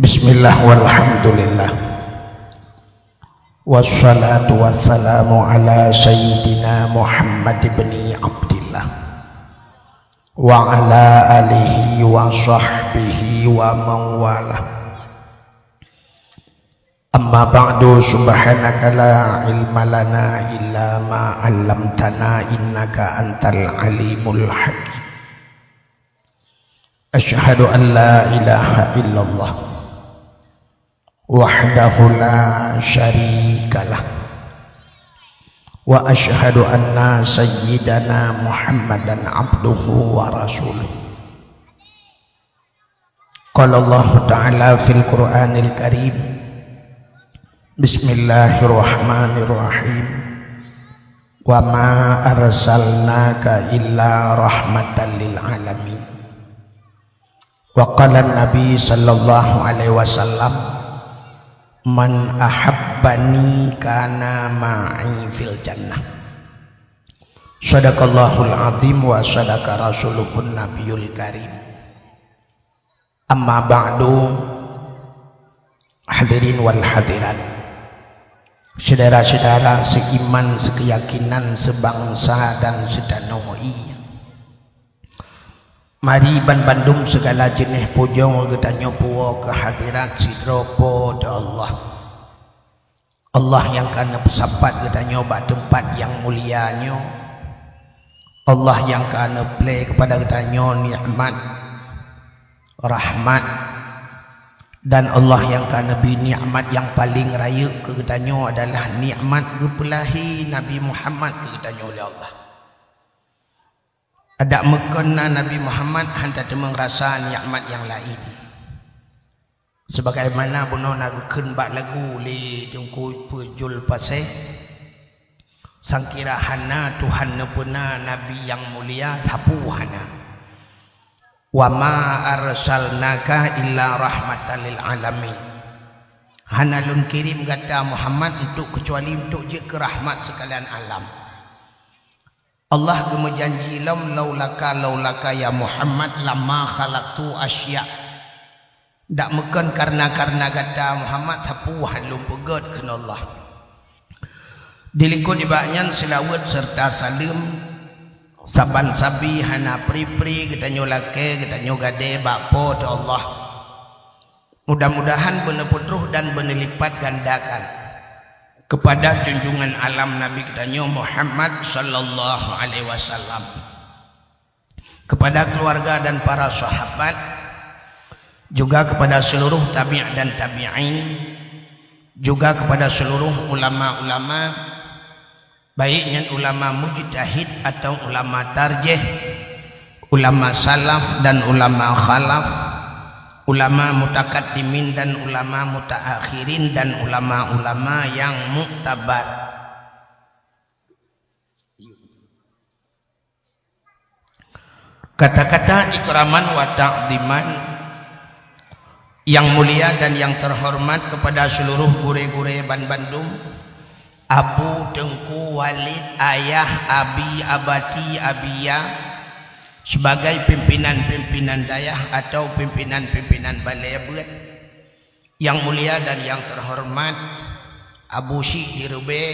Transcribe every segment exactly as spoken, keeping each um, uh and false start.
Bismillah walhamdulillah. Wassalatu wassalamu ala sayyidina Muhammad ibni Abdillah wa ala alihi wa sahbihi wa man walah. Amma ba'du, subhanaka la ilma lana illa ma 'allamtana innaka antal alimul hakim. Asyhadu an la ilaha illallah wahdahu la syarikalah. Wa asyhadu anna sayyidana Muhammadan abduhu wa rasuluh. Qala Allahu ta'ala fil Qur'anil Karim, bismillahirrahmanirrahim. Wa ma arsalnaka illa rahmatan lil alamin. Wa qala Nabi sallallahu alaihi wasallam, "Man ahabbani kana ma'i fil jannah." Sadaqallahul azim wa sadaqa rasuluhun nabiyul karim. Amma ba'du, hadirin wal hadirat, syedara-syedara seiman, sekeyakinan, sebangsa dan seutanoh ie. Mari banbandum segala jeuneh pujoe geutanyoe puwoe keu hadirat sidroe Po teu Allah. Allah nyang ka neupeusapat geutanyoe bak teumpat nyang mulia nyoe. Allah nyang ka neuplé keupada geutanyoe nikmat, rahmat, dan Allah nyang ka neubri nikmat nyang paleng rayeuk keu geutanyoe adalah nikmat geupeulahé Nabi Muhammad keu geutanyoe lé Allah. Adak meukon na Nabi Muhammad hana teumé rasa nikmat nyang laén. Sebagaimana bunoe na geukheun bak lagu lé Teungku Peujul Pasé, sangkira hana Tuhan neupeuna Nabi nyang mulia, sapeue hana. Wa ma arsalnaka illa rahmatan lil alamin. Hana lôn kirém gata Muhammad untuk keucuali untuk jeuet keu rahmat sekalian alam. Allah geumeujanji lom, "Laulaka, laulaka ya Muhammad, lama khalaqtu asya." Dak meukon kareuna-kareuna gata Muhammad, sapeue hana lôn peugét kheun Allah. Dilikot nibak nyan seulaweuet seureuta saleuem, saban sabe hana pri-pri geutanyoe lakée, geutanyoe gadée bak Po teu Allah. Mudah-mudahan beuneupeutroh dan beuneulipatgandakan keupada junjungan alam Nabi geutanyoe Muhammad sallallahu alaihi wasallam, keupada keuluwarga dan para sahabat, juga keupada seuluruh tabi' dan tabi'in, juga keupada seuluruh ulama-ulama, baik nyan ulama mujtahid atawa ulama tarjih, ulama salaf dan ulama khalaf, ulama mutakaddimin dan ulama mutaakhirin, dan ulama-ulama nyang muktabar. Kata-kata ikraman wa ta'ziman, yang mulia dan yang terhormat kepada seluruh gurée-gurée banbandum, Abu, Teungku, Walid, Ayah, Abi, Abati, Abiya, sebagai pimpinan-pimpinan dayah atau pimpinan-pimpinan balée beuet. Yang mulia dan yang terhormat Abu Syik di Reubée,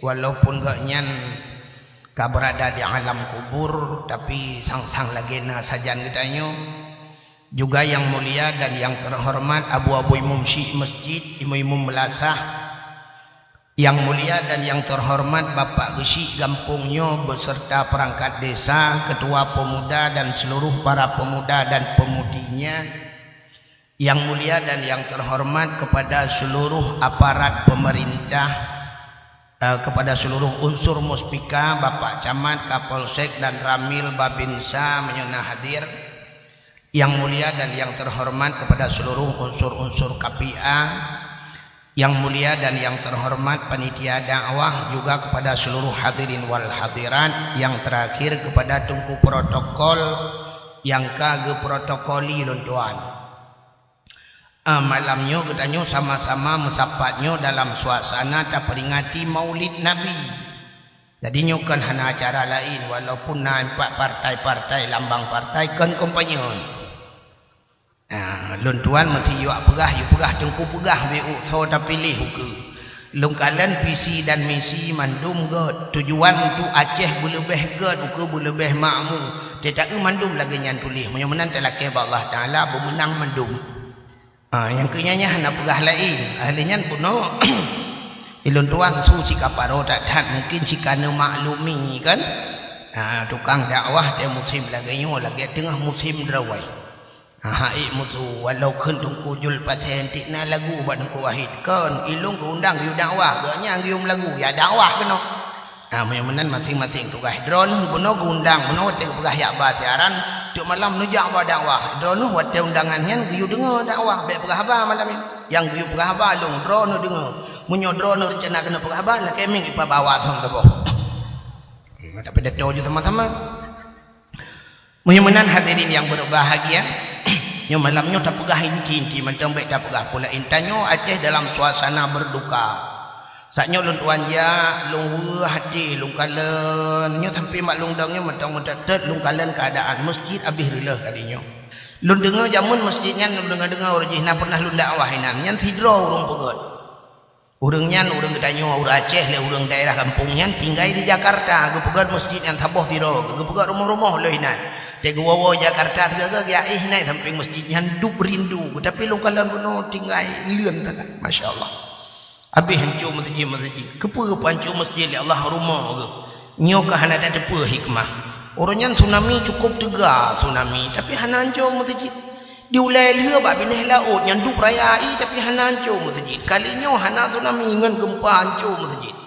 walaupun gobnyan ka beurada di alam kubur, tapi sang-sang lagée na sajan geutanyoe. Juga yang mulia dan yang terhormat Abu-abu Imum Syik Masjid, Imum-imum meulasah. Yang mulia dan yang terhormat Bapak Geuchik gampông nyoe beserta perangkat desa, ketua pemuda dan seluruh para pemuda dan pemudinya. Yang mulia dan yang terhormat kepada seluruh aparat pemerintah, eh, kepada seluruh unsur Muspika, Bapak Camat, Kapolsek dan Ramil Babinsa meunyoe na hadir. Yang mulia dan yang terhormat kepada seluruh unsur-unsur K P A, yang mulia dan yang terhormat panitia dakwah, juga kepada seluruh hadirin wal hadirat, yang terakhir kepada Teungku protokol nyang ka geuprotokoli lôn tuan. Ah, malam nyoe geutanyoe sama-sama meusapat nyoe dalam suasana taperingati Maulid Nabi. Jadi nyoe kon hana acara laén, walaupun na empat partai-partai lambang partai kon kompanye. Ah, Lôn tuan meusi yuak peugah, yue peugah teungku peugah beu soe tapiléh ukeue. Lôn kalon visi dan misi mandum gét. Tujuan untuk Aceh beuleubeh gét, ukeue beuleubeh makmu. Teuta eu mandum lagée nyan tuléh. Meunyoe meunan talakée bak Allah Taala beumeunang mandum. Ha, nyang keu nyan nyan hana peugah laén. Ahli nyan bunoe ilôn tuan su sikaparo that-that mungkin sika neumaklumi kan. Ha, tukang dakwah teuh musém lagée nyoe lagée teungoh musém drawai. Ha, hai musu walau kheun teungku jul paten tik na lagu bak teungku wahid kon ilôn geuundang geuyue dakwah geuh nyang geuyue meulagu ya dakwah keunoe. Ha, meunyoe meunan maséng-maséng tugaih. Droeneuh bunoe geuundang, bunoe watée geupeugah jak ba siaran, tiep malam neujak ba dakwah. Droeneuh watée undangan nyan geuyue deungoe dakwah, bék peugah haba malam nyan. Nyang geuyue peugah haba lôn droeneuh deungoe. Meunyoe droeneuh reuncana keuneuk peugah haba, lakée mieng ipabawa thon saboh. Tapi datang je sama-sama. Meunyoe meunan hadirin nyang berbahagia, nyoe malam nyoe tapeugah inti-inti mantong bék tapeugah pula intanyoe Aceh dalam suasana berduka. Saat nyoe lôn tuan jak, lôn weueh até, lôn kalon. Nyoe sampai mak lôn dong nyoe mantong meutet-tet lôn kalon keuadaan masjid abéh reuleueh kali nyoe. Lôn deungoe jameun masjid nyan lôn deungoe-deungoe ureuëng jih na pernah lôn dakwah inan. Nyan sidroe ureuëng peugét. Ureuëng nyan ureuëng geutanyoe ureuëng Aceh lé ureuëng daerah gampông nyan tinggai di Jakarta, geupeugét masjid nyan saboh sidroe, geupeugét rumoh-rumoh lé inan. Teuh geuwoe-woe Jakarta teuga-ga geujak éh nai sampéng masjid nyan dup rindu, tapi lôn kalon bunoe tinggai leuen teuga. Masya Allah. Abéh hanco masjid-masjid. Keupeue geupancô masjid lé Allah rumoh geuh? Nyoe ka hana tateupeue hikmah. Uroe nyan tsunami cukôp teuga tsunami, tapi hana hanco masjid. Di ulée lheueh bak binéh laôt nyan dup raya i, tapi hana hanco masjid. Kali nyoe hana tsunami ngon geumpa hanco masjid.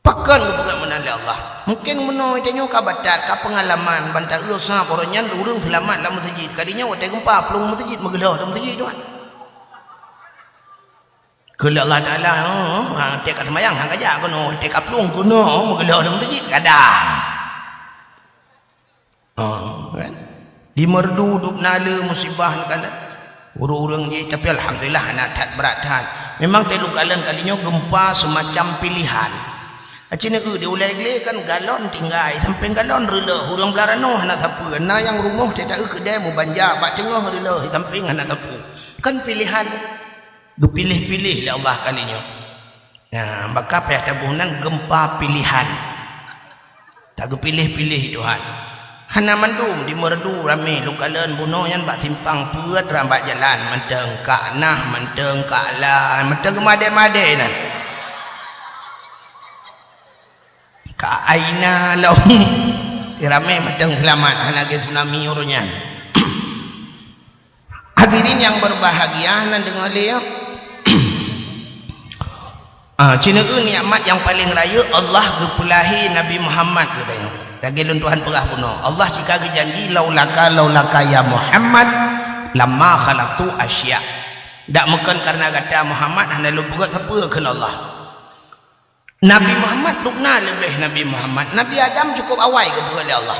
Pakon geupeugah meunan lé Allah? Mungken meunoe tanyoe ka batat, ka peungalaman, ban ta-eu sab uroe nyan ureuëng seulamat lam masjid. Kali nyoe watée geumpa plueng masjid meugeulhoh lam masjid tuan. Keu lé Allah Taala, ha, teuka seumayang han kajak keunoe, teuka plueng keunoe meugeulhoh lam masjid kadang. Ha, kan? Di Meureudu dub na le musibah nyan kan. Ureuëng-ureuëng jih, tapi alhamdulillah hana that brat that. Memang teuh lôn kalon kali nyoe geumpa seumacam pilihan. Aci neu di ulée glé kan galon tinggai, sampéng galon reuleueh, ureuëng blah ranoe hana sapeue. Na nyang rumoh teuh ta-eu keudée meubanja bak teungoh reuleueh, sampéng hana sapeue. Kan pilihan. Geupiléh-piléh lé Allah kali nyoe. Nah, maka payah taboh nan geumpa pilihan. Tageupiléh-piléh Tuhan. Hana mandum di Meureudu ramé lôn kalon bunoe nyan bak simpang peuet ram bak jalan mantong ka nah mantong ka la mantong geumadé-madé nan. Ka aina lom. Ramé mantong seulamat hana geuh tsunami uroe nyan. Hadirin nyang berbahagia, na deungoe lé, ya. Ah, ci neu nikmat nyang paleng rayeuk Allah geupeulahé Nabi Muhammad geutanyoe. Lagée lôn Tuhan peugah bunoe, Allah cit ka geujanji, "Laulaka, laulaka ya Muhammad, lama khalaqtu asya." Dak meukon kareuna gata Muhammad hana lôn peugét sapeue kheun Allah. Nabi Muhammad dubna leubeh Nabi Muhammad. Nabi Adam cukôp awai geupeugét lé Allah.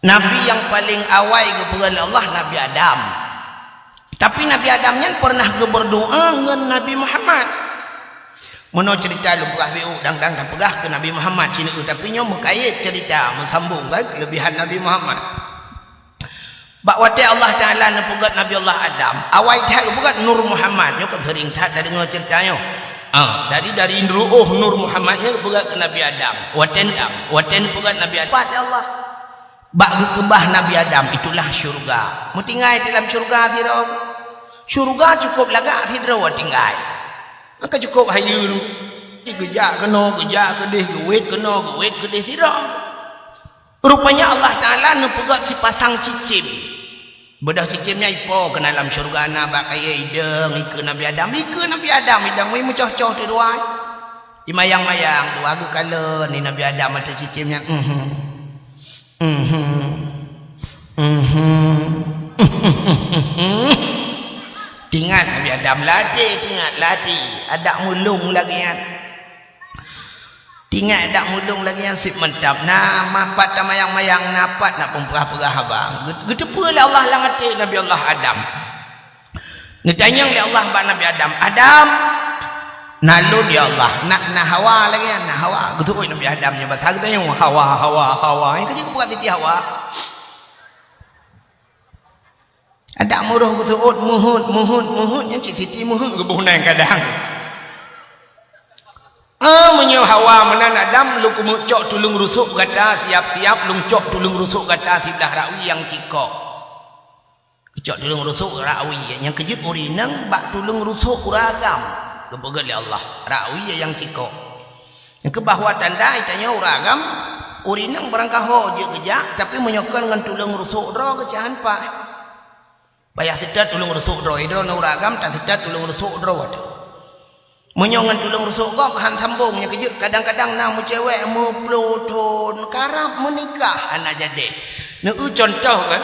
Nabi nyang paleng awai geupeugét lé Allah Nabi Adam. Tapi Nabi Adam nyan pernah geubeurdoa ngon Nabi Muhammad. Meunoe ceurita lôn peugah beu dang-dang tapeugah keu Nabi Muhammad ci neu, tapi nyoe meukayét ceurita meusambong kan keulebihan Nabi Muhammad. Bak watée Allah Taala neupeugét Nabi Allah Adam, awai that geupeugét Nur Muhammad. Nyoe ka seuring that tadeungoe ceurita nyoe. Ah, jadi dari ru'uh Nur Muhammad nyoe geupeugét keu Nabi Adam. Watée Adam, watée neupeugét Nabi Adam, pat Allah. Bak geukeubah Nabi Adam, itulah syurga. Meutinggai di lam syurga sidroe. Syurga cukôp lagak sidroe tinggai. Maka cukôp hayeue. Geujak keunoe, geujak keudeh, geuwét keunoe, geuwét keudeh sidroe. Rupanya Allah Taala neupeugét sipasang cicém. Beudôh cicém nyan ipo keunan lam syeuruga na bak kayée idong ikeue Nabi Adam. Ikeue Nabi Adam idong wéh meucoh-coh teuk dua. Imayang-mayang dua geukalon ni Nabi Adam ateueh cicém nyan. Mhm. Mhm. Mhm. Tingat Nabi Adam lati, tingat lati. Adak mulung lagée nyan. Tingat dak mulung lagée nyan sit mantap. Na mapat tamayang-mayang, na pat na peupeugah-peugah haba. Geuteupeue lé Allah lam até Nabi Allah Adam. Neutanyong lé Allah bak Nabi Adam, "Adam, na lôn ya Allah, na, na Hawa lagée nyan, na Hawa." Geuteupeue Nabi Adam nyoe basa geutanyong, "Hawa, Hawa, Hawa." Nyang keujeuet geupeugah titi Hawa. Adak meuroh geuseuôt meuheuet, meuheuet, meuheuet, nyan cit siti meuheuet geuboh nyan kadang. Ah, meunyoe Hawa meunan Adam, lôn keumeuk cok tuleueng rusok gata siab-siab, lôn cok tuleueng rusok gata siblah rakui nyang cikok. Geucok tuleueng rusok rakui, nyang keujeuet ureueng inong bak tuleueng rusok ureueng agam geupeugét lé Allah, rakui nyang cikok. Nyang keubah wa tanda geutanyoe ureueng agam, ureueng inong barangkaho jeuet geujak, tapi meunyoe kon ngon tuleueng rusok droe geucah han paih. Payah seutôt tuleueng rusok droe, droeneuh ureueng agam taseutôt tuleueng rusok droe. Meunyoe ngon tuleueng rusok gob han sambong nyang keujeuet, kadang-kadang na meucewek meuploh thon karab meunikah hana jadi. Neueu contoh kan,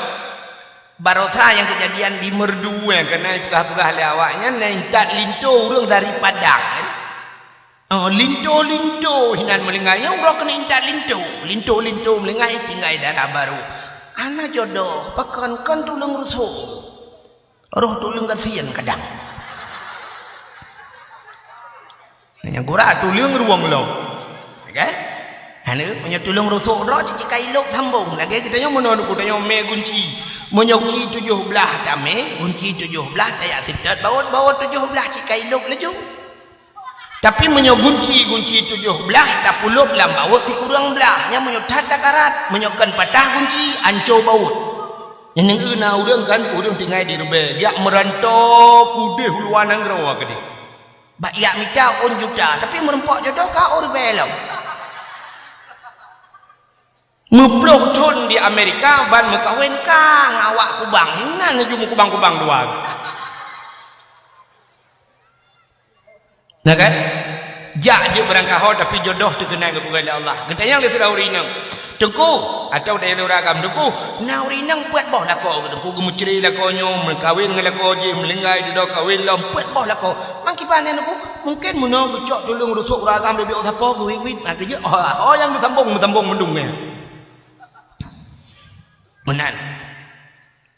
barosa nyang keujadian di Meurdue kan, na ipeugah-peugah lé awaknyan na intat linto ureueng dari Padang kan. Oh, linto-linto hinan meulinggai, nyang uroe keuneuk intat linto, linto-linto meulinggai tinggai dara barô. Hana jodoh, pakon kon tuleueng rusok. Roh tuleueng gasien kadang. Nyang gura tuleueng ruweueng lom. Kan? Hana, meunyoe tuleueng rusok droe cit ka ilok sambong. Lagèe geutanyoe meunoe, geutanyoe mè gunci. Meunyoe gunci tujoh blah tamè, gunci tujoh blah tajak seutôt baôt, baôt tujoh blah cit ka ilok laju. Tapi meunyoe gunci, gunci tujoh blah tapulop lam baôt sikureueng blah, nyan meunyoe that takarat, meunyoe kon patah gunci, anco baôt. Nyan neueu na ureueng kan, ureueng tinggai di rubée, jak meuranto keudeh u luwa nanggroe keudeh. Bak jak mita ôn juta, tapi meurumpok jodoh ka ôn ribée lom. Meuploh thon di Amerika ban meukawen ka ngon awak kubang, inan laju meukubang-kubang dua. Na kan? Jak jeuet beurangkaho, tapi jodoh teukeunai geupeugah lé Allah. Geutanyong lé sidroe ureueng inong, "Teungku," atawa tanyong lé ureueng agam, "Teungku, na ureueng inong peuet boh lakoe, Teungku, geumeucre lakoe nyoe, meukawen ngon lakoe jih, meulinggai dudoe kawen lom, peuet boh lakoe. Mang kiban nyan, Teungku?" Mungken meunoe geucok tuleueng rusok ureueng agam, bibit sapo geuwit-wit, na keujeuet, oh, oh, nyang geusambong, meusambong meudong nyan. Meunan.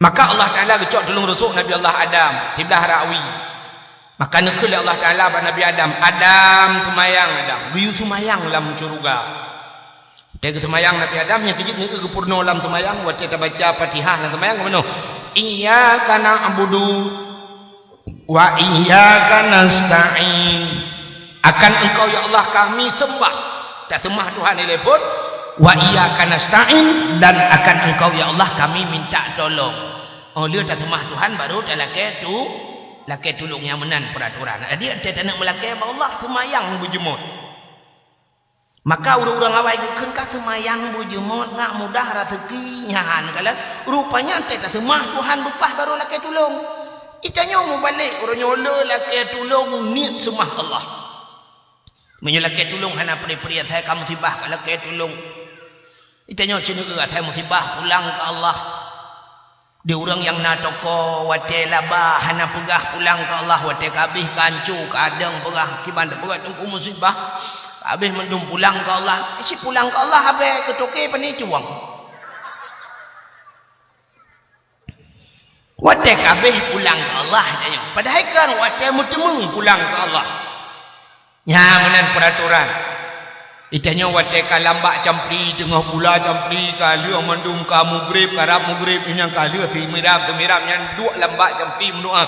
Maka Allah Taala geucok tuleueng rusok Nabi Allah Adam siblah rakui. Maka neukheun lé Allah Taala bak Nabi Adam, "Adam, seumayang Adam." Geuyue seumayang lam syeuruga. Watèe geuseumayang Nabi Adam, nyang keujeuet neukheun geupeurunoe lam seumayang, watèe tabaca Fatihah lam seumayang, geupeurunoe, "Iyyaka na'budu wa iyyaka nasta'in." Akan Engkau, ya Allah, kami sembah. Taseumah Tuhan ilée phon. "Wa iyyaka nasta'in," dan akan Engkau, ya Allah, kami minta tolong. Oh, lheueh taseumah Tuhan, baru talakée tu, lakée tulông. Nyang meunan peuratoran. Jadi, watée taneuk meulakée bak Allah, seumayang beujeumot. Maka ureuëng-ureuëng awai geukheun ka seumayang beujeumot ngat mudah raseuki nyan, kalon. Rupanya watée taseumah Tuhan beupah baru lakée tulông. Geutanyoe mubalek, uroe nyoe le lakée tulông niet seumah Allah. Meunyoe lakée tulông hana pri-pri, asai ka musibah ka lakée tulông. Geutanyoe sineuk asai musibah pulang keu Allah. Di ureuëng nyang na toko, watée laba hana peugah pulang keu Allah, watée ka abéh ka anco, ka adeueng peugah, kiban tapeugah teungku musibah, ka abéh mandum pulang keu Allah. Cit pulang keu Allah, abée keu toke pane cuwang. Watée ka abéh pulang keu Allah, tanyoe. Padahai kan watée meuteumé pulang keu Allah. Nyan meunan peuratoran. Geutanyoe watée ka lam bak campli, teungoh pula campli, ka lheueh mandum ka mugreb, karab mugreb, nyan ka lheueh seumirab-seumirab nyan duek lam bak campli meudoá,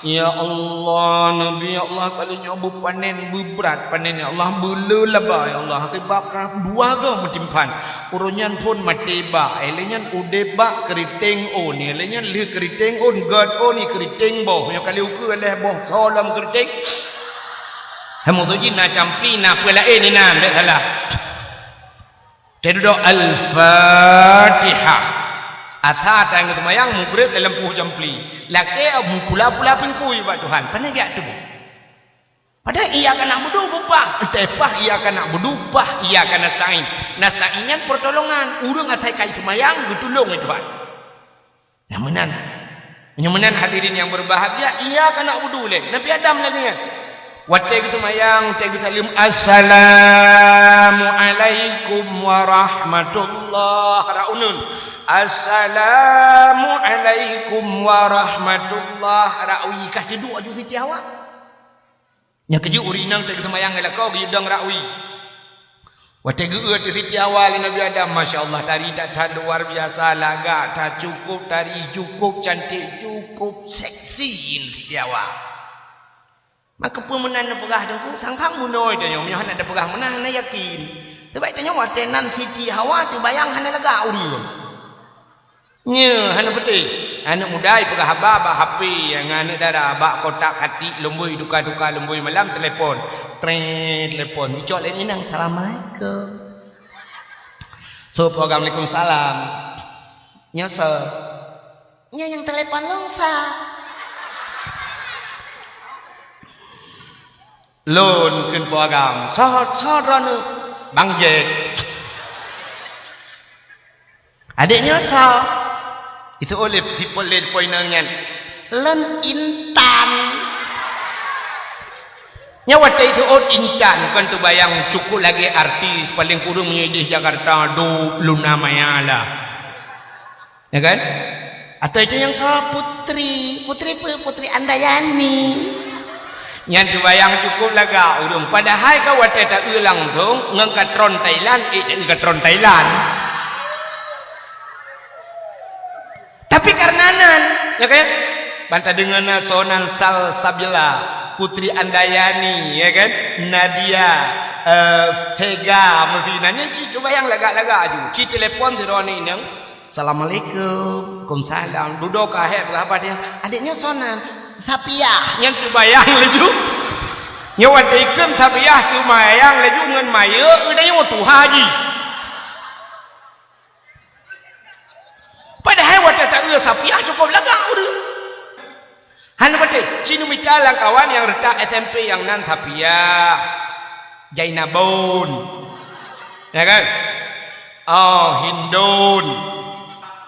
"Ya Allah, Nabi, ya Allah, kali nyoe beupanen, beubrat panen, ya Allah, beule laba, ya Allah, sabab ka dua goe meutimpan." Uroe nyan phon maté bak, ilée nyan udeb bak keuriteng ôn, ilée nyan lheueh keuriteng ôn, gét ôn, keuriteng boh, nyoe kali ukeue lhée boh soe lom keuriteng. Hai meutuji na campli, na peue laén inan, bék salah. Teududoe Al-Fatihah. Asa tanyoe seumayang mugreb dalam puih campli. Lakée mupula-pula pingkui bak Tuhan. Pane geujak tuboh. Padahai iyyaka na'budu beupah. Tepah iyyaka na'budu, pah iyyaka nasta'in. Nasta'in nyan pertolongan. Ureuëng asai ka seumayang geutulông lé Tuhan. Nyang meunan. Nyang meunan hadirin yang berbahagia, iyyaka na'budu lé Nabi Adam lagée nyan. Watée geuseumayang, watée geusaleuem, "Assalamualaikum warahmatullah," rot uneuen. "Assalamualaikum warahmatullah," rot wie, ka teuduek aju Siti Hawa. Nyang keujeuet ureuëng inong teuk seumayang ngon lakoe geuyue dong rot wie. Watée geueu teuk Siti Hawa lé Nabi Adam, masya Allah, tari that-that luar biasa, lagak that, cukup tari, cukup cantik, cukup Up seksi Siti Hawa. Maka peue meunan neupeugah Teungku, sang-sang meunoe tanyoe, meunyoe hana teupeugah meunan, hana yakin. Sebab tanyoe watée nan Siti Hawa teubayang hana lagak ureuëng. Nyoe hana beutôi. Aneuk muda ipeugah haba bak H P, ngon aneuk dara bak kotak katik, lumboi duka-duka, lumboi malam telepon. Tret, telepon. Icok lé inong, "Assalamualaikum." "Soe?" "Waalaikumsalam." "Nyoe soe?" "Nyoe nyang telepon lôn sa." "Lôn," kheun Po Agam. "Soe, soe droeneuh?" "Bang Jack." "Adék nyoe soe?" Iseuôt lé sipol lé po inong nyan. "Lôn Intan." Nyoe watée iseuôt Intan, kon teubayang cukup lagée artis, paléng kureueng meunyoe ideh Jakarta, dub Luna Maya lah. Ya kan? Atau itu nyang soe? Putri. Putri peue? Putri Andayani. Nyan teubayang cukup lagak ureuëng. Padahai ka watée taeu langsong ngon katron Thailand, eh, taeu katron Thailand. Tapi karena nan, ya kan? Ban tadeungoe na soe nan Salsabila, Putri Andayani, ya kan? Nadia, eh, Vega, meusi nan nyan cit teubayang lagak-lagak aju. Cit telepon sidroe aneuk inong, "Assalamualaikum." "Waalaikumsalam." Dudoe ka hék peugah haba teuh. "Adék nyoe soe nan?" "Sapiah." Nyan teubayang laju. Nyoe watée ikheun Sapiah teumayang laju ngon mayeuek, geutanyoe tuha jih. Padahai watée taeu Sapiah cukup lagak ureuëng. Hana beutôi, ci neumita lam kawan nyang reutak S M P nyang nan Sapiah, Jainabun. Ya kan? Oh, Hindun.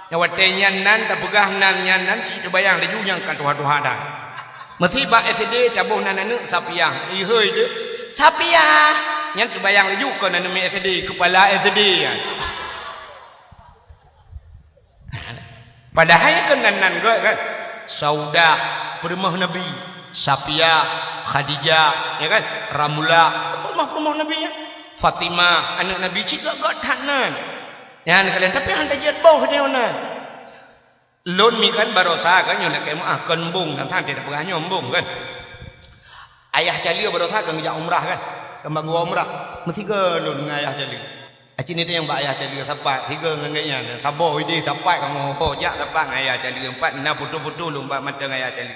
Nyang watée nyan nan tapeugah nan nyan nan cit teubayang laju nyang ka tuha-tuha that. Meusi bak S D taboh nan aneuk Sapiah. Ihôi deuh, "Sapiah!" Nyan teubayang laju kon aneuk miet S D, keupala S D nyan. Padahai kan nan-nan gét kan. Saudah, peurumoh Nabi, Sapiah, Khadijah, ya kan? Ramlah, peurumoh-peurumoh Nabi nyan. Fatimah, aneuk Nabi cit gét-gét that nan. Nyan kalian, tapi han tajeuet boh dia nan. Lôn mi kan barosa kan nyoe nak keu meuah kon embong, kan, kan tidak peugah nyoe embong kan. Ayah Cali barosa kan geujak umrah kan. Kan bak gua umrah. Meusigoe lôn ngon ayah Cali. Aci ni teunyong bak ayah Cali sapat, sigoe ngon gobnyan. Saboh ideh sapat kamoe ho jak sapat ngon ayah Cali. Empat na foto-foto lôn bak mantong ayah Cali.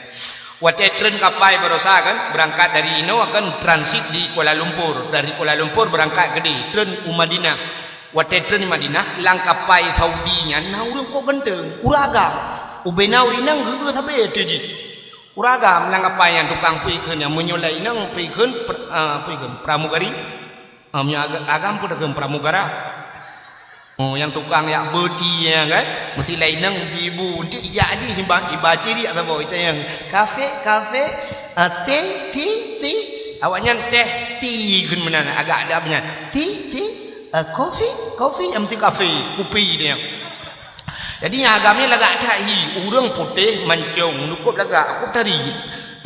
Watée treun kapai barosa kan, berangkat dari inoe akan transit di Kuala Lumpur. Dari Kuala Lumpur berangkat keudeh, treun u Madinah. Watée treun di Madinah, lam kapai Saudi nyan na ureuëng kok ganteng, ureuëng agam. Ubena ureuëng inong geu-geu sabe ateueh jih. Ureuëng agam lam kapai nyan tukang peue kheun nyan, meunyoe lé inong peue kheun, per-, ah, peue kheun, pramugari. Ah, meunyoe aga-, agam peue takheun pramugara. Oh, nyang tukang yak beuet ié nyan kan, meusti lé inong ibu, enteuk ijak jih iba, iba ciriak saboh, itanyong, "Kafe, kafe, ah, teh, ti, ti." Awaknyan teh, ti kheun meunan, agak ada nyan. "Ti, ti, ah, kopi, kopi," nyang meusti kafe, kupi dia. Jadi nyang agam nyan lagak that hi, ureuëng putéh mancong, lukop lagak, aku tari.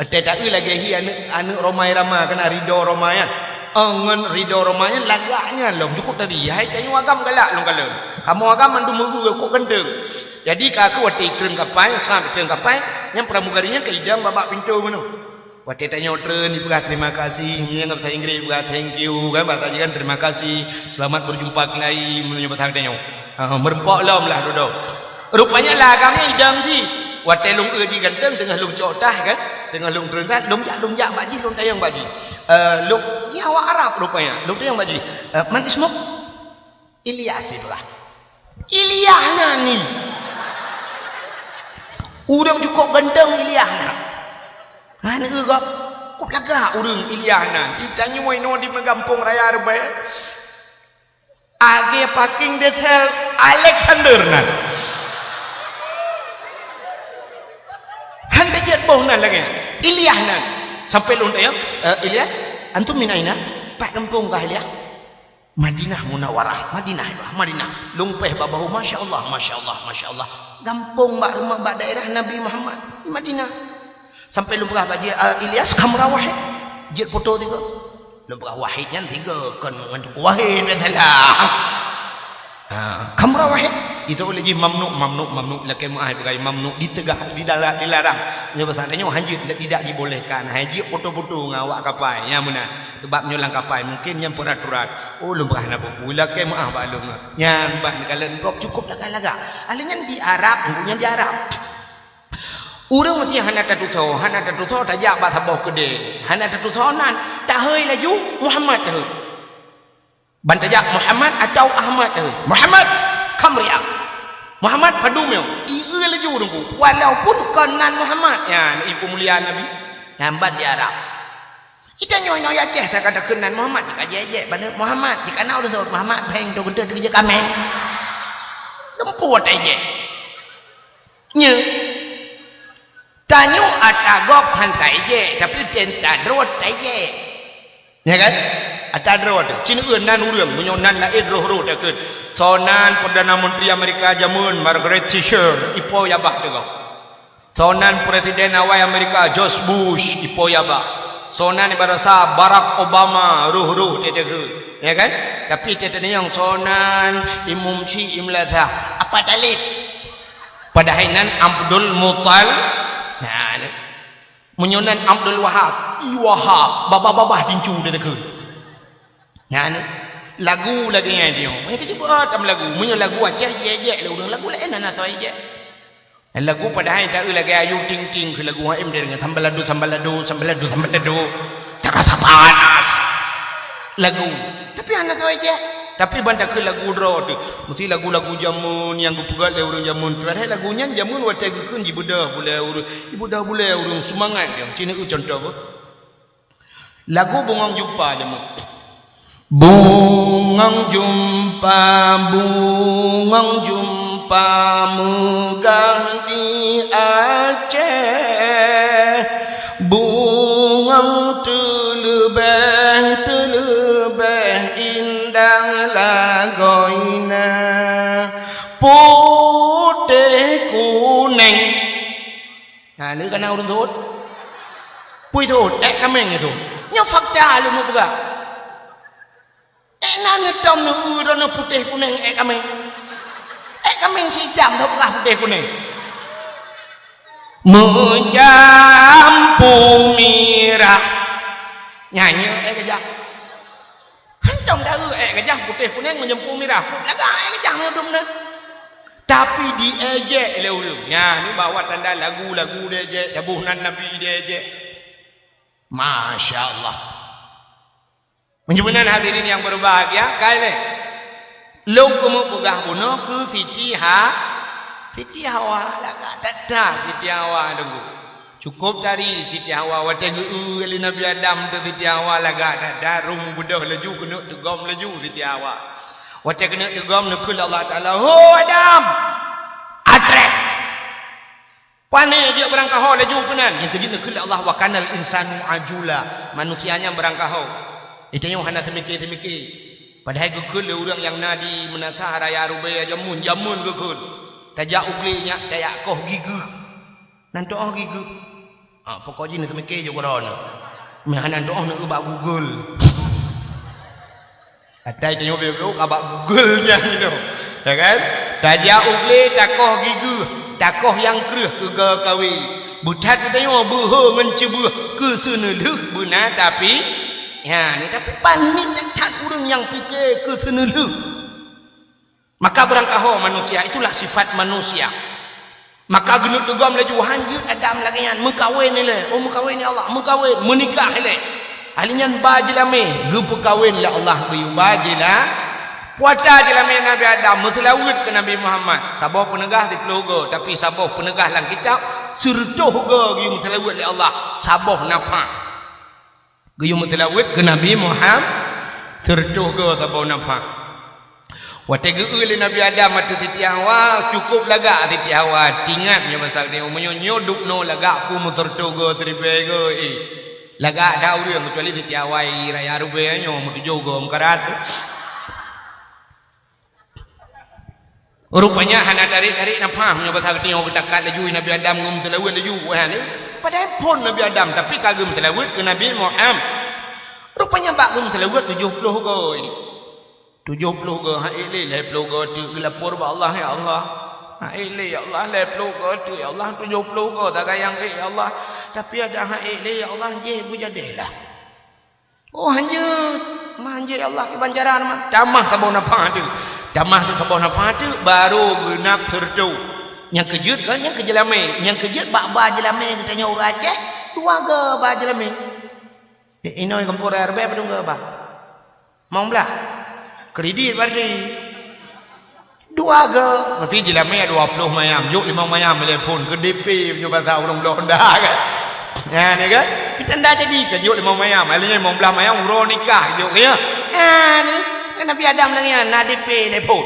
Teuh taeu lagée hi aneuk, aneuk Rhoma Irama, kan Ridho Rhoma nyan. Oh, ngon Ridho Rhoma nyan lagak nyan lom, cukup tadi. Hai tanyoe agam galak lôn kalon. Kamoe agam mandum meureu kok ganteng. Jadi ka kheueh watée treun kapai, sam treun kapai, nyang pramugari nyan ka idong bak pintoe meunoe. Watée tanyoe treun ipeugah terima kasih, nyang bahasa Inggris ipeugah thank you, kan bahasa Aceh kan terima kasih, selamat berjumpa kembali, meunyoe bahasa tanyoe. Ha, meureumpok lom lah dudoe. Rupanya lah agam nyan idong cit. Watée lôn eu jih ganteng, teungoh lôn cok tah kan, teungoh lôn treun tah, lôn jak, lôn jak bak jih, lôn tanyong bak jih. Eh, lôn, jih awak Arab rupanya. Lôn tanyong bak jih, eh, "Man ismuk?" "Ilyas," ipeugah. "Ilyas nyan ni. Ureuëng cukup ganteng Ilyas nyan." Han eu gob, kok lagak ureuëng Ilyas nyan. Di tanyoe inoe di meugampông raya Reubée. Akhé parking diesel Alexander nan. Han tajeuet boh nan lagée. Ilyas nan. Sampai lôn tanyong, "Eh, Ilyas, antum min aina?" "Pat gampông kah Ilyas?" "Madinah Munawarah, Madinah, Madinah." Lôn péh bak bahu, "Masya Allah, masya Allah, masya Allah. Gampông bak rumoh, bak daerah Nabi Muhammad, Madinah." Sampai lôn peugah bak jih, "Ah, Ilyas, kamera wahid." Jeuet foto tiga. Lôn peugah wahid nyan tiga, kon ngon Teungku Wahid, biasalah. Ha, kamera wahid. Itu lagi mamnu, mamnu, mamnu, lakée meu'ah peugah mamnu, diteugah, didala-, dilarang. Nyoe bahasa tanyoe hanjeuet, tidak dibolehkan. Hanjeuet foto-foto ngon awak kapai. Nyang meunan. Sebab nyoe lam kapai mungkin nyang peraturan. Oh, lôn peugah hana peue-peue, lakée meu'ah bak lôn. Nyan ban kalon gob cukup lagak-lagak. Ahli nyan di Arab, nyan di Arab. Ureuëng meusti hana tatusoe, hana tatusoe tajak bak saboh keudè. Hana tatusoe nan, tahôi laju Muhammad tahôi. Ban tajak Muhammad atau Ahmad tahôi. Muhammad, kam riak. Muhammad, padum nyoe. Ieu laju teungku. Walaupun kon nan Muhammad. Nyan, ibu mulia Nabi. Nyan ban di Arab. Kita nyoe nyoe Aceh, saya kata keunan Muhammad, jika jejek, bana Muhammad, jika na ureuëng sebut Muhammad, beng tu kentut tu je kameng. Lempu atai jek. Nyoe. Tanyoe ata gob han taijek, tapi teuntadroe taijek. Ya kan? Ata droe tu. Cina nan ureuëng, meunyoe nan laén roh-roh takheun. Sonan Perdana Menteri Amerika jameun Margaret Thatcher, ipo yabah teugok. Sonan Presiden awai Amerika George Bush, ipo yabah. Sonan ibarat sa Barack Obama, roh-roh teuteugeue. Ya kan? Tapi teutanyong sonan Imum Syi Imlaza. Apa Talib? Padahai nan Abdul Muttal. Nah, ni. Meunyoe nan Abdul Wahab, i Wahab, babah-babah tincu dia takheun. Nah, ni. Lagu lagée nyan dia. Meunyoe kita buat tam lagu, meunyoe lagu Aceh dia ejek lé ureuëng, lagu laén hana tahu ejek. Lagu padahai tak lagée Ayu Ting Ting ke lagu H M dia dengan sambalado, sambalado, sambalado, sambalado. Terasa panas. Lagu. Tapi hana tahu ejek. Tapi ban takheun lagu droe tu. Mesti lagu-lagu jameun nyang geupeugah lé ureuëng jameun. Padahai lagu nyan jameun watée geukheun jibeudôh bulée ureuëng. Jibeudôh bulée ureuëng seumangat dia. Cina eu contoh apa? Lagu Bungong Jumpa jameun. Bungong jumpa, bungong jumpa meugah di Aceh. Bungong teuleubeh, teuleubeh indah lagoina. Putéh kuneng. Ha, ni kana ureuëng thot. Pui thot, ék kameng itu. Nyoe fakta lôn peugah. Ék na neutom neu-eu droeneuh putéh kuneng ék kameng. Ék kameng si itam thot peugah putéh kuneng. Meujampu mirah. Nyan nyoe ék keujah. Hantom dara ék keujah putéh kuneng meujampu mirah. Lagak ék keujah meudum na. Tapi diejek lé ureuëng. Nyan ni bahwa tanda lagu-lagu diejek, taboh nan Nabi diejek. Masya Allah. Meunyoe meunan hadirin yang berbahagia, kai lé. Lôn keumeung peugah bunoe keu Siti Ha-, Siti Hawa, lagak that-that Siti Hawa teungku. Cukup tari Siti Hawa watée geu-eu lé Nabi Adam teuh Siti Hawa lagak that-that, rhung beudôh laju keuneuk teugom laju Siti Hawa. Watée keuneuk teugom neukheun lé Allah Taala, "Ho Adam! Atrek!" Pane jeuet beurangkaho laju keunan. Nyang teujeuet neukheun lé Allah, "Wa kanal insanu ajula." Manusia nyan beurangkaho. Geutanyoe hana teumike-teumike. Padahai geukheun lé ureuëng nyang na di meunasah raya rubée jameun, jameun geukheun. Tajak u glé nyak tajak koh gigeuh. Nan toh gigeuh. Ah, pokok jih neuteumiké jih keudroe nyoe. Meuhana doh neu bak Google. Atai tanyoe beu-beu ka bak Google nyan nyoe. Ya kan? Tajak u glé takoh gigeuh, takoh nyang kreueh keu geukawen. Beuthat tanyoe beuhe ngon ceubeueh keu seuneulheueh beuna tapi, ya, ni tapi panik that ureuëng nyang pike keu seuneulheueh. Maka beurangkaho manusia, itulah sifat manusia. Maka geuneuk teugom laju, "Han jeuet Adam lagée nyan, meukawen ilée, oh meukawen ya Allah, meukawen, meunikah ilée." Ahli nyan ba jeulamé, geupeukawen lé Allah geuyue ba jila-, puata jeulamé Nabi Adam, meuseulaweuet keu Nabi Muhammad. Saboh peuneugah siplôh goe, tapi saboh peuneugah lam kitab, sireutôh goe geuyue meuseulaweuet lé Allah, saboh nafah. Geuyue meuseulaweuet keu Nabi Muhammad, sireutôh goe saboh nafah. Watée geu-eu lé Nabi Adam ateueh Siti Hawa, cukup lagak Siti Hawa. Tingat nyoe masa nyoe, meunyoe nyoe dubnoe lagak peue meusireutôh goe, siribée goe, eh. Lagak that ureuëng, keucuali Siti Hawa raya rubée nyoe meutujoh goe meukarat. Rupanya hana tarék-tarék nafah meunyoe basa geutanyoe geutakat laju Nabi Adam ngon meuseulaweuet laju, wah ni. Padahai phon Nabi Adam, tapi ka geumeuseulaweuet keu Nabi Muhammad. Rupanya bak geumeuseulaweuet tujoh ploh goe. Tujoh ploh goe, han ék lé lhèe ploh goe teuk geulapor bak Allah, "Ya Allah, han ék lé, ya Allah, lhèe ploh goe teuk, ya Allah, tujoh ploh goe tagayang ék, ya Allah. Tapi adak han ék lé, ya Allah, jih beujadéh lah." Oh, han jeuet. Man jeuet, ya Allah, kiban cara na man. Tamah saboh nafah teuk. Tamah teuk saboh nafah teuk, barô geunap sireutôh. Nyang keu jeuet, nyang keu jeulamé. Nyang keu jeuet bak ba jeulamé geutanyoe ureueng Aceh, dua goe ba jeulamé. Eh, inoe gampông raya ribèe padum goe ba? Limong blah. Kredit berarti. Dua goe. Meusti jeulamé dua ploh mayam, jok limong mayam telepon keu D P nyoe basa ureueng bloe honda kan. Nyan kan? Kita ndak jadi ka jok limong mayam, lalu nyan limong blah mayam uroe nikah jok ya. Nyan kan Nabi Adam lagèe nyan na D P telepon.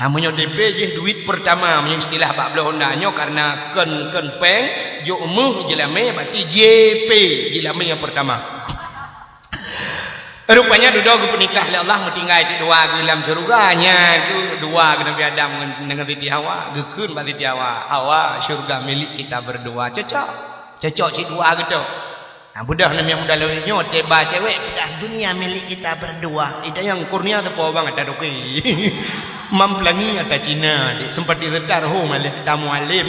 Ha, meunyoe D P jih duit pertama, meunyoe istilah bak bloe honda nyoe karena kön, kön pèng, jok meuh jeulamé, berarti J P jeulamé nyang pertama. Rupanya dudoe geupeunikah lé Allah, meutinggai teuk dua geuh lam syeuruga, nyan keuh dua geuh Nabi Adam ngon, ngon Siti Hawa, geukheun bak Siti Hawa, "Hawa, syeuruga milik kita berdua." Cocok. Cocok cit dua geuh teuk. Ha, beudôh namiet muda lawét nyoe, teuba cewek peugah, "Dunia milik kita berdua." Ita nyang kurnia teupo bang ata Turki. Mam Pelangi ata Cina, dek, sempati setar ho maleh ata Mualem.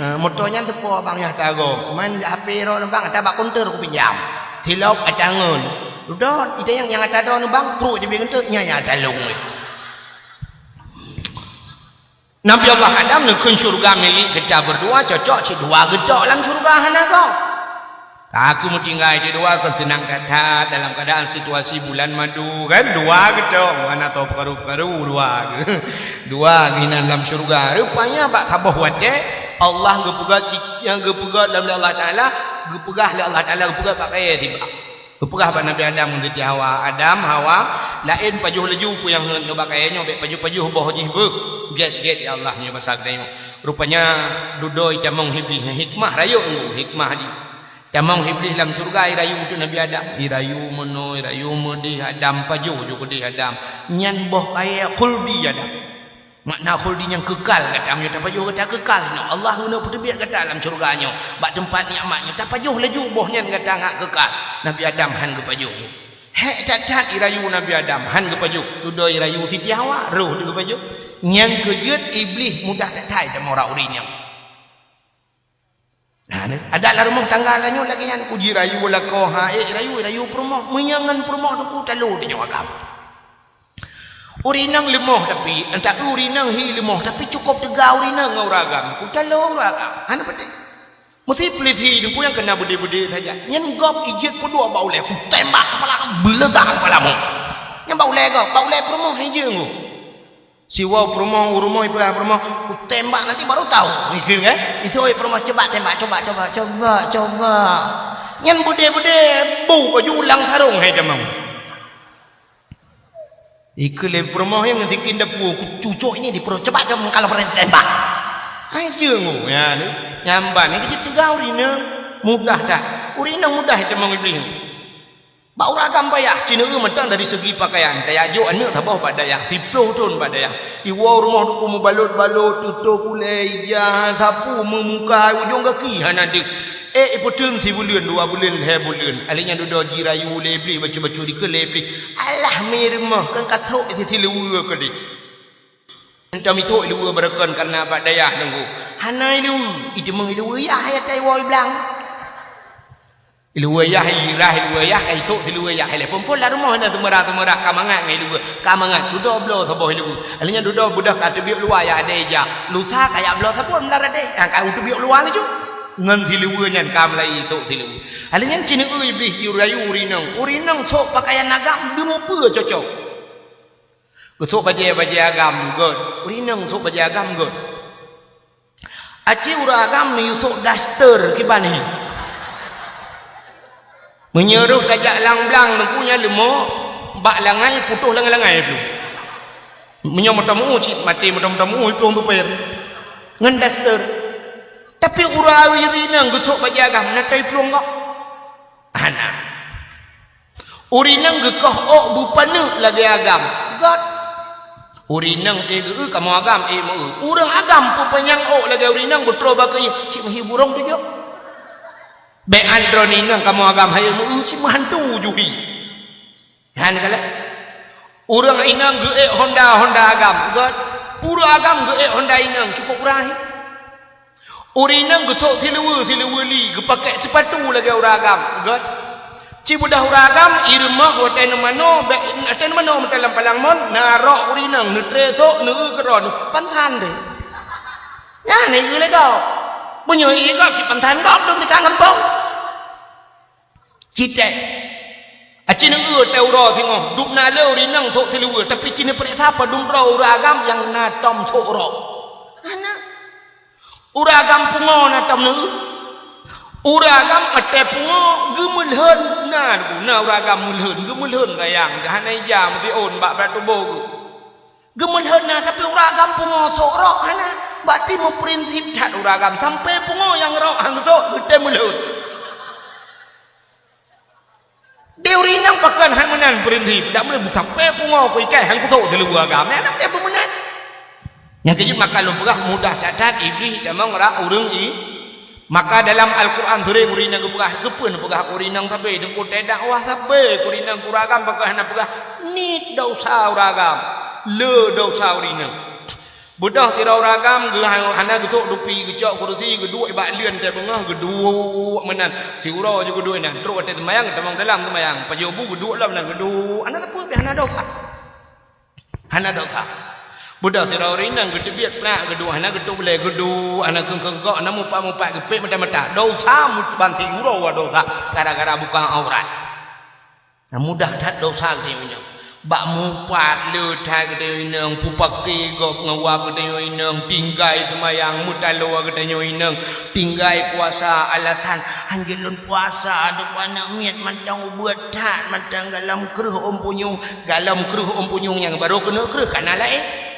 Eh, moto nyan teupo bang nyang ata gob. Man H P droeneuh bang ata bak konter kupinjam. Silop ata ngon. Dudoe, ita nyang, nyang ata droeneuh bang, pruet jibi ngeunteuk, nyan nyang ata lôn. Nabi Allah Adam neukheun syeuruga milik geutanyoe berdua, cocok cit dua geuh teuk lam syeuruga hana gob. Ka keuh meutinggai teuk dua kön seunang that-that dalam keuadaan situasi bulan madu kan, dua geuh teuk, hana tao peukaru-peukaru dua geuh. Dua geuh inan lam syeuruga. Rupanya bak saboh watèe Allah geupeugah ci-, nyang geupeugah lam Allah Taala, geupeugah lé Allah Taala geupeugah bak kayèe tibak. Geupeugah bak Nabi Adam ngon Siti Hawa, "Adam, Hawa, laén pajoh laju peue nyang heuet nyoe bak kayèe nyoe, bèk pajoh-pajoh boh jih beuh. Gèt-gèt ya Allah nyoe basa geutanyoe." Rupanya dudoe itamong Iblih nyan hikmah rayeuk nyoe, hikmah jih. Tamong Iblih lam syeuruga irayu teuk Nabi Adam. Irayu meunoe, irayu meudéh, Adam pajoh ju keudéh Adam. Nyan boh kayèe khuldi Adam. Makna khuldi nyang keukal gata meunyoe tapajoh gata keukal nyoe. Allah geuneuk peuteubiet gata lam syeuruga nyoe. Bak teumpat nikmat nyoe tapajoh laju boh nyan gata ngat keukal. Nabi Adam han geupajoh. Hék that-that irayu Nabi Adam han geupajoh. Dudoe irayu Siti Hawa, roh teuh geupajoh. Nyang keu jeuet Iblih mudah that-that tamong rot ureueng nyan. Nah, ni, adat lam rumoh tangga tanyoe lagèe nyan, ku jirayu lakoe, ha, eh, rayu, rayu peurumoh, meunyoe ngon peurumoh teungku talo tanyoe agam. Ureueng inong leumoh tapi, tapi ureueng inong hi leumoh, tapi cukôp teuga ureueng inong ngon ureueng agam, ku talo ureueng agam. Hana patéh. Meusti polisi teungku nyang keuna beudé-beudé saja. Nyan gob ijeuet peuduek bak ulèe, ku tembak kepala, beuleudang kepala mu. Nyan bak ulèe gob, bak ulèe peurumoh ijeuet ngon. Siwoe peurumoh, u rumoh ipeugah peurumoh, "Kutembak nanti baru tahu." Mikir kan? Itu oi peurumoh, "Coba tembak, coba, coba, coba, coba." Nyan beudé-beudé bu baju ulang sarong hai tamong. Ikeu lé peurumoh nyang tikin dapu, "Kucucok ini di perut. Coba, coba kalau berani tembak." Hai jeueng, ya ni. Nyamban ni keuci teuga ureueng inong. Mudah dah. Ureueng inong mudah tamong Iblih. Bak ureueng agam payah, ci neueu mantong dari segi pakaian. Tajak jok aneuk saboh bak dayah, siplôh thon bak dayah. Iwoe rumoh teungku meubalot-balot, tutoe kulèe, ija, sapu, meumuka, ujong gaki hana deuh. Eh, ipeuteun sibuleuen, dua buleuen, lhèe buleuen. Alèh nyan dudoe jirayu lé Iblih, bacut-bacut dikeue lé Iblih. Alah, mi rumoh, kan ka thok isi siluweue keudeh. Entah mithok luweue beureukan kareuna bak dayah teungku. Hana iluweue, iteumong iluweue yah, hai atai woe blang. Iluweue yah, irah iluweue yah, ka ithok siluweue yah. Hai lé phon-phon lam rumoh na teumeurah-teumeurah ka mangat ngon iluweue, ka mangat. Dudoe bloe saboh iluweue. Alèh nyan dudoe beudôh ka teubiet luwa ya adé ija. Lusa ka yak bloe saboh meulara deh. Nyang ka teubiet luwa laju. Ngon siluweue nyan ka mulai ithok siluweue. Alèh nyan ci neueu Iblih jirayu ureueng inong. Ureueng inong sok pakaian agam deumeupeue cocok. Geuthok bajèe-bajèe agam göt. Ureueng inong thok bajèe agam göt. Aci ureueng agam neuyue thok daster kiban hi. Meunyoe rôh tajak lam blang teungku nyan leumo, bak langai putôh langai-langai pih. Meunyoe meutameu'uh cit maté, meutameu'uh iplueng tuper ngon daster. Tapi ureueng inong geuthok bajèe agam na tai plueng gob. Hana. Ureueng inong geukoh ôk beupaneuk lagèe agam, göt. Ureueng inong ék geu-eu kamoe agam ék meu-eu. Ureueng agam peupanyang ôk lagèe ureueng inong beutroe bak keuieng, cit meuhi burông tujok. Bèk an droeneuh inong kamoe agam hayeu meu-eu, cit meuhantu juhi. Nyan kalheuh. Ureuëng inong geuék honda, honda agam, gét. Ureuëng agam geuék honda inong, cukup murah. Ureuëng inong geusok siluweue, siluweue li, geupakèk sipatu lagèe ureuëng agam, gét. Ci beudôh ureuëng agam, i rumoh watèe neumanoe, bèk watèe neumanoe meutalon palang mon, na rok ureuëng inong, neutré sôk, neueu keudroe, pansan deh. Nyan, ieu lé gob. Meunyoe ié gob, cit pansan gob, dong di gampông. Cit teh. Aci neueu teuh uroe singoh, dub na le ureuëng inong sôk siluweue, tapi ci neupareksa padum droe ureuëng agam nyang na tom sôk rok. Hana. Ureuëng agam pungo na tom neueu. Ureuëng agam até pungo geumeulhon na, na ureuëng agam meulhon, geumeulhon sayang, hana ija meudiôn bak brat tuboh geuh. Geumeulhon na, tapi ureuëng agam pungo sôk rok hana. Bak ti meuprinsip that ureuëng agam, sampai pungo nyang rok han geusok, geutem meulhon. Di ureuëng inong pakon hai meunan prinsip, dak boleh sampai pungo ku ikai han geusok siluweue agam. Nyan dak boleh beumeunan. Nyang keujeuet maka lôn peugah mudah that-that Iblih tamong rak ureuëng i Maka dalam Al-Quran sering ureuëng inong geupeugah, keupeue neupeugah ureuëng inong sabe, teungku teuh dakwah sabe, ureuëng inong ureuëng agam pakon hana peugah, niet desya ureuëng agam, le desya ureuëng inong. Beudôh sidroe ureuëng agam geuh-, hana geusok dupi, geucok kurusi, geuduek bak leuen teuh beungoh, geuduek meunan. Siuroe jih geuduek inan, trok watèe seumayang, geutamong dalam seumayang, pajoh bu geuduek lom nan, geuduek, hana sapeue pih, hana desya. Hana desya. Beudôh sidroe ureuëng inong geuteubiet plak, geuduek hana geutôb lé, geuduek hana keu-, keugok, hana mupat-mupat, geupék mata-mata. Desya mu-, ban siuroe desya gara-gara buka aurat. Nah, mudah that desya geutanyoe inong. Bak mupat le that geutanyoe inong, peupaké gob ngon wa geutanyoe inong, tinggai seumayang, meutaloe geutanyoe inong, tinggai puasa, alasan, "Hanjeuet lôn puasa, teupeu aneuk miet mantong ubeut that, mantong galom kreueh ôn punyueng." Galom kreueh ôn punyueng nyang barô keuneuk kreueh ka na laén.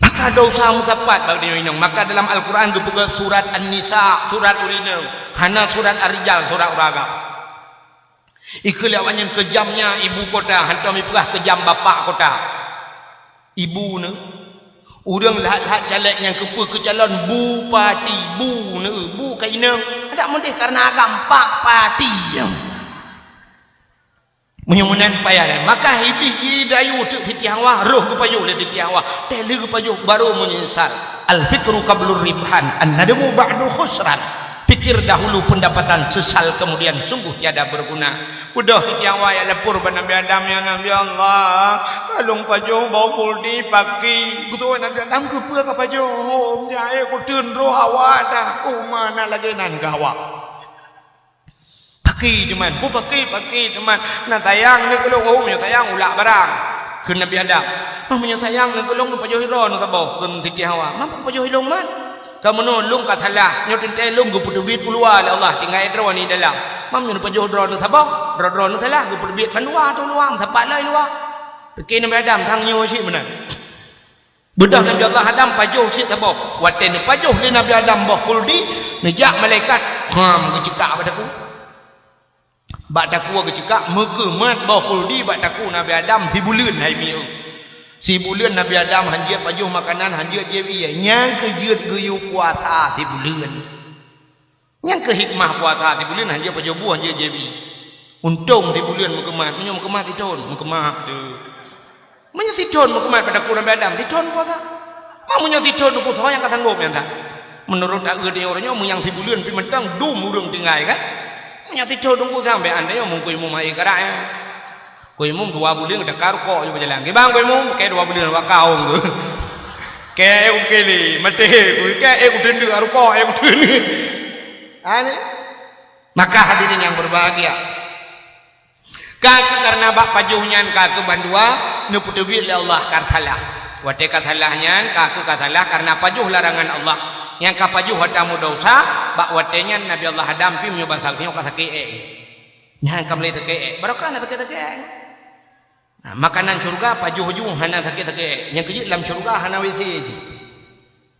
Maka desya meusapat bak geutanyoe inong. Maka dalam Al-Quran geupeugah surat An-Nisa, surat ureuëng inong. Hana surat Ar-Rijal, surat ureuëng agam. Ikheun lé awaknyan keujamnya ibu kota, hantom ipeugah keujam bapak kota. Ibu neu. Ureuëng lahat-lahat caleg nyang keupeue keucalon bupati, bu neu, bu ka inong. Adak meudeh kareuna agam pak pati. Meunyoe meunan payah, maka Iblih jidayue teuk Siti Hawa, roh geupajoh lé Siti Hawa. Teuh lheueh geupajoh barô meunyeusal. Al-fikru qablur ribhan, an-nadmu ba'du khusran. Pikir dahulu pendapatan, sesal kemudian sungguh tiada berguna. Beudôh Siti Hawa jak lapor bak Nabi Adam, "Ya Nabi Allah, ka lôn pajoh boh kuldi paki." Geutanyong Nabi Adam, "Keupeue kapajoh?" "Hom, jak ék kuteun roh Hawa dah." "Oh, ma na lagée nan keu Hawa." "Paki teuma, peue paki, paki teuma. Na sayang neuh keu lôn, oh, meunyoe sayang ulak barang." Kheun Nabi Adam, "Mah meunyoe sayang neuh keu lôn, pajoh droeneuh saboh," kheun Siti Hawa. "Mah pajoh lôn man? Kamoe nyoe lôn ka salah, nyoe teuntée lôn geupeuteubiet u luwa lé Allah, tinggai droeneuh dalam. Mah meunyoe pajoh droeneuh saboh, droe-droeneuh salah, geupeuteubiet bandua ateueh luwa, meusapat lom i luwa." Pike Nabi Adam, sang nyoe cit meunan. Beudôh Nabi Allah Adam pajoh cit saboh. Watée neupajoh lé Nabi Adam boh kuldi, neujak malaikat, ham, geuceukak bak takue. Bak takue geuceukak, meukeumat boh kuldi bak takue Nabi Adam sibuleuen hai mieu. Sibuleuen Nabi Adam hanjeuet pajoh makanan, hanjeuet jieb ié. Nyang keu jeuet geuyue puasa sibuleuen. Nyang keu hikmah puasa sibuleuen hanjeuet pajoh bu, hanjeuet jieb ié. Untông sibuleuen meukeumat, meunyoe meukeumat sithon, meukeumat teuh. Meunyoe sithon meukeumat bak takue Nabi Adam, sithon puasa. Mah meunyoe sithon teungku, soe nyang ka sanggob nyan that? Meunurot taeu tanyoe uroe nyoe, meunyoe nyang sibuleuen pih mantong dum ureuëng tinggai kan? Meunyoe sithon teungku, sampoe an tanyoe meung keu imum hai karak nyan. Keu imum dua buleuen teuka rukok jih beujalan. Kiban keu imum, keu dua buleuen bak kaum tu. Keu ék ukili, maté ku, keu ék uteundeuk rukok, ék uteundeuk. Ha ni. Maka hadirin yang berbahagia, ka keu kareuna bak pajoh nyan ka keu bandua neupeuteubiet lé Allah ka salah. Watée ka salah nyan ka keu ka salah kareuna pajoh larangan Allah. Nyang ka pajoh atra meudesya, bak watée nyan Nabi Allah Adam pih meunyoe ban saksi nyoe ka sakét ék. Nyan ka mulai sakét ék. Barokah na sakét-sakét ék. Nah, makanan syeuruga pajoh ju hana sakét-sakét. Nyang keu jeuet lam syeuruga hana W C jih.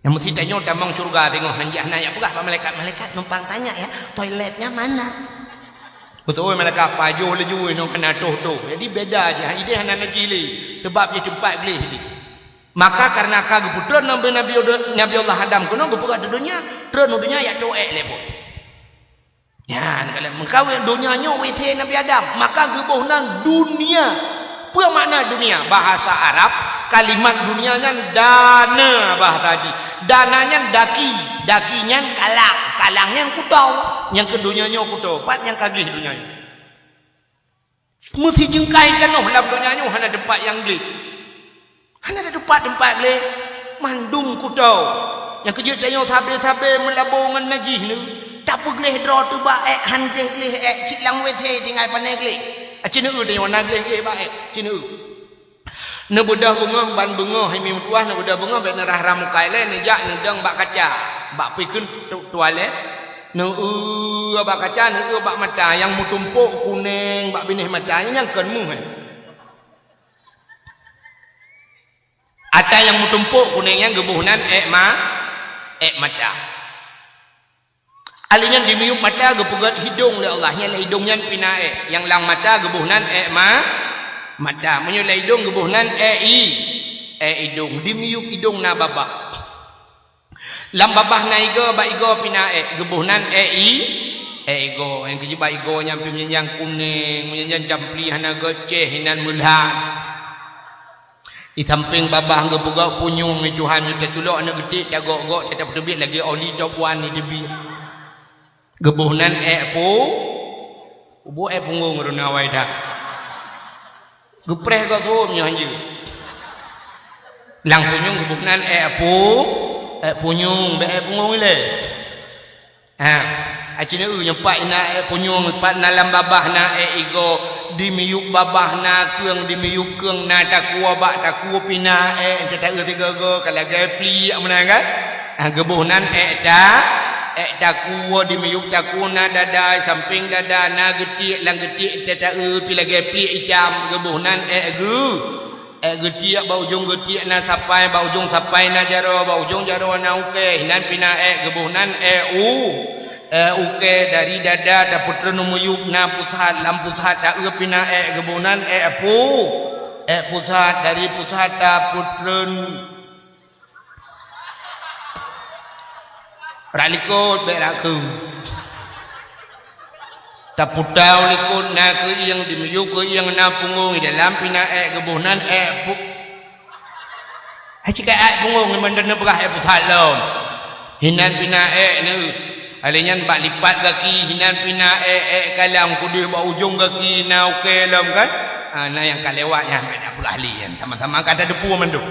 Nyang meusti tanyoe tamong syeuruga teungoh hanjeuet hana jak peugah bak malaikat, "Malaikat numpang tanya ya, toiletnya mana?" Beutôi malaikat pajoh laju inoe hana toh-toh. Jadi beda jih, idéh hana najih lé, sabab jih teumpat gleh jih. Maka kareuna ka geupeutrön Nabi, Nabi, Nabi Allah Adam keunoe geupeugah di donya, trön u donya jak toh ék lé boh. Nyan, kalau meukawen donya nyoe W C Nabi Adam, maka geuboh nan dunia. Peue makna dunia? Bahasa Arab, kalimat dunia nyan dana bahasa jih. Dana nyan daki, daki nyan kalang, kalang nyan kuto. Nyang keu donya nyoe kuto, pat nyang ka gleh donya nyoe. Meusijeungkai tanoh lam donya nyoe hana teumpat nyang gleh. Hana teumpat-teumpat gleh, mandum kuto. Nyang keujeuet tanyoe sabe-sabe meulabo ngon najih nyoe, tapeugleh droe teuh bak ék, han gleh-gleh ék, cit lam W C tinggai pane gleh. Aci neu tanyoe na gleh-gleh bak ék, ci neu. Neubeudôh beungoh ban beungoh, hai meutuah neubeudôh beungoh, bèk neurah ramukai lé, neujak neudong bak kaca, bak pikeuen tu-, tualet. Neueu bak kaca, neueu bak mata, nyang meutumpok kuneng bak binéh mata, nyan kon meuh, eh. Ata nyang meutumpok kuneng nyan geuboh nan ék ma-, ék mata. Alèh nyan di miyueb mata geupeugöt hidông lé Allah, nyan lam hidông nyan pih na ék. Nyang lam mata geuboh nan ék ma-, mata. Meunyoe lam hidông geuboh nan ék i-, ék idông. Di miyueb idông na babah. Lam babah na igoe, bak igoe pih na ék, geuboh nan ék i-, ék igoe. Nyang keujeuet bak igoe nyan pih meunyan kuneng, meunyan campli hana geucéh, inan meulhan. Di sampéng babah geupeugöt punyueng, di Tuhan, nyoe taculok aneuk geutiek, tagok-gok, tapeuteubiet lagèe oli top one di teubiet. Geuboh nan ék pu-, geuboh ék punggong rôh na awai that. Geupreh gob thôn nyoe hanjeuet. Lam punyueng geuboh nan ék pu-, ék punyueng, bèk ék punggong ilèe. Ha, aci neu nyoe pat na ék punyueng, pat na lam babah na ék igoe, di miyueb babah na keueng, di miyueb keueng na takue, bak takue pih na ék, teuta eu tiga-tiga ka lagèe pliek meunan kan? Ha, geuboh nan ék ta-, ék takue, di miyueb takue na dada, sampéng dada na geutiek, lam geutiek teuta eu pih lagèe pliek itam, geuboh nan ék geu-, ék geutiek, bak ujong geutiek na sapai, bak ujong sapai na jaroe, bak ujong jaroe na ukèe, inan pih na ék, geuboh nan ék u-, ék ukèe. Dari dada tapeutreun u miyueb na pusat, lam pusat ta eu pih na ék, geuboh nan ék pu-, ék pusat. Dari pusat tapeutreun Rak likot bèk rak keu. Taputa u likot na keuieng, di miyueb keuieng na punggong, di dalam pih na ék, geuboh nan ék pu-, hai cit ka ék punggong, nyan mandum neupeugah ék pusat lom. Hinan pih na ék neu. Alèh nyan bak lipat gaki, hinan pih na ék, ék kalang keudeh bak ujong gaki na ukèe lom kan. Ha, na nyang ka lewat nyan, bèk tapeugah lé nyan. Sama-sama ka tadeupue mandum.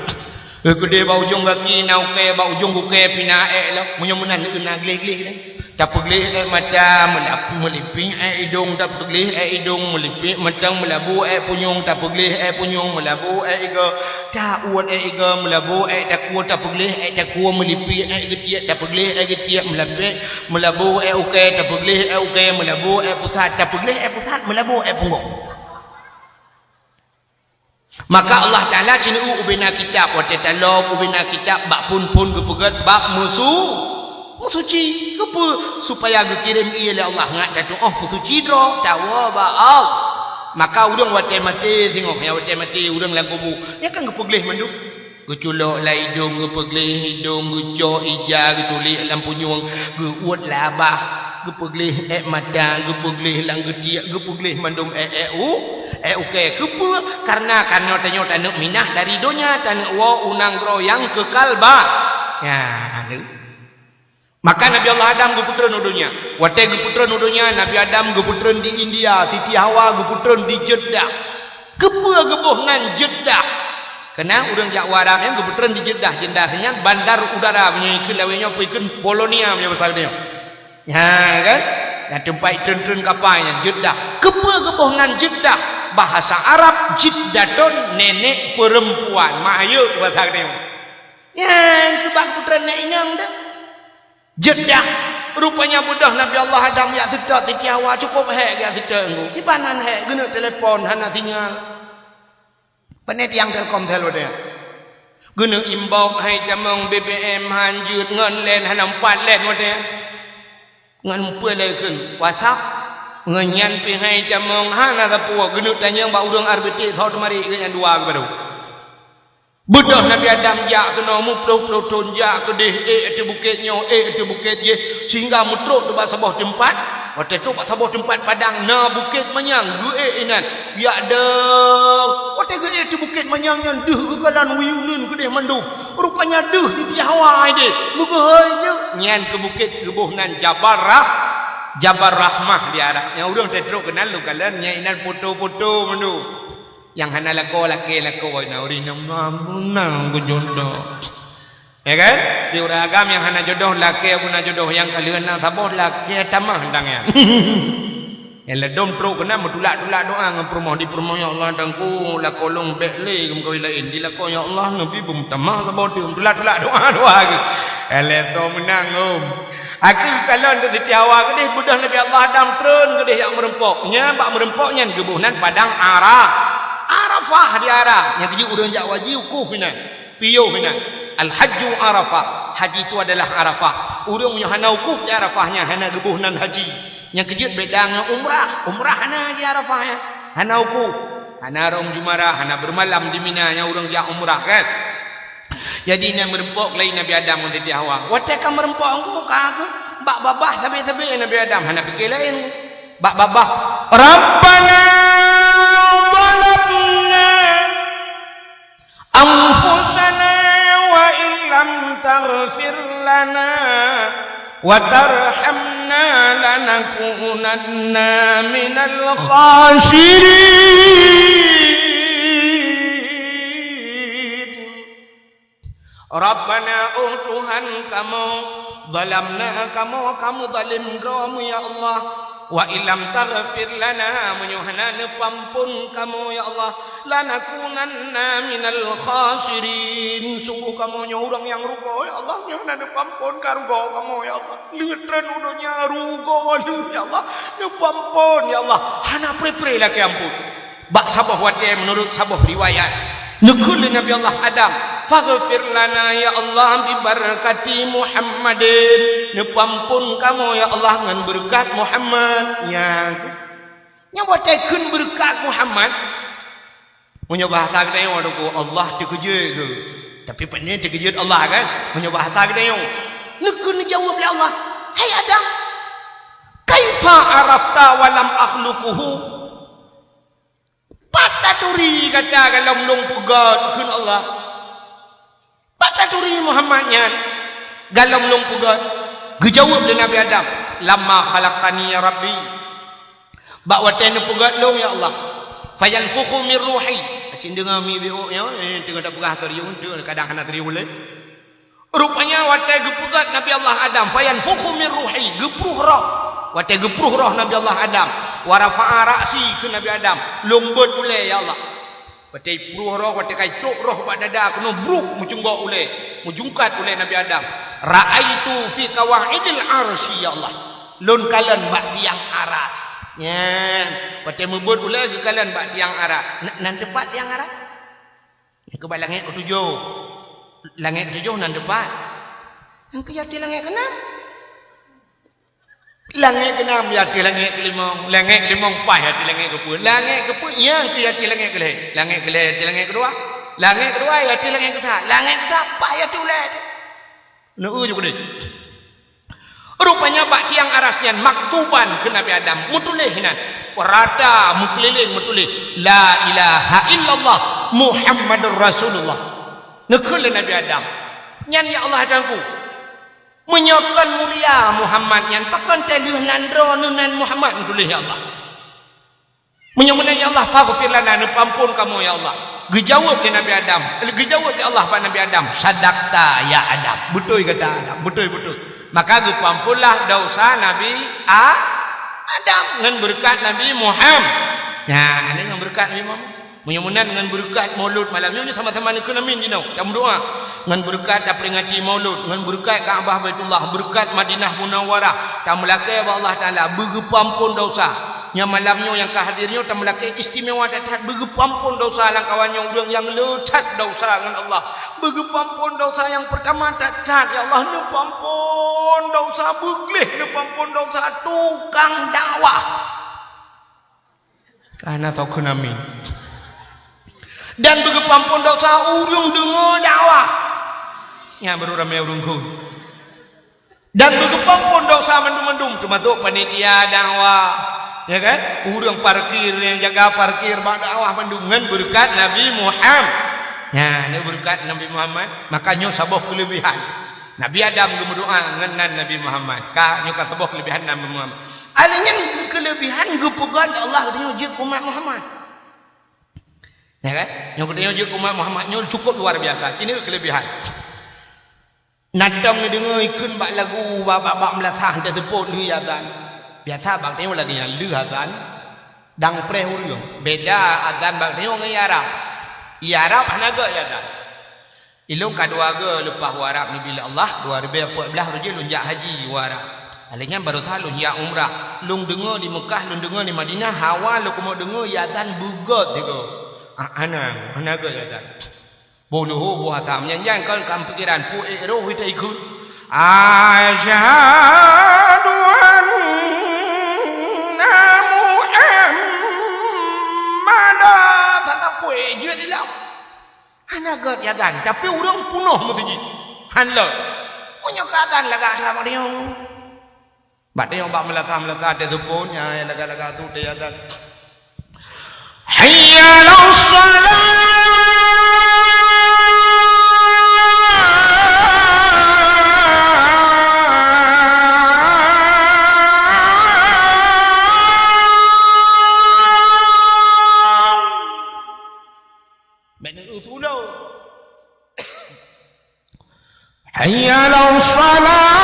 Keudeh bak ujong gaki na ukèe, bak ujong ukèe pih na ék lom. Meunyoe meunan na gleh-gleh lé. Tapeugleh ék mata, meulap-, meulipék ék idong, tapeugleh ék idong, meulipék mantong, meulabo ék punyueng, tapeugleh ék punyueng, meulabo ék igoe, tauet ék igoe, meulabo ék takue, tapeugleh ék takue, meulipék ék geutiek, tapeugleh ék geutiek, meulapék, meulabo ék ukèe, tapeugleh ék ukèe, meulabo ék pusat, tapeugleh ék pusat, meulabo ék punggong. Maka Allah Taala ci neu ubena kitab, watèe talom ubena kitab bak phôn-phôn geupeugöt bak meusu-, meusuci. Keupeue? Supaya geukirém ie lé Allah ngat tatu'oh peusuci droe, tawoe bak Allah. Maka ureueng watèe maté singoh, nyang watèe maté ureueng lam kubu, nyan kan geupeugleh mandum. Geuculok lam idong, geupeugleh idong, geucok ija, geutulék lam punyueng, geuuet lam babah, geupeugleh ék mata, geupeugleh lam geutiek, geupeugleh mandum ék-ék u-, ék ukèe. Keupeue? Karena, karena tanyoe taneuk minah dari donya, taneuk woe u nanggroe nyang keukal ba-, nyan. Maka Nabi Allah Adam geupeutreun u donya. Watèe geupeutreun u donya, Nabi Adam geupeutreun di India, Siti Hawa geupeutreun di Jeddah. Keupeue geuboh nan Jeddah? Keunan ureueng jak u Arab nyan geupeutreun di Jeddah. Jeddah nyan bandar udara, meunyoe ikheun lawét nyoe, peue ikheun Polonia meunyoe basa geutanyoe. Nyan kan? Nyang teumpat treun-treun kapai nyan, Jeddah. Keupeue geuboh nan Jeddah? Bahasa Arab, jiddatun, nenek perempuan. Mak ayeuek basa geutanyoe. Nyan, keubah geupeutreun nèk inong teuh. Jeddah. Rupanya beudôh Nabi Allah Adam jak seutôt Siti Hawa, cukôp hék jak seutôt ngon. Kiban han hék, geuneuk telepon hana sinyal. Pane tiang Telkomsel watèe nyan. Geuneuk inbox hai tamong, B B M han jeuet, ngon len hana meupat len watèe nyan. Ngon peue lé kheun WhatsApp, ngon nyan pih hai tamong hana sapeue, geuneuk tanyong bak ureueng R B T soe teumarit geuh nyan dua geuh baru. Beudôh Nabi Adam jak keunoe meuploh-ploh thon, jak keudeh, ék ateueh bukét nyoe, ék ateueh bukét jéh, sehingga meutrok teuh bak saboh teumpat. Watèe trôk bak saboh teumpat padang na bukét manyang, geuék inan. Yak deuh. Watèe geuék di bukét manyang nyan deuh geukalon wiyuneuen keudéh mandum. Rupanya deuh Siti Hawa idéh. Meugeuhôi jeuet. Nyan keu bukét geuboh nan Jabal Rah-, Jabal Rahmah di Arab. Nyang ureueng watèe trôk keunan lôn kalon nyan inan foto-foto mandum. Nyang hana lakoe lakèe lakoe na ureueng nyan na geujodoh. Ya kan? Di ureueng agam nyang hana jodoh lakèe guna jodoh nyang ka lheueh na saboh lakèe tamah dang nyan. Nyang ladôm trôk keunan meutulak-tulak doa ngon peurumoh di peurumoh, "Ya Allah, Teungku, lakoe lôn bèk lé geumeukawen laén. Di lakoe, ya Allah, neubi beumeutamah saboh teuk." Meutulak-tulak doa, doa geuh. Nyang lé tô meunang, um. Aku kalon tu Siti Hawa keudéh, beudôh Nabi Allah Adam treun keudéh jak meurumpok. Nyan bak meurumpok nyan geuboh nan padang Ara-, Arafah di Ara. Nyang keujeuet ureueng jak haji wukuf inan. Piôh inan. Al-hajju Arafah. Haji itu adalah Arafah. Ureueng nyang hana wukuf di Arafah nyan hana geuboh nan haji. Nyang keujeuet beda ngon umrah. Umrah hana di Arafah nyan. Hana wukuf. Hana rhom jumarah, hana beumalam di Mina nyang ureueng jak umrah kan. Jadi, nyan meurumpok lé Nabi Adam ngon Siti Hawa. Watèe ka meurumpok ngon ka geuh, bak babah sabé-sabé Nabi Adam hana pike laén. Bak babah, "Rabbana zalamna anfusana wa illam taghfir lana wa tarhamna lanakunanna minal khasirin." Rabbana, oh Tuhan kamoe, zalamna kamoe, kamoe zalém droe mu, ya Allah. Wa illam taghfir lana, meunyoe hana neupeuampon kamoe, ya Allah, lanakunanna minal khasirin. Sungguh kamoe nyoe ureueng nyang rugoe, ya Allah, meunyoe hana neupeuampon ka rugoe kamoe, ya Allah. Lheueh treun u donya rugoe lheueh, ya Allah. Neupeuampon, ya Allah. Hana pre-pre lakèe ampon. Bak saboh watèe, meunurot saboh riwayat, neukheun lé Nabi Allah Adam, "Faghfir lana, ya Allah, bi barakati Muhammadin." Neupeuampon kamoe, ya Allah, ngon beureukat Muhammad. Nyan, nyan watèe kheun beureukat Muhammad. Meunyoe bahasa geutanyoe, Allah teukeujeuet geuh. Tapi pane teukeujeuet Allah kan? Meunyoe bahasa geutanyoe, neukheun neujaweueb lé Allah, "Hai Adam, kaifa arafta wa lam akhluquhu?" Pat taturi gata gohlom lôn peugèt, kheun Allah. Pat taturi Muhammad nyan gohlom lôn peugèt? Geujaweueb lé Nabi Adam, "Lamma khalaqtani ya Rabbi." Bak watèe neupeugèt lôn, ya Allah. "Fayanfukhu min ruhi." Acit deungö mi biôk nyoe, eh, teungoh tapeugah keu riueng, kadang hana teurimong lé. Rupanya watèe geupeugèt Nabi Allah Adam, "Fayanfukhu min ruhi," geupruh roh. Watèe geupruh roh Nabi Allah Adam, "Wa rafa'a ra'si," kheun Nabi Adam, "Lôn beuet ulèe, ya Allah." Watèe pruh roh, watèe ka icok roh bak dada keunoe, bruk, meucunggok ulèe, meujungkat ulèe Nabi Adam. "Ra'aitu fi qawaidil arsy, ya Allah." Lôn kalon bak tiang aras. Nyan, watèe meubeuet ulèe geukalon bak tiang aras. N-, nan teupat tiang aras? Nyang keu bak langèt keutujoh. Langèt keutujoh nan teupat. Nyang keu ateueh langèt keunam. Langèt keunam ateueh langèt keulimong. Langèt keulimong paih ateueh langèt keupeuet. Langèt keupeuet nyang keu ateueh langèt keulhèe. Langèt keulhèe ateueh langèt keudua. Langèt keudua ateueh langèt keusat. Langèt keusat paih ateueh ulèe. Neu-eu ju keudeh. Rupanya bak tiang aras nyan maktuban keu Nabi Adam, meutuléh inan, rata meukeulileng meutuléh, "La ilaha illallah Muhammadur Rasulullah." Neukheun lé Nabi Adam, "Nyan ya Allah Tuhanku, meunyoe kon mulia Muhammad nyan, pakon teuh lheueh nan droeneuh nan Muhammad meutuléh ya Allah?" "Meunyoe meunan ya Allah, faghfir lana, neupeuampon kamoe ya Allah." Geujaweueb lé Nabi Adam, geujaweueb lé Allah bak Nabi Adam, "Sadaqta ya Adam." Beutôi gata Adam, beutôi, beutôi. Maka geupeuamponlah desya Nabi A-, Adam ngon beureukat Nabi Muham-, nyan, ngon beureukat Nabi Muhammad. Meunyoe meunan ngon beureukat Maulud malam nyoe, sama-sama neukheun amin jinoe. Tameudoa. Ngon beureukat taperingati Maulud, ngon beureukat Ka'bah Baitullah, beureukat Madinah Munawwarah, tameulakèe bak Allah Taala, beugeupeuampon desya. Nyang malam nyoe nyang ka hadir nyoe tameulakèe istimewa that-that, beugeupeuampon desya lam kawan nyoe ureueng nyang le that desya ngon Allah. Beugeupeuampon desya nyang peurtama that-that, ya Allah, neupeuampon desya beugleh, neupeuampon desya tukang dakwah. Ka na tokheun amin. Dan beugeupeuampon desya ureueng deungoe dakwah. Nyan baru ramè ureueng kheun. Dan beugeupeuampon desya mandum-mandum Teumasok panitia dakwah, ya kan? Ureuëng parkir, nyang jaga parkir bak dakwah mandum ngon beureukat Nabi Muhammad. Nyan, ngon beureukat Nabi Muhammad, maka nyoe saboh keuleubihan. Nabi Adam geumeudoá ngon nan Nabi Muhammad. Ka, nyoe ka saboh keuleubihan Nabi Muhammad. Alèh nyan keuleubihan geupeugah lé Allah nyoe jeuet umat Muhammad. Ya kan? Nyoe geutanyoe jeuet umat Muhammad nyoe cukup luar biasa. Cit nyoe keuleubihan. Na tom neudeungoe ikheun bak lagu bak, bak, bak meulasah teuseupôt lheueh azan. Biasa bak tanyoe lagèe nyan lheueh azan dang preh ureuëng. Beda azan bak tanyoe ngon Arab. Arab hana göt azan. Ilôn ka dua go leupah u Arab neubi lé Allah, dua ribèe empat belas uroe jih lôn jak haji u Arab. Alèh nyan baroesa lôn jak umrah. Lôn deungoe di Meukah, lôn deungoe di Madinah, hawa lôn keumeung deungoe azan beugöt sigoe. Ah, hana, hana göt azan. Boh leuhô boh asa meunyan-nyan kon ka pikiran, peue ék roh ita ikheun. Asyhadu anna Muhammadan. Saka peue ék jeuet ilom. Hana göt azan, tapi ureuëng peunoh meuseujid. Han lom. Meunyoe ka azan lagak that bak tanyoe. Bak tanyoe bak meulasah-meulasah teuseupôt, nyang lagak-lagak tu teuazan. Hayya 'alas shalah. Bèk neueu tulông. Hayya 'alas shalah.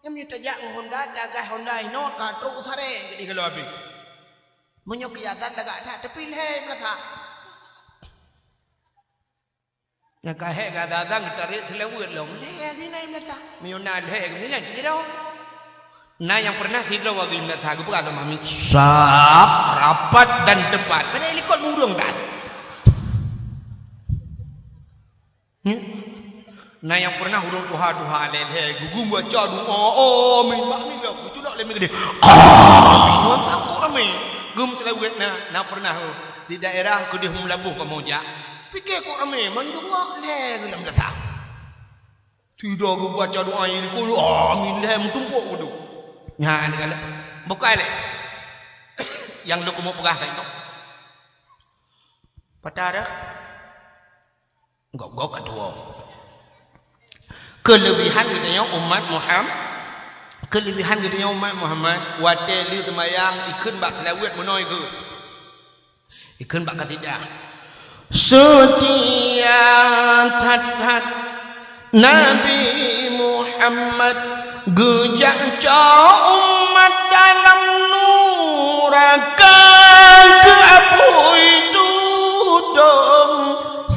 Nyan meunyoe tajak ngon honda, tagaih honda inoe ka trok u saré, jadi kalau habéh. Meunyoe keu azan lagak that, tapi lhèe meulasah. Nyang ka hék gata-gata geutarek seulaweuet lom. Lhèe geuh na meulasah. Meunyoe na lhèe geuh nyan, sidroe. Na nyang peureunah sidroe geuh meulasah, geupeugah lom amin. Saf, rapat dan tepat. Padahai likot ureueng that. Hmm? Na nyang peureunah ureueng tuha-tuha lhèe-lhèe, geugum baca doa, amin. Bak nyan geuculok lé mi keudéh. Amin. Ngon takot ramé. Geum seulaweuet na, na peureunah, oh, di daerah keudéh Meulaboh kamoe jak. Pike kok ramé, mandum lhèe geuh lam dasar. Sidroe geubaca doa nyang dikulu, amin, lhèe meutumpok geudu. Nyan kan. Bukai lé. Nyang lôn keumeung peugah tadi tu. Patah dah. Gob-gob ka tuwoe. Keuleubihan geutanyoe umat Muham-, keuleubihan geutanyoe umat Muhammad, watèe lheueh seumayang, ikheun bak seulaweuet meunoe geuh. Ikheun bak kasidah. Seutia that-that Nabi Muhammad geujak cok umat dalam nuraka keu apui tutong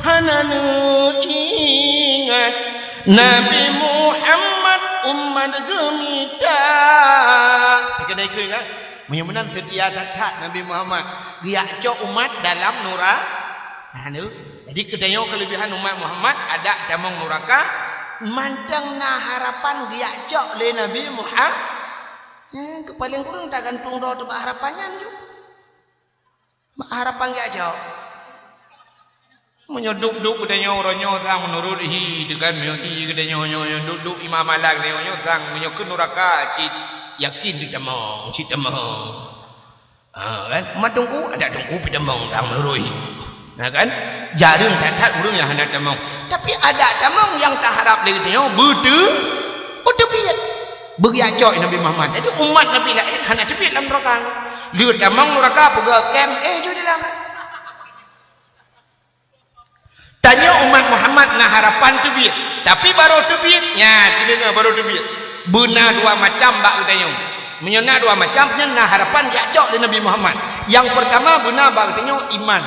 hana neuingat Nabi Muhammad umat geumita. Keuneuk ingat. Meunyoe meunan seutia that-that Nabi Muhammad, geujak cok umat dalam nura-, nah, tu. Jadi, geutanyoe keuleubihan umat Muhammad, adak tamong nuraka, mantong na harapan geujak cok lé Nabi Muhammad. Eh, keu paleng kureueng tagantung droe teuh bak harapan nyan ju. Bak harapan geujak cok. Meunyoe duek-duek geutanyoe uroe nyoe sang meunurot hi, teukan meunyoe hi geutanyoe nyoe, nyoe duek-duek iman malam geutanyoe nyoe sang meunyoe keu nuraka cit yakin teutamong, cit tamong. Ha, kan? Mat teungku, adak teungku pih tamong sang meunurot hi. Nah, kan? Jareueng that-that ureueng nyang hana tamong. Tapi adak tamong nyang taharap lé geutanyoe beuteu-, beuteubiet. Beugeujak cok Nabi Muhammad. Jadi umat Nabi laén hana teubiet lam nuraka. Lheueh tamong nuraka peugah kem, eh, ju dalam. Tanyoe umat Muhammad na harapan teubiet, tapi barô teubiet, nya, sideungoe barô teubiet. Beuna dua macam bak geutanyoe. Meunyoe na dua macam, nyan na harapan jak cok lé Nabi Muhammad. Nyang peurtama beuna bak geutanyoe iman.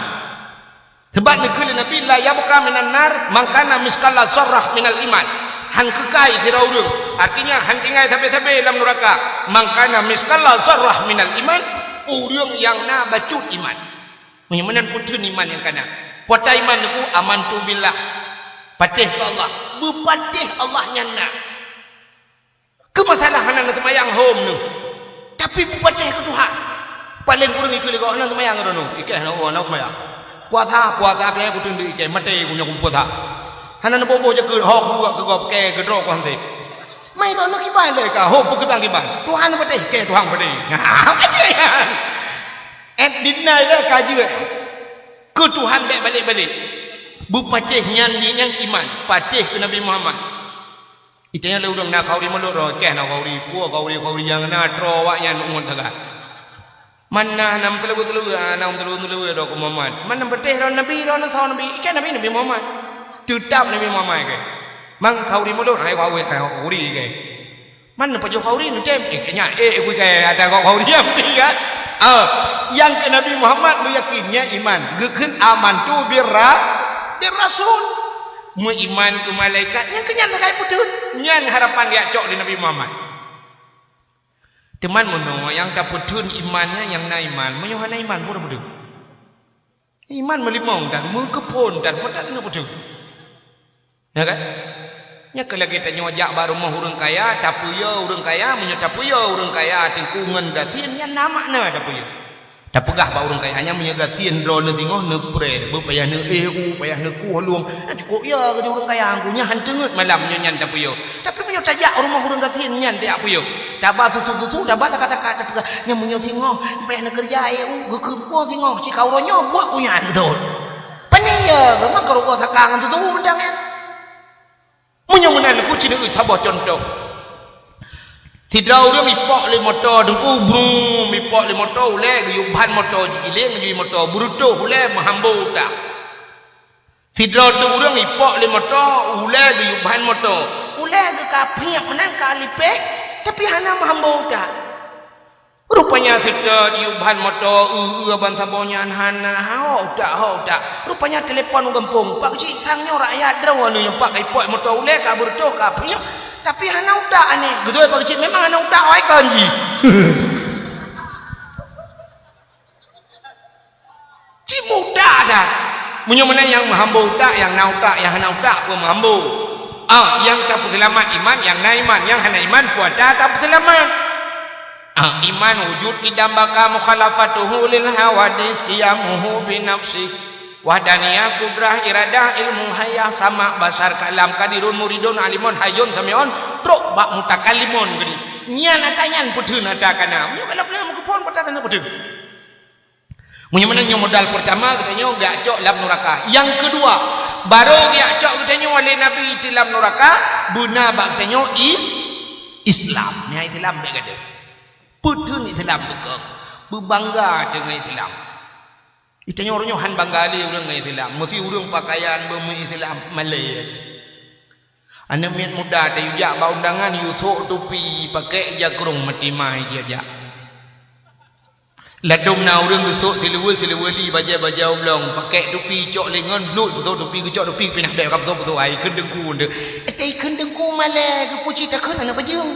Sabab neukheun lé Nabi, "La yabqa minan nar man kana misqala zarrah minal iman." Han keukai sidroe ureueng, artinya han tinggai sabe-sabe lam nuraka. "Man kana misqala zarrah minal iman," ureueng nyang na bacut iman. Meunyoe meunan peue teuma iman nyang kana. Peue iman teungku, "Amantu billah." Patéh keu Allah. Beupatéh Allah nyan na. Keu masalah hana neuseumayang hom neuh. Tapi beupatéh keu Tuhan. Paleng kureueng ikeu lé gob hana seumayang droeneuh. Ikeh na, oh, hana seumayang. Puasa, puasa pih kuteun di ikeh, maté ku nyoe puasa. Hana neuboh-boh jakeuet, ho kubuet keu gob, keu droe ku hanté. Mai droeneuh kiban lé ka, ho peukeubang kiban. Tuhan patéh, ikeh Tuhan patéh. Eh, dina lé ka jeuet. Keu Tuhan bèk balek-balek. Beupatéh nyan, nyan iman, patéh keu Nabi Muhammad. Itanya lé ureueng na khauri mulod, roh keh na khauri, pue khauri, khauri nyang na troh awaknyan ungon sagai. Man na nam teuleuwe-teuleuwe, ah, nam teuleuwe-teuleuwe droe keu Muhammad. Man nam patéh droe Nabi, droe na sawa Nabi, ikeh Nabi, Nabi Muhammad. Teutab Nabi Muhammad keh. Man khauri mulod, hai khauri, hai khauri keh. Man na pajoh khauri neutem, eh, keh nyan, eh, kui keh, ada kok khauri nyang penting kan? Ah, nyang keu Nabi Muhammad meuyakin, nyan iman. Geukheun amantu birra-, birrasul. Meuiman keu malaikat, nyang keu nyan sagai peutheun. Nyan harapan jak cok lé Nabi Muhammad. Teuma meunoe nyang tapeutheun iman nyan nyang na iman, meunyoe hana iman, peue tapeutheun? Iman meulimong dan meukeuphon dan peue tapeutheun. Ya kan? Nyan keuh lagèe tanyoe jak bak rumoh ureueng kaya, tapeuyö ureueng kaya, meunyoe tapeuyö ureueng kaya teungku ngon gasien, nyan na makna tapeuyö. Tapeugah bak ureueng kaya nyan, meunyoe gasien droeneuh singoh neupreh, beu payah neuéh u, payah neukueh lueng. Nyan cukôp yö keu ureueng kaya, nyan han teungeut malam nyoe nyan tapeuyö. Tapi meunyoe tajak rumoh ureueng gasien nyan tajak peuyö. Taba susu-susu, taba taka-taka, tapeugah, nyan meunyoe singoh payah neukeureuja éh u, geukeumpung singoh, si ka uroe nyoe buet ku nyan beutôi. Pane yö, memang keurugoe saka ngon susu mantong nyan. Meunyoe meunan, neuku ci neueu saboh cuntoh. Sidroe ureueng ipok lé moto, teungku, brum, ipok lé moto, ulèe geuyue ban moto, jigiléng laju moto, beureutoh ulèe meuhambo utak. Sidroe teuk ureueng ipok lé moto, ulèe geuyue ban moto, ulèe geuh ka phiek meunan ka lipéh, tapi hana meuhambo utak. Rupanya seutôt yue ban moto, eu-eu ban saboh nyan hana, ho utak, ho utak. Rupanya telepon u gampông, "Pak Geuchik, sang nyoe rakyat droeneuh nyang pat ka ipok moto ulèe ka beureutoh ka apui nyoe, tapi hana utak aneuk." Beutôi Pak Geuchik, memang hana utak awai kon jih. Cit mudah that. Meunyoe meunan nyang meuhambo utak, nyang na utak, nyang hana utak peue meuhambo. Ah, nyang tapeuseulamat iman, nyang na iman, nyang hana iman peue ata tapeuseulamat. Ah, iman wujud qidam baqa mukhalafatuhu lil hawadis qiyamuhu bi nafsi. Wahdaniyah, qudrah, iradah, ilmu, hayah, sama', basar, kalam, qadirun, muridun, alimun, hayyun, sami'un, trok bak mutakallimun geude. Nyan ata nyan peutheun ata kana. Meunyoe kana peutheun meukeupon ata kana peutheun. Meunyoe meunan nyoe modal peurtama geutanyoe geujak cok lam nuraka. Nyang keudua, barô geujak cok geutanyoe lé Nabi di lam nuraka, beuna bak geutanyoe is-, Islam. Nyan Islam bèk gadôh. Peutheun Islam beukong. Beubangga deungon Islam. Geutanyoe uroe nyoe han bangga lé ureueng ngon Islam. Meusi ureueng pakaian beumeu-Islam malèe. Aneuk miet muda teuh yue jak bak undangan, yue sôk tupi, pakèk jakrong, meutimai jih jak. Ladôm na ureueng geusôk siluweue-siluweue li, bajèe-bajèe oblong, pakèk tupi, cok lengon, bluet, geusôk tupi, geucok tupi, pinah bèk ka peusôk-peusôk, ai kheun teungku deuh. Ata kheun teungku malèe, geupeucit takheun aneuk bajeueng.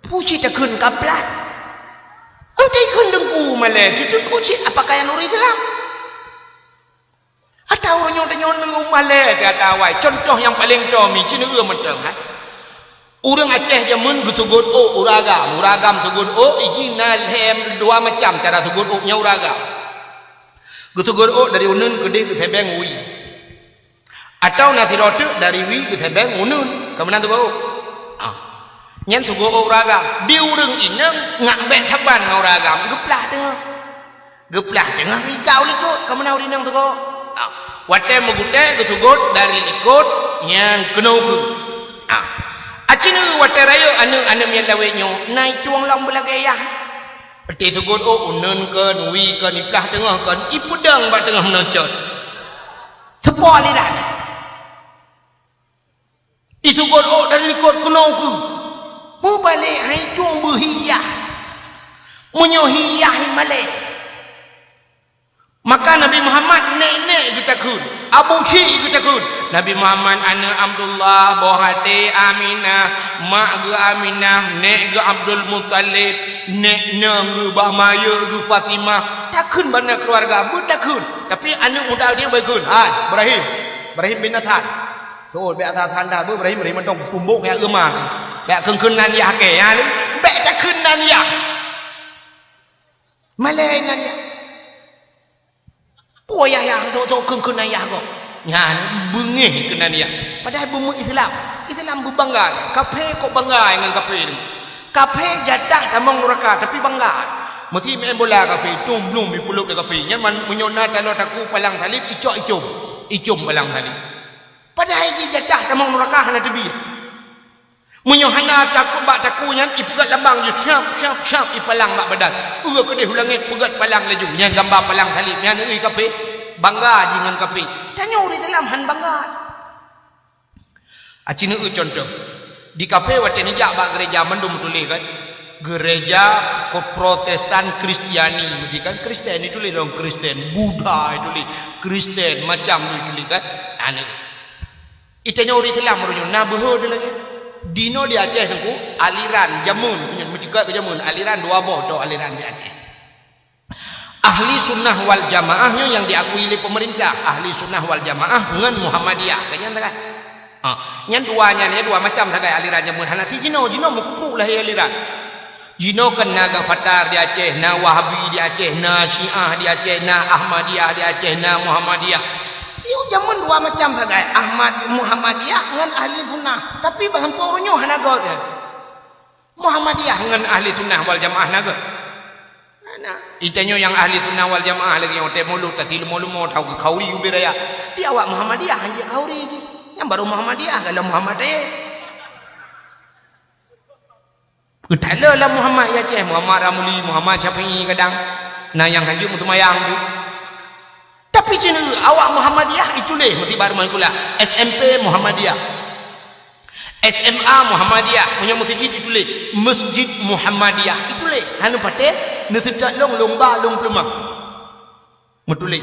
Peucit takheun ka plat. Ata kheun teungku malèe, teungku cit apa kaya nuri Islam. Ata uroe nyoe tanyoe neu malèe teuh ata awai. Contoh nyang paleng tô mi, ci neueu mantong, hai. Ureueng Aceh jameun geuseugot ôk ureueng agam. Ureueng agam seugot ôk, iji na lhèe dua macam cara seugot ôk nyan ureueng agam. Geuseugot ôk dari uneuen keudeh geusèbèng wie. Atawa na sidroe teuk dari wie geusèbèng uneuen, ka meunan seugot ôk. Ah. Nyan seugot ôk ureueng agam. Di ureueng inong ngak bèk saban ngon ureueng agam, geuplah teungoh. Geuplah teungoh geugau likot, ka meunan ureueng inong seugot. Ah, watèe meugutèe geuseugot dari likot nyang keunoe geuh. Ah, aci neu watèe rayeuk aneuk-aneuk miet lawét nyoe na itueng lom beulagèe yah. Peuti seugot ôk uneuen kon, wie kon, iplah teungoh kon, ipeudong bak teungoh meunoe cot. Teupo lidah. Iseugot ôk dari likot keunoe geuh. Mubalek hai tueng beuhiyah. Meunyoe hiyah i malèe. Maka Nabi Muhammad nèk-nèk geutakheun, Abu Syik geutakheun. Nabi Muhammad aneuk Abdullah, boh até Aminah, mak geuh Aminah, nèk geuh Abdul Muthalib, nèk nong geuh bah mayeuek geuh Fatimah. Takheun bak na keuluwarga, beutakheun. Tapi aneuk muda nyan beukheun, "Hai, Ibrahim, Ibrahim bin Adham." Tuh, bèk that-that dah, beuh, Ibrahim, Ibrahim mantong pumbok nyang euma. Bèk kheun-kheun nan yah kèe, ya, bèk takheun nan yah. Malèe nan yah. Peue yah, yah, tok-tok kheun-kheun nan yah gob. Nyan, beungéh keunan yah. Padahai bumoe Islam. Islam beubangga. Kafé kok bangga ngon kafé nyoe. Kafé jatah tamong nuraka, tapi bangga. Meusi main bola kafé, tum blum jipulop lé kafé. Nyan man-, meunyoe na taloe takue palang saleb, icok icom. Icom palang saleb. Padahai jih jatah tamong nuraka hana teubiet. Meunyoe hana takue bak takue nyan, ipeugét lambang jih, syap, syap, syap, ipalang bak badan. Uroe keudeh u langét peugét palang laju. Nyan gamba palang saleb, nyan ui kafé. Bangga jih ngon kafé. Tanyoe ureueng Islam han bangga. Aci neueu contoh. Di kafé watèe neujak bak gereja mandum tuléh kan. Gereja ko-, Protestan Kristiani, meusti kan Kristen ituléh dong Kristen, Buddha ituléh Kristen, macam tu ituléh kan. Anu. Itanyoe ureueng Islam ureueng nyoe na beuhe teuh lagèe. Dinoe di Aceh teungku, aliran jameun, meuceukat keu jameun, aliran dua boh teuh aliran di Aceh. Ahli Sunnah wal Jamaah nyoe nyang diakui lé pemerintah, Ahli Sunnah wal Jamaah ngon Muhammadiyah, kan nyan sagai. Ha, nyan dua nyan, nyan dua macam sagai aliran jameun hana si jinoe, jinoe meukupru lahé aliran. Jinoe kan na Gafatar di Aceh, na Wahabi di Aceh, na Syiah di Aceh, na Ahmadiyah di Aceh, na Muhammadiyah. Yôh jameun dua macam sagai, Ahmad, Muhammadiyah ngon Ahli Sunnah. Tapi bak sampoe uroe nyoe hana göt nyan. Muhammadiyah ngon Ahli Sunnah wal Jamaah na göt? Hana. Itanyoe nyang Ahli Sunnah wal Jamaah lagèe nyoe teuh mulod ka si leumo-leumo tau keu khauri ubé raya. Di awak Muhammadiyah han jeuet khauri jih. Nyang barô Muhammadiyah galom Muhammad tayé. Peutaloe lam Muhammad i Aceh, Muhammad Ramli, Muhammad Syafi'i kadang. Na nyang hanjeuet meuseumayang tu. Tapi cit awak Muhammadiyah ituléh meuti barumah sikula, S M P Muhammadiyah. S M A Muhammadiyah, meunyoe meuseujid ituléh, Masjid Muhammadiyah. Ituléh, hana patéh, neuseutôt lôn, lôn ba, lôn peuleumah. Meutuléh.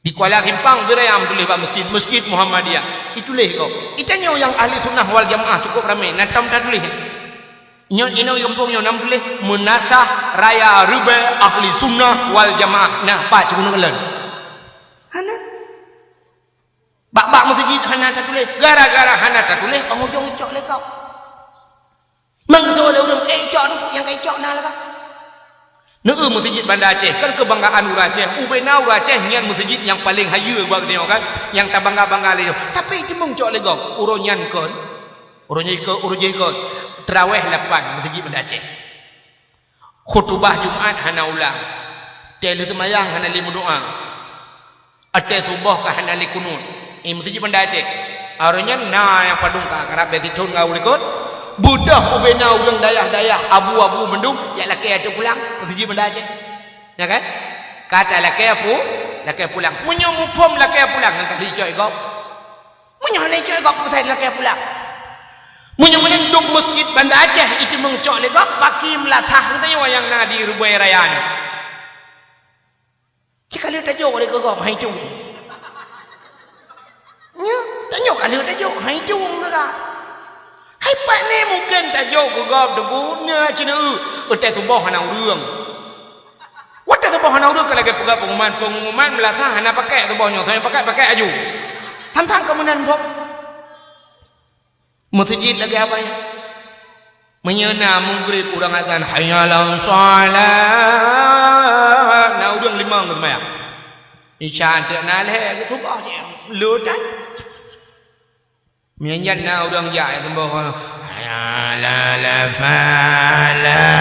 Di Kuala Simpang, Birayam tuléh bak masjid, Masjid Muhammadiyah. Ituléh kok. Itanyoe nyang Ahli Sunnah wal Jamaah cukup ramé, na tom tatuléh. Nyoe inoe yumpung nyoe nam tuléh, Meunasah Raya Ribée Ahli Sunnah wal Jamaah. Nah, pat cukupna lôn. Hana. Bak-bak meuseujid hana tatuléh. Gara-gara hana tatuléh, ujong icok lé gob. Meukeusut lé ureueng, eh, icok tu, nyang ka icok na laba. Neu meuseujid Banda Aceh, kan keubanggaan ureueng Aceh. Ubena ureueng Aceh nyan meuseujid nyang paleng hayeue bak geutanyoe kan, nyang tabangga-bangga lé nyoe. Tapi teumeung cok lé gob, uroe nyan kon. Uroe nyan kon, uroe jih kon. Teurawéh lapan meuseujid Banda Aceh. Khutubah Jumat hana ulang. Teuh lheueh seumayang hana lé meudoa. Watèe suboh ka hana lé kunut. Eh, meuseujid Banda Aceh. Uroe nyan na nyang padum ka karab bèe sithon ka u likot. Beudôh ubena ureueng dayah-dayah abu-abu mandum, jak lakèe ateueh pulang. Meuseujid Banda Aceh. Ya kan? Ka talakèe pu-, lakèe pulang. Meunyoe muphom lakèe pulang, nyan ka lheueh icok lé gob. Meunyoe hana icok lé gob, peue sa lakèe pulang. Meunyoe meunan dum meuseujid Banda Aceh, iteumeung cok lé gob, pakri meulasah geutanyoe nyang na di Ribée Raya nyoe. Cit ka lheueh tajok lé keu gob, hai tu. Nyoe, tanyoe ka lheueh tajok, hai tu meuga. Hai pat ni mungken tajok keu gob teungku, nyoe cit eu, watèe suboh hana ureueng. Watèe suboh hana ureueng ka lagèe peugah pengumuman, pengumuman meulasah hana pakai suboh nyoe, soe nyang pakai, pakai aju. Tantang keu meunan boh. Meuseujid lagèe apa nyan? Meunyoe na meugrib ureueng azan, "Hayya 'alas shalah." Na ureueng limong geuseumayang. Isya teuk na lhèe, geuseuboh jih. Le tan. Meunyan na ureueng jak geuseuboh, "Hayya 'alal falah."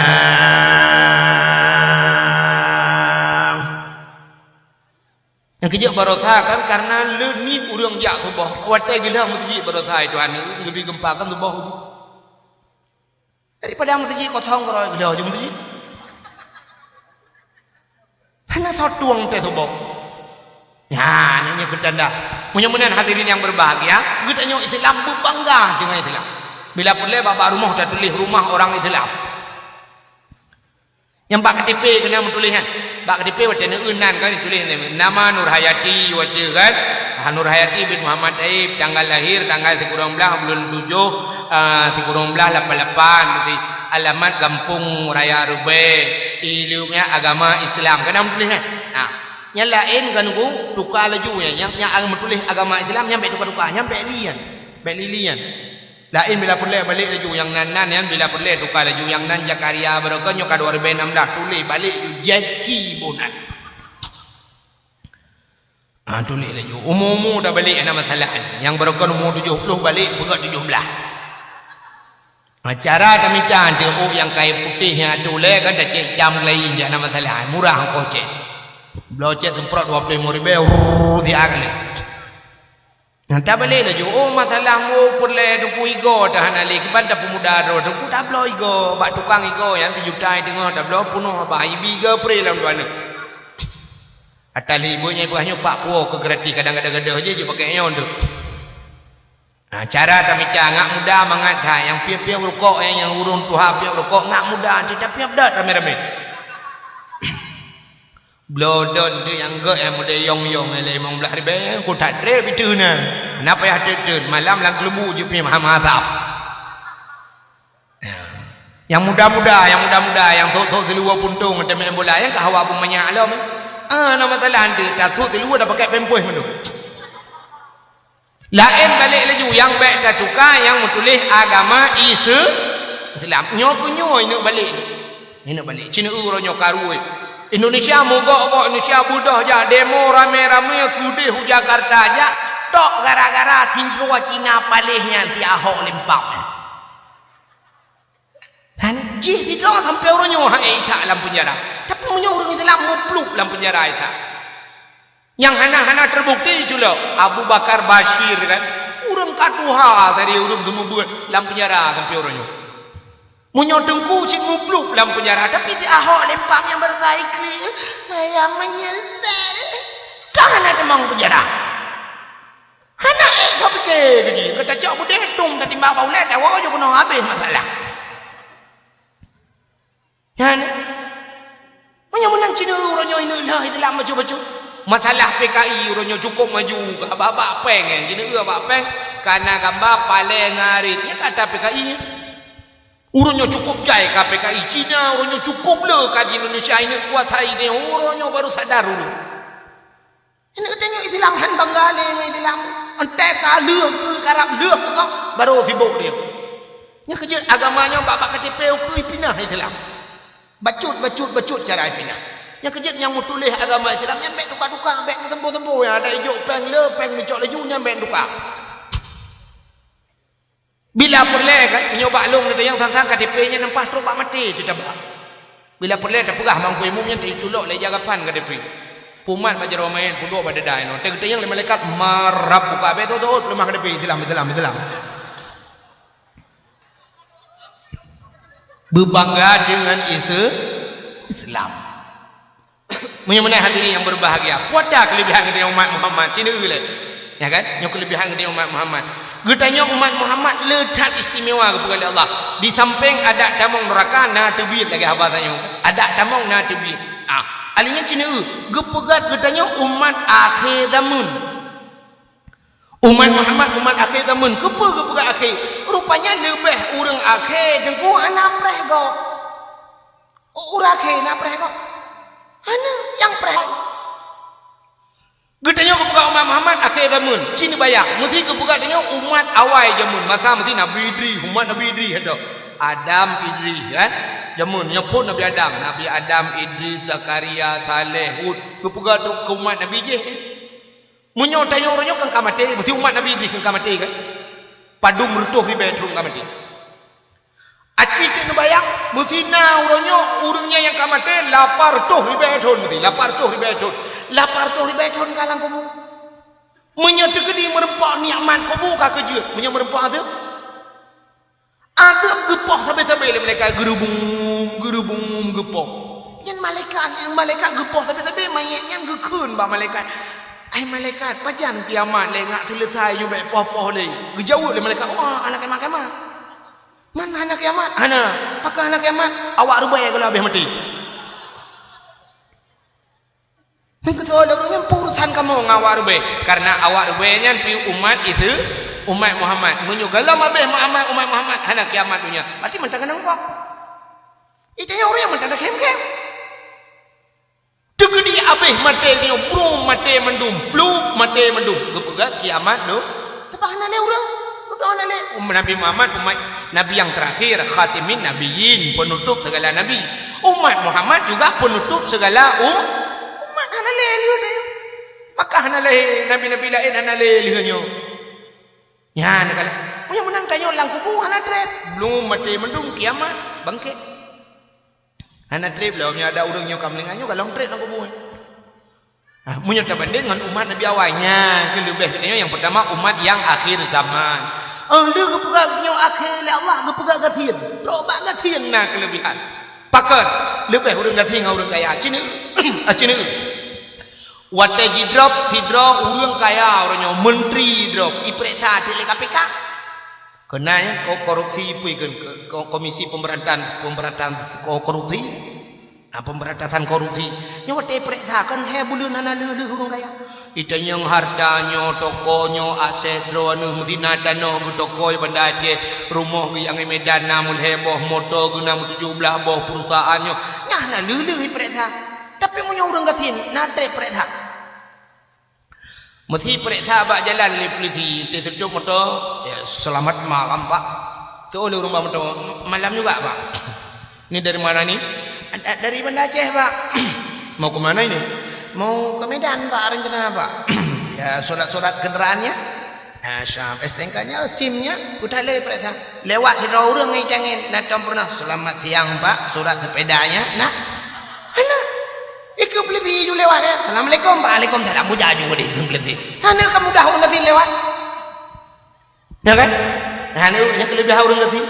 Nyang keujeuet baroesa kan, karena le niet ureueng jak suboh. Watèe geulheueh meuseujid baroesa, "Hai Tuhan, geubri geumpa kan suboh." Daripada meuseujid kosong keudroe, geulheueh jeuet meuseujid. Hana soe tueng teuh suboh. Nyan, nyan keuh tanda. Meunyoe meunan hadirin yang berbahagia, geutanyoe Islam beubangga deungon Islam. Bila peureulèe bak-bak rumoh tatuléh rumah orang Islam. Nyang bak K T P keunan meutuléh nyan. Bak K T P watèe neueu nan kan dituléh nama Nurhayati watèe kan. Ah, Nurhayati bin Muhammad Taib, tanggal lahir tanggal sikureueng blaih buleuen tujoh, ah, sikureueng blaih lapan lapan, alamat Gampông Raya Ribée, ileumèe agama Islam. Keunan meutuléh nyan. Nah. Nyang laén kan ku tuka laju nyan, nyang, nyang meutuléh agama Islam nyan bèk tuka-tuka, nyan bèk li nyan. Bèk li-li nyan. Laén bila peureulèe balek laju nyang nan-nan nyan, bila peureulèe tuka laju nyang nan Zakaria barokon nyoe ka dua ribèe nam blah tuléh balek laju janci boh nan. Ha, tuléh laju. Umu-umu dah balek hana masalah. Nyang barokon umu tujoh ploh balek peugah tujoh blah. Ha, cara tamita teuh ôk nyang kayèe putéh nyan ateuh ulèe kan tacèt cam laén jak na masalah. Murah ongkoh cèt. Bloe cèt seumprot dua ploh limong ribèe, rrrr, siat kali. Nah, tabalek laju. Oh, masalah mu peureulèe teungku igoe teuh hana lé. Kiban tapeumuda droe teungku tabloe igoe. Bak tukang igoe nyang sijuta teungoh tabloe peunoh abah. Ibi igoe pré lam dua neuk. Atas lé ibu nyan ipeugah nyoe pak puwoe keu gratis kadang gadoh-gadoh jih jipakèk nyoe teuk. Ha, cara tamita ngak muda mangat that, nyang piôh-piôh rukok, nyang, nyang ureueng tuha piôh rukok ngak muda, teutab piôh dot ramé-ramé. Bloe dot teuk nyang gèt nyang model yong-yong nyang limong blah ribèe, ku that trép itu na. Na payah teut-teut, malam lam keuleumbu jeuet pih maha-maha sab. Ya. Nyang muda-muda, nyang muda-muda, nyang sôk-sôk siluweue puntông, teumèe bola, nyang ka hawa beumanyak lom. Ah, na masalah ante, tasôk siluweue dah pakèk pampers mandum. Laén balek laju nyang bèk tatuka nyang meutuléh agama Ise-, Islam. Nyoe keuh nyoe ineuk balek. Ineuk balek. Cina uroe nyoe karu. Indonesia mogok-gok, Indonesia beudôh jak demo ramé-ramé keudeh u Jakarta jak tok gara-gara simploe Cina paléh nyan si Ahok Lempang. Kan? Jih sidroe sampoe uroe nyoe hana itak lam peunjara. Tapi meunyoe ureueng Islam mupluk lam peunjara itak. Nyang hana-hana teubukti culok, Abu Bakar Bashir kan, ureueng ka tuha tadi ureueng geumeubuet lam peunjara sampoe uroe nyoe. Meunyoe teungku cit mupluk lam peunjara, tapi si Ahok Lempang nyang baroesa iklik, "Saya menyesal." Kan hana teuma u peunjara. Hana ék soe pike keu jih. Ka tacok beudé tom tatimbak bak ulèe, tawoe jih keunoe habéh masalah. Nyan. Meunyoe meunan Cina uroe nyoe ineuk lheueh Islam bacut-bacut. Masalah P K I uroe nyoe cukôp maju. Abak-abak péng nyan, Cina abak péng. Ka na gamba palèe ngarit. Nyan ka ata P K I nyan. Uroe nyoe cukôp jai ka P K I. Cina uroe nyoe cukôp le ka di Indonesia ineuk kuasai nyan. Uroe nyoe baru sadar ureueng. Ini geutanyoe Islam han bangga lé ngon Islam. Entah ka lheueh keu karab lheueh keu kong, baru sibok dia. Nyang keujeuet agama nyoe bak-bak K T P ukeue ipinah Islam. Bacut, bacut, bacut cara ipinah. Nyang keujeuet nyang meutuléh agama Islam nyan bèk tuka-tuka, bèk neuseumbô-seumbô nyang ada ijok péng le, péng meucok laju nyan bèk tuka. Bila peureulèe ka, meunyoe bak lôn geutanyoe sang-sang K T P nyan nampah trok bak maté teutabah. Bila peureulèe tapeugah bak Teungku Imum nyan teuculok lé jagapan K T P. Pumat bak jaroe manyèt, peuduek bak dada inoe. Teugeutanyong lé malaikat, "Man rabbuka?" Bèk tho-tho, peuleumah K T P, Islam, Islam, Islam. Beubangga deungon Ise-, Islam. Meunyoe meunan hadirin nyang berbahagia, peue ata keulebihan geutanyoe umat Muhammad, ci neueu lé. Ya kan? Nyoe keulebihan geutanyoe umat Muhammad. Geutanyoe umat Muhammad le that istimewa geupeugah lé Allah. Di sampéng adak tamong neuraka na teubiet lagèe haba tanyoe. Adak tamong na teubiet. Ah, alèh nyan ci neueu, geupeugah geutanyoe umat akhé zameun. Umat Muhammad umat akhé zameun. Keupeue geupeugah akhé? Rupanya leubeh ureueng akhé teungku hana preh gob. Ureueng akhé na preh gob? Hana, nyang preh. Geutanyoe geupeugah umat Muhammad akhé zameun, ci neubayak. Meusti geupeugah tanyoe umat awai jameun. Masa meusti Nabi Idris, umat Nabi Idris ata. Adam Idris kan? Jameun nyoe phon Nabi Adam. Nabi Adam, Idris, Zakaria, Saleh, Hud. Geupeugah trok keu umat Nabi jih. Meunyoe tanyoe uroe nyoe kan ka maté, meusti umat Nabi Idris kan ka maté kan? Padum reutôh ribèe thôn ka maté. Aci keuh neubayang, meusti na uroe nyoe ureueng nyan nyang ka maté lapan reutôh ribèe thôn meusti, lapan reutôh ribèe thôn. Lapan reutôh ribèe thôn ka lam kubu. Meunyoe teukeudi meureumpok nikmat kubu ka keujeuet, meunyoe meureumpok azeueb. Azeueb geupoh sabé-sabé lé malaikat, geurubum, geurubum geupoh. Nyan malaikat, nyan malaikat geupoh sabé-sabé, manyét nyan geukheun bak malaikat. "Hai malaikat, pajan kiamat lé ngak seuleusai yue bèk poh-poh lé?" Geujaweueb lé malaikat, "Wah, hana kiamat-kiamat." "Man hana kiamat?" "Hana." "Pakon hana kiamat?" "Awak rubèe gohlom habéh maté." Meukeusut lé ureueng nyan, peue urusan kamoe ngon awak rubèe? Kareuna awak rubèe nyan pih umat Ise-, umat Muhammad. Meunyoe gohlom habéh Muhammad, umat Muhammad, hana kiamat donya. Berarti mantong hana muphom. Itu nyang ureueng mantong hana khem-khem. Teukeudi abéh maté nyoe, brôm maté mandum, plup maté mandum. Geupeugah kiamat dong. Sabab hana lé ureuëng, dudoe hana lé. Umat Nabi Muhammad, umat Nabi nyang teurakhir, khatimin nabiyyin, penutup segala nabi. Umat Muhammad juga penutup segala um-, umat hana lé lheueh nyoe. Maka hana lé nabi-nabi laén hana lé lheueh nyoe. Nyan kan. Meunyoe meunan tanyoe lam kubu hana treb. Belum maté mandum kiamat, bangkét. Hana treb lom, nyoe ada ureuëng nyoe ka meuninggai nyoe kalon treb lam kubu. Ah, meunyoe tabandeng ngon umat Nabi awai, nyan keuh leubeh geutanyoe nyang pertama umat nyang akhir zaman. Oh, lheueh geupeugah geutanyoe akhé lé Allah, geupeugah gasien. Trok bak gasien na keuleubehan. Pakon? Leubeh ureuëng gasien ngon ureuëng kaya. Cina, ah, cina. Watée jidrop, sidroe ureuëng kaya, ureuëng nyoe menteri drop, ipeuriksa lé K P K. Keunan ko-, korupsi pui keu, ko-, Komisi Pemberantasan, Pemberantasan Ko-, Korupsi. Ah, pemberantasan korupsi. Nyoe watée peuriksa kan lhée buleuen hana lheueh-lheueh ureuëng kaya. Itanyong harta nyoe, toko nyoe, aset droeneuh, meusti na tanoh geuh toko di Banda Aceh, rumoh geuh nyang di Medan na meulhée boh, moto geuh na meutujoh blaih boh, perusahaan nyoe. Nyan hana lheueh-lheueh ipeuriksa. Tapi meunyoe ureuëng gasien, na treb peuriksa. Meusti peuriksa bak jalan lé polisi, teututup moto, "Ya, selamat malam, Pak." Teuh lé ureuëng bak moto, "Malam juga, Pak." "Ini dari mana ni?" "Da-, dari Banda Aceh, Pak." "Mau ke mana ini?" "Mau ke Medan, Pak, rencana, Pak." "Ya, surat-surat kendaraannya?" "Ah, siap. S T N K-nya, SIM-nya?" Udah lé peuriksa. Lewat sidroe ureuëng ngon tangieng, na tom peunoh, "Selamat siang, Pak, surat sepedanya?" Nah. Hana. Ikeu peulisi ju lewat, ya. "Assalamualaikum, Pak." "Waalaikumsalam." Bujaju deh ikeu peulisi. Hana ka mudah ureuëng gasien lewat. Ya kan? Hana nyang keuleubeh ureuëng gasien.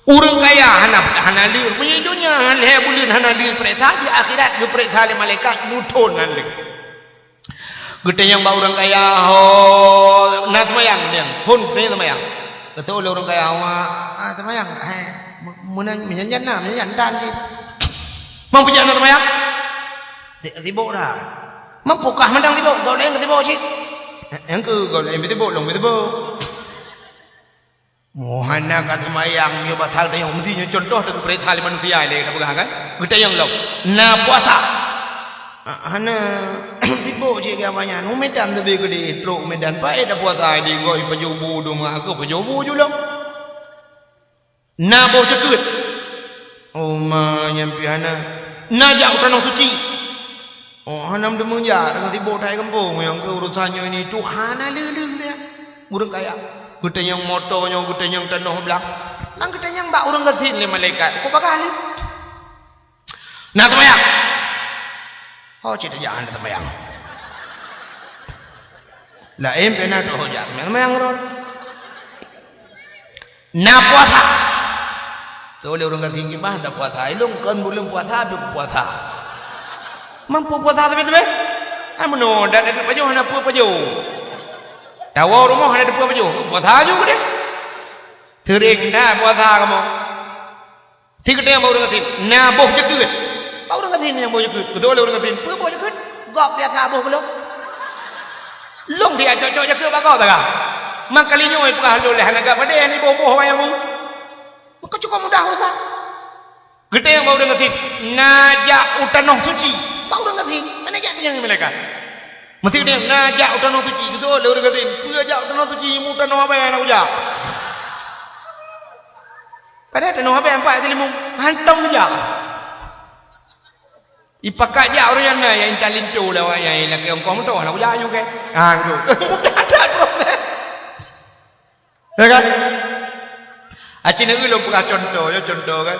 Ureuëng kaya hana, hana lé. Meunyoe donya lhée buleuen hana lé peuriksa, di akhirat geupeuriksa lé malaikat muthon hana lé. Geutanyong bak ureuëng kaya, "Ho, na seumayang?" Nyan, "Phon, geutanyong seumayang." Geutanyong lé ureuëng kaya, "Ho, ah, seumayang." "Hai, meunan, meunyan na, meunyan dan cit." "Mang peujak na seumayang?" "Ti-, sibok dah." "Mang peukah mantong sibok, gob laén ka sibok cit." "Eh, nyang keu gob laén sibok, lôn sibok." Mo hana ka seumayang, nyoe pasal teuh nyoe, meusti nyoe contoh teuh geupeurintah lé manusia lé, ka peugah kan? Geutanyong lom, "Na puasa?" "Ah, hana, sibok cit keu awaknyan. U Medan teubiet keudeh, trok u Medan, paét tapuasa di gob ipajoh bu dum, aku pajoh bu ju lom." "Na boh jeukeut?" "Oh, ma, nyan pih hana." "Na jak u Tanoh Suci?" "Oh, hana meuteumé jak, teungoh sibok that gampông, nyang keu urosan nyoe ini tu hana lé-lé lé." Ureuëng kaya, geutanyong moto nyoe, geutanyong tanoh blang. Nang geutanyong bak ureuëng gasien lé malaikat, "Uko bagah lé?" "Na seumayang?" "Ho cit jak hana seumayang." "Laén pih na, ho jak seumayang, seumayang rot." "Na puasa?" Teuh lé ureuëng gasien, "Bah, na puasa. Ilôn kon buleuen puasa, tapi puasa." "Mampu puasa tapi teuh?" "Ah, meunoe, dak, dak pajoh, hana peue pajoh. Tawoe rumoh hana teupeue pajoh. Puasa ju keudeh." "Seuring that puasa kamoe." Sigeutanyong bak ureuëng gasien, "Na boh jeukeut?" Bak ureuëng gasien nyang boh jeukeut. Geutanyong lé ureuëng gasien, "Peue boh jeukeut? Gob biasa boh keu lôn." "Lôn siat cok-cok jeukeut bak gob taga. Mangkali nyoe peugah lôn lé hana gak padé, hana iboh-boh wayang u." Maka cukup mudah urusan. Geutanyong bak ureuëng gasien, "Na jak u Tanoh Suci?" Bak ureuëng gasien, hana jak tanyong malaikat. Meusti geutanyong, "Na jak u Tanoh Suci?" Geutanyong lé ureuëng gasien, "Peue jak u Tanoh Suci, mu tanoh abée hana kujak." Padahai tanoh abée empat silimong, hantom jak. Ipakat jak ureuëng nyan na, nyang intat linto lé awak nyan, lakée ongkoh moto, hana kujak nyoe keh. Ah, gitu. Mudah that proses. Ya kan? Aci neu lôn peugah contoh, ya contoh kan.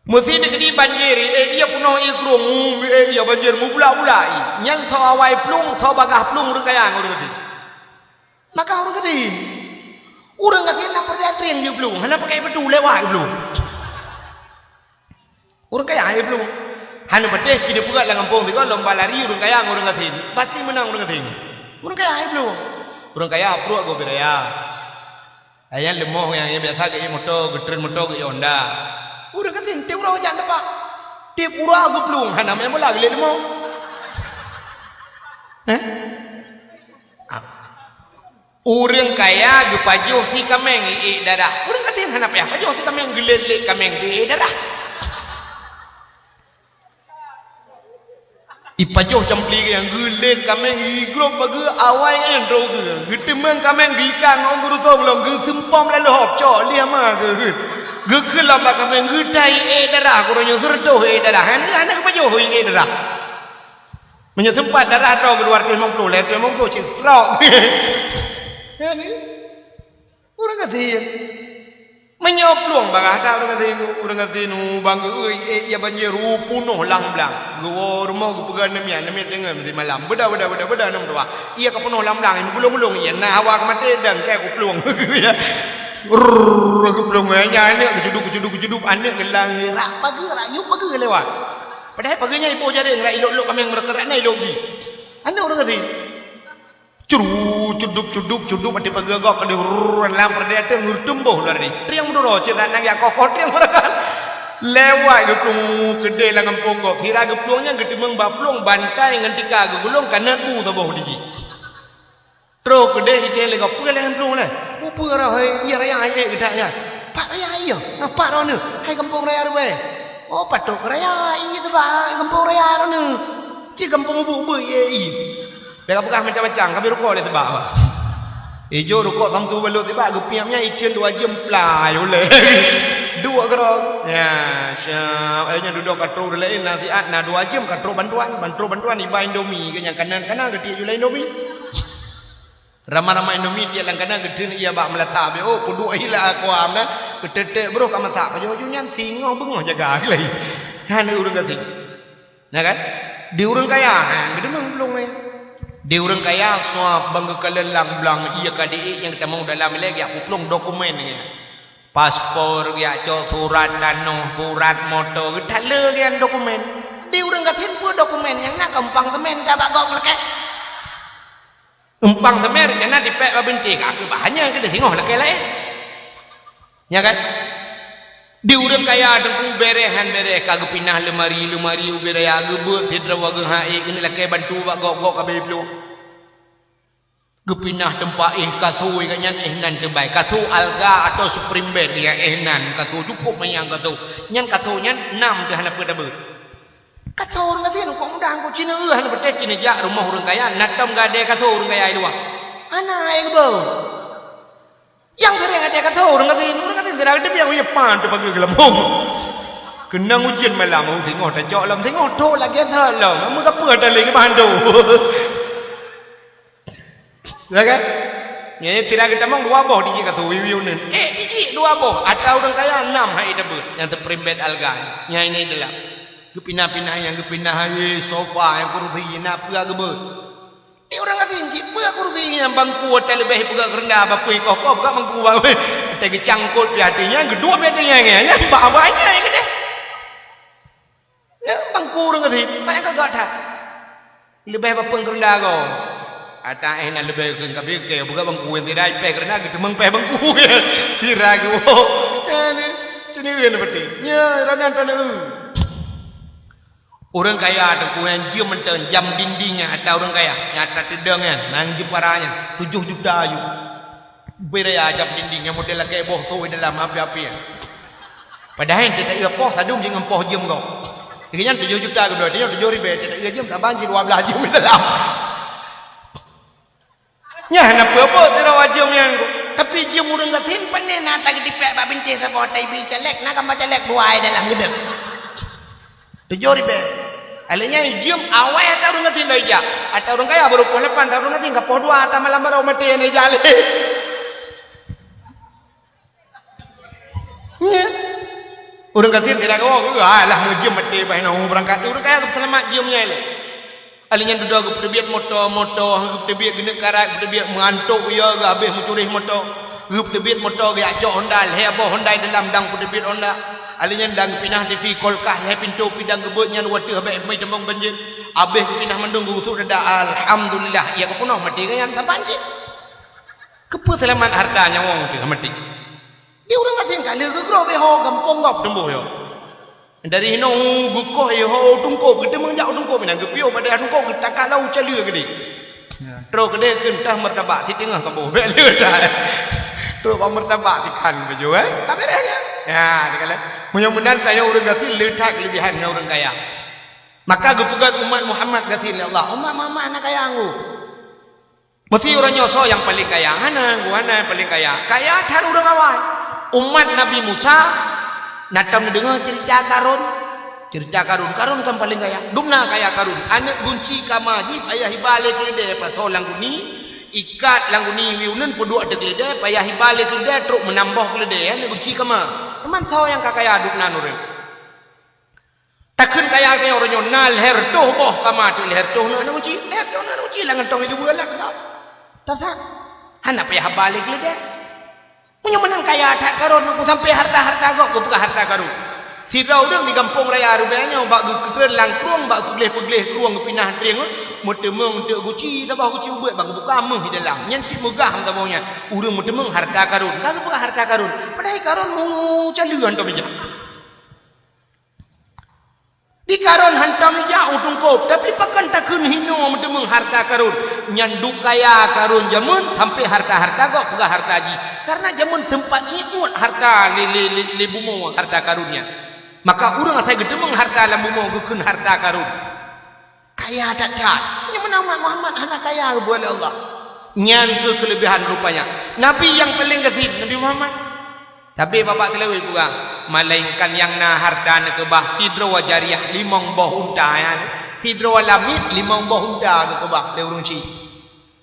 Meusi neugdi banjir, eh, iya peunoh ié krueng, eh, iya banjir mubula-bula ié. Nyan soe awai plueng, soe bagaih plueng ureuëng kaya ngon ureuëng gasien. Maka ureuëng gasien. Ureuëng gasien na peureulée treb jeuet plueng, hana pakai peutu lewat plueng. Ureuëng kaya hai plueng. Hana patéh ci neupeugah lam gampông sigoe lomba lari ureuëng kaya ngon ureuëng gasien. Pasti meunang ureuëng gasien. Ureuëng kaya hai plueng. Ureuëng kaya pruet gob raya. Ayah leumah nyang biasa geuié moto, geutreun moto geuié Honda. Ureuëng gasien tiep uroe jak teumpat. Tiep uroe geuplueng hana main bola geuliet leumah. Heh? Ureuëng kaya geupajoh si kaméng ié darah. Ureuëng gasien hana payah pajoh si kaméng, geulet-let kaméng ié darah. Ipajoh campli geuh nyang geulén kaméng, igrôp bak geuh awai nyan droe geuh. Geuteumeung kaméng geuikat ngon geurutom lom, geuseumpom lam leuhop, cok lé ama geuh. Geukheun lom bak kaméng, geutai ék darah, geutanyoe seureutoh ék darah. Hana, hana geupajoh ék darah. Meunyoe seumpat darah droe geuh dua ratus limong puluh, lhèe ratus limong puluh cit trok. Ureueng gasien. Meunyoe plueng bagah that ureueng gasien, ureueng gasien u bang geuh, eh, ya banjir u punoh lam blang. Geuwoe rumoh geupeugah namiet, namiet deungon meusimalam. Beuda, beuda, beuda, beuda, nam dua. Iya ka punoh lam blang, meugulong-gulong, iya na hawa keumaté dan keu kuplueng. Rrrr, kuplueng, nya aneuk geucuduk, geucuduk, geucuduk, aneuk geulang, rak pageue, rak yup pageue lewat. Padahai pageue nyan iboh jaréng, rak ilok-lok kaméng meureuka rak na ilok jih. Aneuk ureueng gasien. Curu, cudup, cudup, cudup, até pageue gob, até rrrr, lam peureudèe até ngeureutumboh lom tadi. Trieng meuduro, cit rak nanggiak kokoh, trieng meureukan. Lewat geuplueng keudeh lam gampông gob. Sira geuplueng nyan geuteumeung bak plueng bantai ngon tika geugulong ka nyan bu saboh di jih. Troh keudeh jitém lé gob, peue lé ngon plueng lé? Peue-peue roh, hai, iya raya hai ék geudak nyan. Pat raya iya, ngon pat droeneuh, hai gampông raya rubée. Oh, patôt raya, iya teuba, gampông raya droeneuh. Cit gampông ubuk beuet, iya, iya. Bèk kapeugah macam-macam, ka bri rukok lé teubak awak. Ijok rukok samsu balot teubak, geupiep nyan iteun dua jeuem plai ulèe. Duek keudroe. Ya, siap. Akhirnya dudoe ka trok laén nasihat, na dua jeuem ka trok bantuan. Ban trok bantuan iba Indomie, keu nyang kanan-kanan geutiek jula Indomie. Ramah-ramah Indomie tiek lam kanan geuteun iya bak meulata beu, oh, peuduek hila kuam na. Geutetek broh ka masak pajoh-joh nyan singoh beungoh jaga lagi. Hana ureueng gasien. Nah kan? Di ureueng kaya, ha, geudeumeung plueng nyan. Di ureueng kaya, suap bang geukalon lam blang, iya ka diék nyang geutamong dalam ilèe geujak peuplueng dokumen nyan. Paspor geujak cok, surat tanoh, surat moto, geutaleue nyan dokumen. Di ureueng gasien peue dokumen nyang na keumpang semen ka bak gob lakèe. Umpang semen rencana tipèk bak bintéh, ka keuh bah nyan keudeh singoh lakèe laén. Nya kan? Di ureueng kaya teungku bèrèh han bèrèh, ka geupinah leumari-leumari ubé raya, geubeuet sidroe geuh han ék, keuneuk lakèe bantu bak gob-gob ka bèe plueng. Geupinah teumpat éh kasô, gobnyan éh nan teubai. Kasô alga atawa spring bed, ya éh nan kasô, cukup manyang kasô. Nyan kasô nyan nam teuh hana peue tabeuet. Kasô ureueng gasien, kok mudah kok Cina, hana peureulèe Cina jak rumoh ureueng kaya, na tom gadée kasô ureueng kaya di luwa. Hana, hai geubo. Nyang sering gadée kasô ureueng gasien, ureueng gasien sira geuteubiet, oh, ya pan teupageue geulambong. Keunong ujeuen malam, oh, singoh tacok lom, singoh thô lagèe that lom, meugapeue tali keu bahan tu. Ya kan? Nyan sira geutamong dua boh di jih kasô, wiwi uneun. Eh, di jih dua boh, ata ureueng kaya nam hai tabeuet, nyang teuprimbet alga. Nyan ini adalah geupinah-pinah nyang geupinah, hai sofa, nyang kursi, na peue geubeuet. Di ureueng gasien cit peue kursi nyang bangku ata leubeh peugah keureunda bak kui koh-koh peugah bangku bak kui. Ata geucangkot pih até nyan, geuduek pih até nyan, nyan bak abah nyan keudeh. Nyan bangku ureueng gasien, banyak gagak that. Leubeh bapeueng keureunda goe. Ata éh na leubeh keu kabeh keu buka bangku nyang tidak peh keureunda geuteumeung peh bangku. Sira geuwoe. Nyan, sini ureueng peuti. Nya, ranan taneu. Ureueng kaya teungku nyang jeuem mantong jam dinding nyan ata ureueng kaya, nyang ata teudong nyan, nang jipara nyan, tujoh juta aju. Beu raya jam dinding nyang model lagèe boh sôi dalam api-api nyan. Padahai teuta iya poh sadum jih ngon poh jeuem gob. Lagèe nyan tujoh juta keudroe, tanyoe tujoh ribèe, teuta iya jeuem saban jih dua blaih jeuem dalam. Nyan hana peue-peue sidroe jeuem nyan. Tapi jeuem ureueng gasien pane na ata geutipék bak bintéh saboh ata ibi caleg, na gambar caleg dua ai dalam geudeueng. Tujoh ribèe. Alèh nyan jeuem awai ata ureueng gasien lom ijak. Ata ureueng kaya baru poh lapan, ata ureueng gasien ka poh dua, ata malam baroe maté nyan ijak lé. Nyan. Ureueng gasien sira geuwoe, alah meujeuem maté bah nyoe beurangkat. Ureueng kaya geupeuseulamat jeuem nyan lé. Alèh nyan dudoe geupeuteubiet moto, moto, geupeuteubiet geuneuk karat, geupeuteubiet meuantok ya geuhabéh meucureh moto. Geupeuteubiet moto geujak cok Honda, lhèe boh Honda dalam dang peuteubiet Honda. Alèh nyan dang geupinah TV, kulkas, lhèe pintoe pih dang geubeuet nyan watèe habéh meutamong banjir. Habéh geupinah mandum geugusut dada, alhamdulillah, iya geupeunoh maté nyan saban cit. Keupeue seulamat hareuta nyawöng teuh maté. Di ureueng gasien ka lheueh geugroe beuho gampông gob teumboh yo. Dari hinoe geukoh iho u Teungkop, geuteumeung jak u Teungkop, inan geupiôh bak dayah Teungkop, geutangka lam u Caleue keudeh. Ya. Troh keudeh keu entah martabak, siteungoh kaboh, bèk le that. Troh bak martabak tikhan baju, eh? Ka bèrèh nyan. Ya, dikala. Meunyoe meunan tanyoe ureueng gasien le that keulebihan ngon ureueng kaya. Maka geupeugah umat Muhammad gasien lé Allah, "Umat Muhammad hana kaya anggô." Meusti uroe nyoe soe nyang paleng kaya? Hana, geuh hana nyang paleng kaya. Kaya that ureuëng awai. Umat Nabi Musa, na tom neudeungoe ceurita Karun? Ceurita Karun, Karun kan paleng kaya. Dumna kaya Karun. Aneuëk gunci kama jih payah iba lé keuleudée, pasoe lam guni, ikat lam guni, weueh uneun peuduek ateueh keuleudée, payah iba lé keuleudée, trok meunamboh keuleudée, aneuëk gunci kama. Teuma soe nyang ka kaya dumna ureuëng? Takheun kaya geutanyoe uroe nyoe na lhèe reutôh boh kama, teuk lhèe reutôh na aneuëk gunci, lhèe reutôh na aneuëk gunci, lam gantong iduek buet lak. Tasah. Hana payah haba lé keuleudée. Meunyoe meunan kaya that Karun, sampai harta-harta gob geupeugah harta Karun. Sidroe ureuëng di gampông raya Rubée nyoe bak geukeutreun lam krueng, bak peugleh-peugleh krueng geupinah trieng, meuteumeung teuk guci, saboh guci ubeuet bak geubuka méuh di dalam. Nyan cit meugah meusaboh nyan. Ureuëng meuteumeung harta Karun. Ka geupeugah harta Karun. Padahai Karun meucaleueng hántom ijak. Di Karun hántom ijak u teungkôb, tapi pakon takheun hinoe meuteumeung harta Karun. Nyan duek kaya Karun jameun sampai harta-harta gob peugah harta jih. Karena jameun seumpat ié uet harta lé, lé, lé, lé bumoe harta Karun nyan. Maka ureuëng asai geuteumeung harta lam bumoe geukheun harta Karun. Kaya that-that. Nyan meunan umat Muhammad hana kaya geubuet lé Allah. Nyan keuh keuleubehan rupanya. Nabi nyang paleng gasien, Nabi Muhammad. Sabe babah teulaweueh peugah, melainkan nyang na harta neukeubah sidroe jariah limong boh unta nyan, sidroe lamiet limong boh unta geukeubah lé ureuëng chik.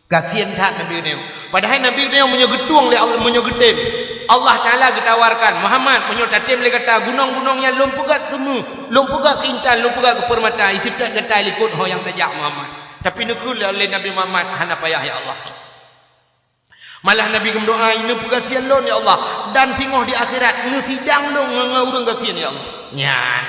Gasien that Nabi nyoe. Padahai Nabi nyoe meunyoe geutueng lé Allah, meunyoe geutem, Allah Taala geutawarkan, "Muhammad, meunyoe tatem lé gata gunong-gunong nyan lôn peugöt keu méuh, lôn peugöt keu intan, lôn peugöt keu peurmata, iseutôt gata likot ho nyang tajak Muhammad." Tapi neukheun lé Nabi Muhammad, "Hana payah ya Allah." Malah Nabi geumeudoá, "Neupeugasien lôn, ya Allah, dan singoh di akhirat neusidang lôn ngon, ngon ureuëng gasien, ya Allah." Nyan.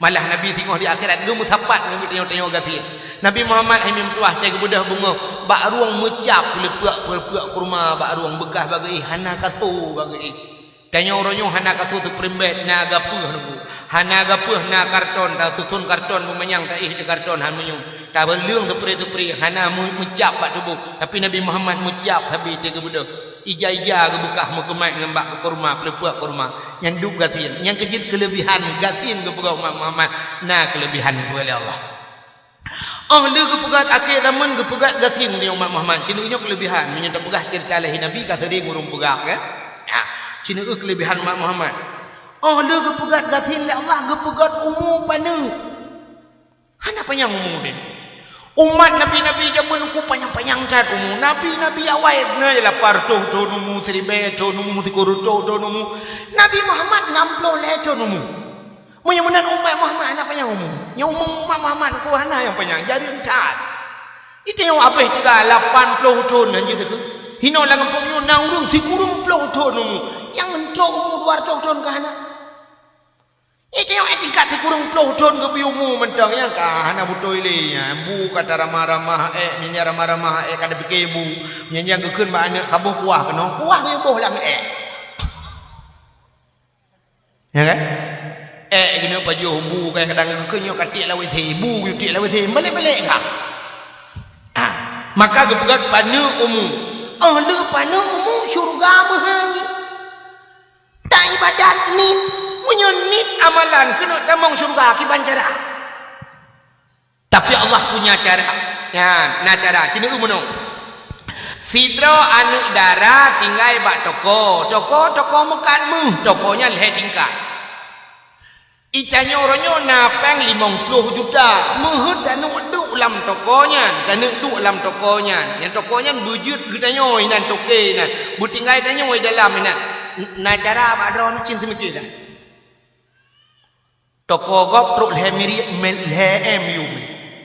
Malah Nabi singoh di akhirat geumeusapat ngon geutanyoe-tanyoe gasien. Nabi Muhammad hai meutuah teuh geubeudôh beungoh bak rueng meucab peuleupeuk-peuleupeuk kurma bak rueng beukah bak geuéh hana kaso bak geuéh. Tanyoe uroe nyoe hana kaso teupeurimbet, na gapeuh nunggu. Hana gapeuh na karton, tasuson karton beumanyang taéh di karton han meunyoe. Tabeuleueng teupeuri-teupeuri, hana meu-, meucab bak tuboh. Tapi Nabi Muhammad meucab sabe teuh geubeudôh. Ija-ija geubeukah meukeumat ngon bak kurma, peuleupeuk kurma. Nyan duek gasien. Nyang keujeuet keuleubehan gasien geupeugah umat Muhammad. Na keuleubehan geupeugah lé Allah. Oh lheueh geupeugöt akhé zaman geupeugöt gasien lé umat Muhammad. Cit nyoe keuleubehan. Meunyoe tapeugah ceurita lahé Nabi ka seuring ureuëng peugah, kan? Ha, cit nyoe keuleubehan umat Muhammad. Oh lheueh geupeugöt gasien lé Allah geupeugöt umu paneuk. Hana panyang umu deh. Umat nabi-nabi jameun uku panyang-panyang that umu. Nabi-nabi awai na lapan reutôh thon umu, siribèe thon umu, sikureueng reutôh thon umu. Nabi Muhammad nam ploh lhèe thon umu. Meunyoe meunan umat Muhammad hana panyang umu. Nyang umu umat Muhammad uku hana nyang panyang, jareueng that. Itanyoe abéh teuga lapan ploh thon hanjeuet teuh. Hinoe lam gampông nyoe na ureuëng sikureueng ploh thon umu. Nyang entok umu dua reutôh thon ka hana. Itanyoe ék tingkat sikureueng ploh thon geubri umu mantong nyang ka hana beutôi lé nyan. Bu ka taramah-ramah ék, meunyo ramah-ramah ék ka tapike bu. Meunyo nyang geukheun bak aneuk ka boh kuah keunoe, kuah geuyue boh lam ék. Ya kan? Ék keuneuk pajoh bu, kadang-kadang keu nyoe ka tiek lam W C, bu tiek lam W C, balek-balek ka. Ah, maka geupeugah paneuk umu. Oh lheueh paneuk umu syeuruga meuhai. Tak ibadat nit, meunyoe nit amalan keuneuk tamong syeuruga kiban cara. Tapi Allah punya cara. Nyan, na cara. Cit nyoe meunoe. Sidroe aneuk dara tinggai bak toko. Toko, toko meukat méuh. Toko nyan lhèe tingkat. Itanyoe uroe nyoe na péng limong ploh juta. Meuheuet taneuk duek lam toko nyan. Taneuk duek lam toko nyan. Nyang toko nyan beujeuet geutanyoe inan toke nyan. Beutinggai tanyoe dalam inan. Na cara bak droeneuh cit seumiké dah. Toko gob trok lhèe miri-, mil-, lhèe M U.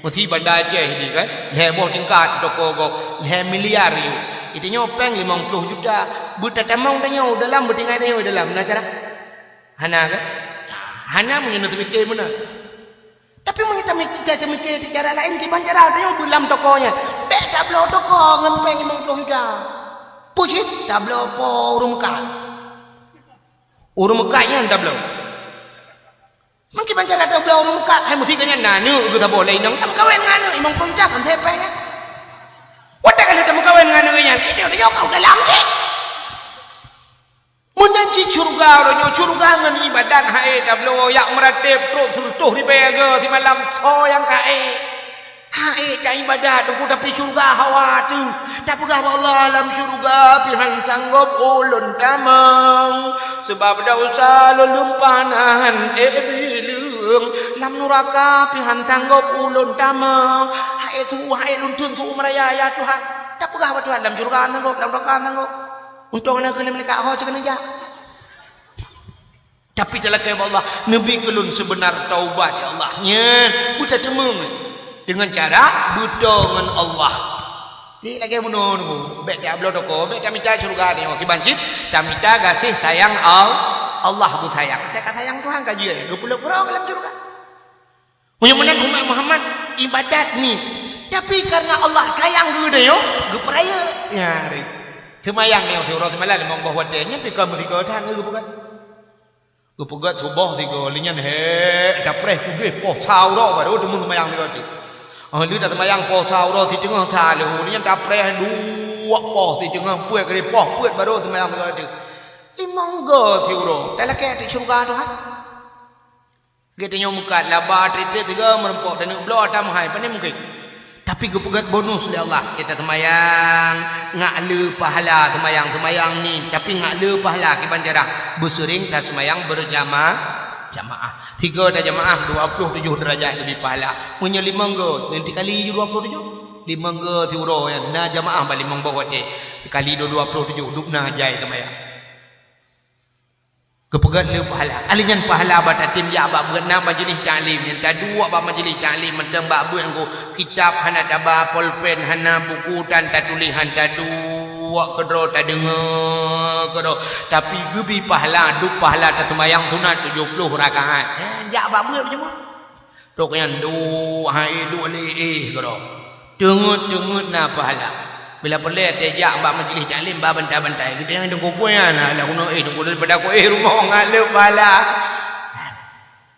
Meusti Banda Aceh di kan, lhèe boh tingkat toko gob, lhèe miliar U. Itanyoe péng limong ploh juta. Beutatamong tanyoe dalam, beutinggai tanyoe dalam. Na cara? Hana kan? Hana meunyoe neuteupiké meunan. Tapi meunyoe tamik-, ta-, tamiké cara laén, kiban cara tanyoe beulam toko nyan. Bèk tabloe toko ngon péng limong ploh juta. Peue cit? Tabloe po ureuëng meukat. Ureuëng meukat nyan tabloe. Meukiban cara tabloe ureuëng meukat, hai meusigoe nyan na aneuk geuh saboh lé inong, tameukawen ngon aneuk limong ploh juta kon sepèe nyan. Watèe ka lheueh tameukawen ngon aneuk nyan, itanyoe ka u dalam cit. Meunan cit syeuruga uroe nyoe, syeuruga ngon iébadat han ék tabloe, jak meuratéb trok sireutôh ribèe go simalam, soe nyang ka ék. Han ék jak iébadat, Teungku, tapi syeuruga hawa teuh. Tapeugah bak Allah, "Lam syeuruga pih han sanggop ulôn tamong, sabab desya lôn lumpah na han ék bileueng. Lam nuraka pih han sanggop ulôn tamong. Han ék su-, han ék lôn theun su meuraya, ya Tuhan." Tapeugah bak Tuhan, "Lam syeuruga han sanggop, lam nuraka han sanggop. Untông na keuneuk meulikat ho cit keuneuk jak." Tapi talakée bak Allah, "Neubi keu lôn seubeuna taubat, ya Allah." Nyan, beutateumeung deungon cara beutoe ngon Allah. Di lagée bunoe nunggu, bék tabloe toko, bék tamita syeuruga nyoe, kiban cit tamita gaséh sayang Al-, Allah, beusayang. Teuka sayang Tuhan ka jeuet, geupeuleuk keudroe lam syeuruga. Meunyoe meunan umat Muhammad, iébadat ni. Tapi kareuna Allah sayang keu geutanyoe, geupeurayeuk. Ya, ri. Seumayang nyoe siuroe seumalam limong boh watée, nyan pih ka meusigoe that geupeugah. Geupeugah suboh sigoe, lheueh nyan hé, tapreh kudeh poh sa uroe baru teumeung seumayang sigoe teuk. Oh, lheueh taseumayang poh sa uroe siteungoh sa lheueh, lheueh nyan tapreh duek poh siteungoh peuet kali poh peuet baru seumayang sigoe teuk. Limong go siuroe, talakée ateueh syeuruga Tuhan. Geutanyoe meukat laba treb-treb tiga meureumpok taneuk bloe ata meuhai, pane mungken. Tapi geupeugét bonus lé Allah, kita seumayang ngak le pahala seumayang-seumayang ni, tapi ngak le pahala kiban cara beuseuring taseumayang beurjama-, jamaah. Tiga tajamaah dua ploh tujoh deurajat leubeh pahala. Meunyoe limong go, nanti kali ju dua ploh tujoh. Limong go siuroe nyan, na jamaah ba limong boh watée. Kali dua, dua ploh tujoh, dub na jai seumayang. Geupeugét le pahala. Ahli nyan pahala bak tatem jak bak beuet na majlis taklim. Nyang taduek bak majlis taklim mantong bak beuet ngon kitab hana taba, polpen hana, buku tan tatuléh han taduek keudroe tadeungoe keudroe. Tapi geubi pahala, dub pahala taseumayang sunat tujoh ploh rakaat. Eh, jak bak beuet beujeumaah. Trok nyan duek hai duek lé éh keudroe. Teungeut-teungeut na pahala. Bila peureulée teuh jak bak majlis taklim ba bantai-bantai. Geutanyoe teungku peue nyan, alah keunoe éh teungku daripada ku éh rumoh ngaleueb pahala.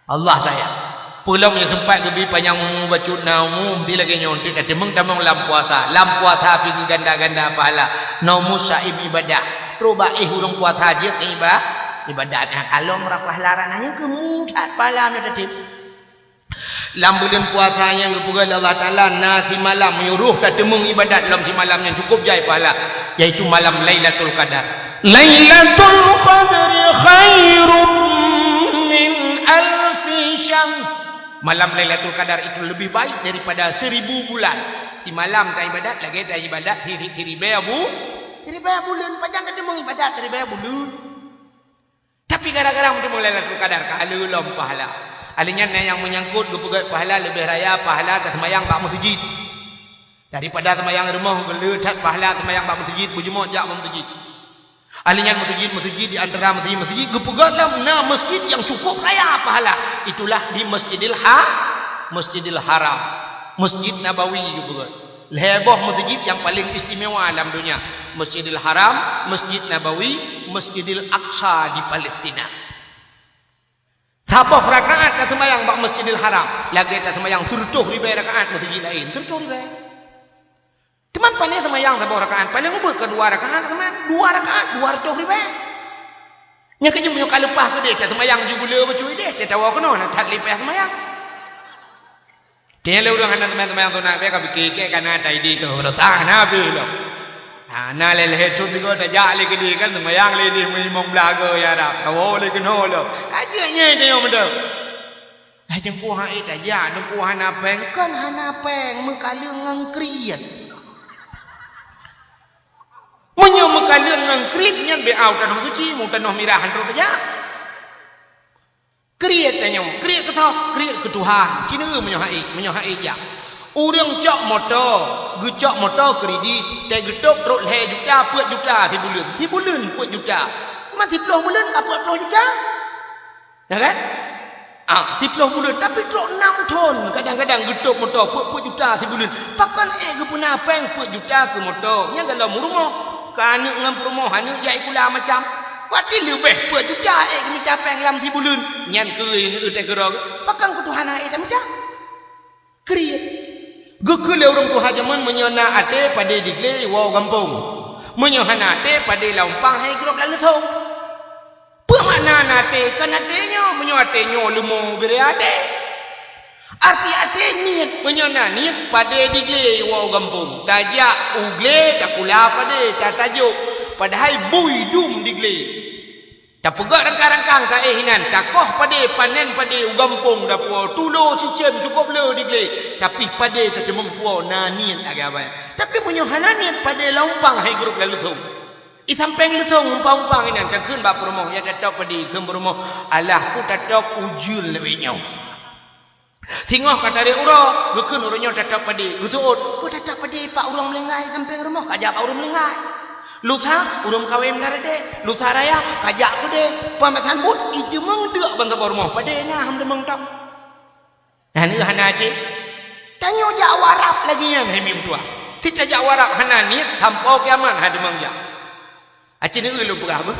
Allah sayang. Peulom nyang seumpat geubi panyang umu bacut na umu meusti lagée nyoe teuk tateumeung tamong lam puasa. Lam puasa pih geuganda-ganda pahala. Na umu saim ibadah. Trok bak éh ureuëng puasa jeuet iba-, ibadat. Nah, kalon rap pahala rana nyang keu mudat pahala nyoe tatem. Lam buleuen puasa nyang geupeugah lé Allah Taala na simalam meunyoe roh tateumeung ibadat lom simalam nyang cukup jai pahala, yaitu malam Lailatul Qadar. Lailatul Qadri khairum min alfi syahr. Malam Lailatul Qadar itu lebih baik daripada seribu bulan. Simalam taibadat lagée taibadat siri-, siribée bu-, siribée buleuen. Pajan tateumeung ibadat siribée buleuen. Tapi gara-gara meuteumeung Lailatul Qadar ka le lom pahala. Ahli nyan na nyang meunyangkot geupeugét pahala leubeh raya pahala taseumayang bak meuseujid. Daripada seumayang rumoh geuleueh that pahala seumayang bak meuseujid, beujeumoe jak bak meuseujid. Ahli nyan meuseujid-meuseujid di antara meuseujid-meuseujid geupeugét lom na meuseujid nyang cukup raya pahala. Itulah di Masjidil Ha-, Masjidil Haram, Masjid Nabawi geupeugét. Lhée boh meuseujid nyang paleng istimewa lam donya, Masjidil Haram, Masjid Nabawi, Masjidil Aqsa di Palestina. Saboh rakaat taseumayang bak Masjidil Haram, lagée taseumayang sireutôh ribée rakaat meuseujid laén, sireutôh ribée. Teuma pane seumayang saboh rakaat, pane ubeuet keu dua rakaat seumayang, dua rakaat dua reutôh ribée. Nyang keujeuet meunyoe ka leupah keudeh, taseumayang ju buleue bacut ideh, tatawoe keunoe na that lipéh seumayang. Teuh lé ureuëng hana seumayang-seumayang sunat, bèk ka pike, kèe ka na taideh tu, beureusa na pih lom. Ha, na lé lhèe thon sigoe tajak lé keudeh kan, seumayang lé ideh meulimong blaih goe ya rab, tawoe lé keunoe lom. Ka jeuet nyang tanyoe meudoe. Hai teungku hai tajak, teungku hana péng, kon hana péng, meukaleueng ngon kriet. Meunyoe meukaleueng ngon kriet nyan bèk au tanoh suci, meu tanoh mirah han trok tajak. Kriet tanyoe, kriet keu soe? Kriet keu Tuhan. Ci neueu meunyoe hai, meunyoe hai jak. Ureuëng cok moto, geucok moto kredit, teugeutôb trok lhèe juta, peuet juta sibuleuen. Sibuleuen peuet juta. Ma siploh buleuen ka peuet ploh juta. Ya kan? Ah, siploh buleuen, tapi trok nam thon, kadang-kadang geutôb moto peuet-peuet juta sibuleuen. Pakon ék geupeuna péng peuet juta keu moto, nyan golom rumoh. Keu aneuk ngon peurumoh, aneuk jak sikula macam. Berarti leubeh peuet juta ék geumita péng lam sibuleuen. Nyan keuh neueu teukeurong. Pakon keu Tuhan hai tamita? Kriet. Geukheun lé ureuëng tuha jameun, meunyoe na até padé di glé woe gampông. Meunyoe hana até padé lam umpang hai grob lam leusông. Peue makna na até? Kan até nyoe, meunyoe até nyoe leumo bire até. Arti até niet, meunyoe na niet padé di glé woe u gampông. Tajak u glé takula padé, tatajok, padahai bui dum di glé. Tapeugöt rangkang-rangkang taéh inan, takoh padé, panen padé u gampông dapoe, tulo cicém cukôp le di glé, tapi padé taceumeung puwoe na niet lagèe awai. Tapi meunyoe hana niet padé lam umpang hai grup lam leusông. I sampéng leusông umpang-umpang inan takheun bak peurumoh, ya tatôb padé, kheun peurumoh, alah peue tatôb ujeuen lawét nyoe. Singoh ka tarek uroe, geukheun ureueng nyoe tatôb padé, geuseuôt, peue tatôb padé pak ureueng meulinggai sampéng rumoh, ka jak bak ureueng meulinggai. Lusa, ureueng kawén meudaradek, lusa raya, ka jak keudè, peumasan buet, ijeumeung deuk ban saboh rumoh, padé na ham teumeung tôb. Nyan hana até. Tanyoe jak warab lagèe nyan hai meutuah. Sit tajak warab hana niet, sampoe kiamat hana teumeung jak. Aci neueu lôn peugah beuh.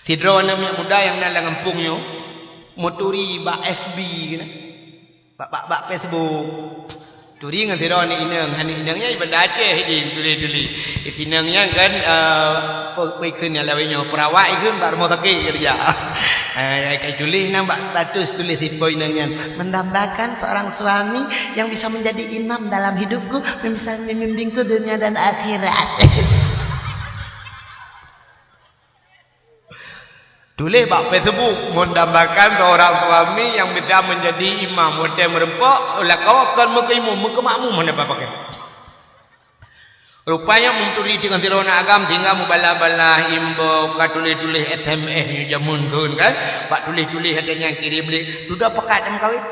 Sidroe aneuk miet muda nyang na lam gampông nyoe, meuturi bak F B keunan. Bak, bak, bak Facebook. Turi ngon sidroe aneuk inong, aneuk inong nyan i Banda Aceh jih tuli-tuli. Inong nyan kan, eh, pe-, pe-, ikheun nyang lawét nyoe, perawat ikheun bak rumoh sakét keureuja. Eh, ka tuléh nyan bak status tuléh sipo inong nyan, "Mendambakan seorang suami yang bisa menjadi imam dalam hidupku, yang bisa membimbingku dunia dan akhirat." Tuléh bak Facebook, "Mendambakan seorang suami yang bisa menjadi imam." Watèe meureumpok, lakoe kon meukeumum, meukeumamum hana pakai. Rupanya meuturi teungoh sidroe aneuk agam, sehingga meubalah-balah inbox, ka tuléh-tuléh S M S nyoe jameun kheun kan. Bak tuléh-tuléh watèe nyan kirém lé, dudoe pakat meukawen.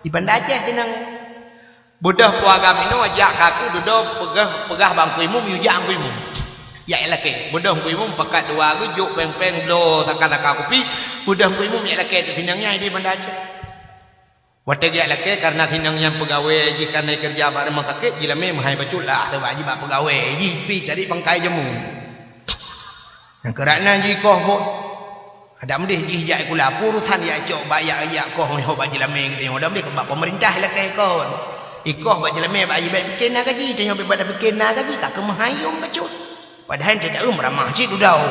Di Banda Aceh sinang. Beudôh po agam inoe jak keu dudoe peugah, peugah bak Teungku Imum, yue jak Teungku Imum. Jak lakèe. Beudôh Teungku Imum pakat dua geuh jok péng-péng bloe saka-saka kupi. Beudôh Teungku Imum jak lakèe sinang nyan di Banda Aceh. Watèe geujak lakèe, kareuna sinong nyan peugawée jih, kareuna keureuja bak rumoh sakét, jilamé meuhai bacut lah, teuba jih bak peugawée jih, pi tadi pangkai jameun. Nyang keurak nan jih koh buet. Adak meudeh jih jak sikula, peue urosan jak cok bak jak, jak koh meuhôi bak jilamé geutanyoe, adak meudeh bak peumeurintah lakèe kon. Ikoh bak jilamé bak jih, bèk pike na gaji, tanyoe bèk pada pike na gaji, ka keu meuhai yum bacut. Padahai teudaeum ramah cit dudoe.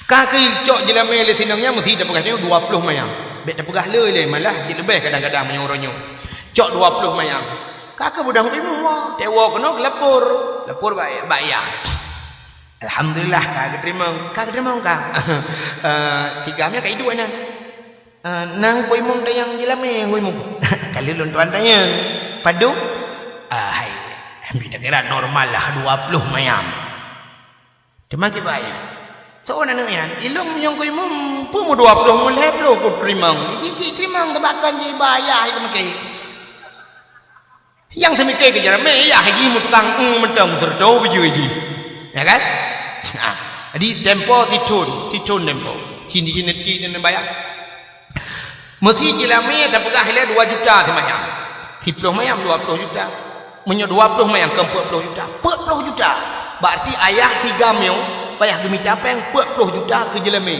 Ka keuh cok jilamé lé sinong nyan meusi tapeugah nyoe dua ploh mayam. Bèk tapeugah le lé, malah jeuet leubeh kadang-kadang meunyoe uroe nyoe. Cok dua ploh mayam. Ka keuh beudôh Teungku Imum woe, teuwoe keunoe geulapor. Lapor bak, bak yah. Alhamdulillah ka geuteurimong, ka geuteurimong ka. Eh, tiga meunya ka iduek nyan. Eh, nang Teungku Imum tanyong jilamé Teungku Imum. Ka lheueh lôn tuan tanyong, padum? Ah, hai, ambi takira normal lah dua ploh mayam. Teuma kiban? Soe aneuk nyan, ilôn meunyoe Teungku Imum, peue meu dua ploh, meu lhèe ploh ku teurimong. Jih cit teurimong teubakon jih ba yah itu meuke. Nyang teumike keu jilamé, yah jih meutukang, eung mantong seureutôh beujeue jih. Ya kan? Nah, jadi tempo sithon, sithon tempo. Cin, cin, cin, cin bayar. Meusi jilamé tapeugah ilèe dua juta simayam. Siploh mayam dua ploh juta. Meunyoe dua ploh mayam kon peuet ploh juta. Peuet ploh juta. Berarti ayah tiga miyueb payah geumita péng peuet ploh juta keu jilamé.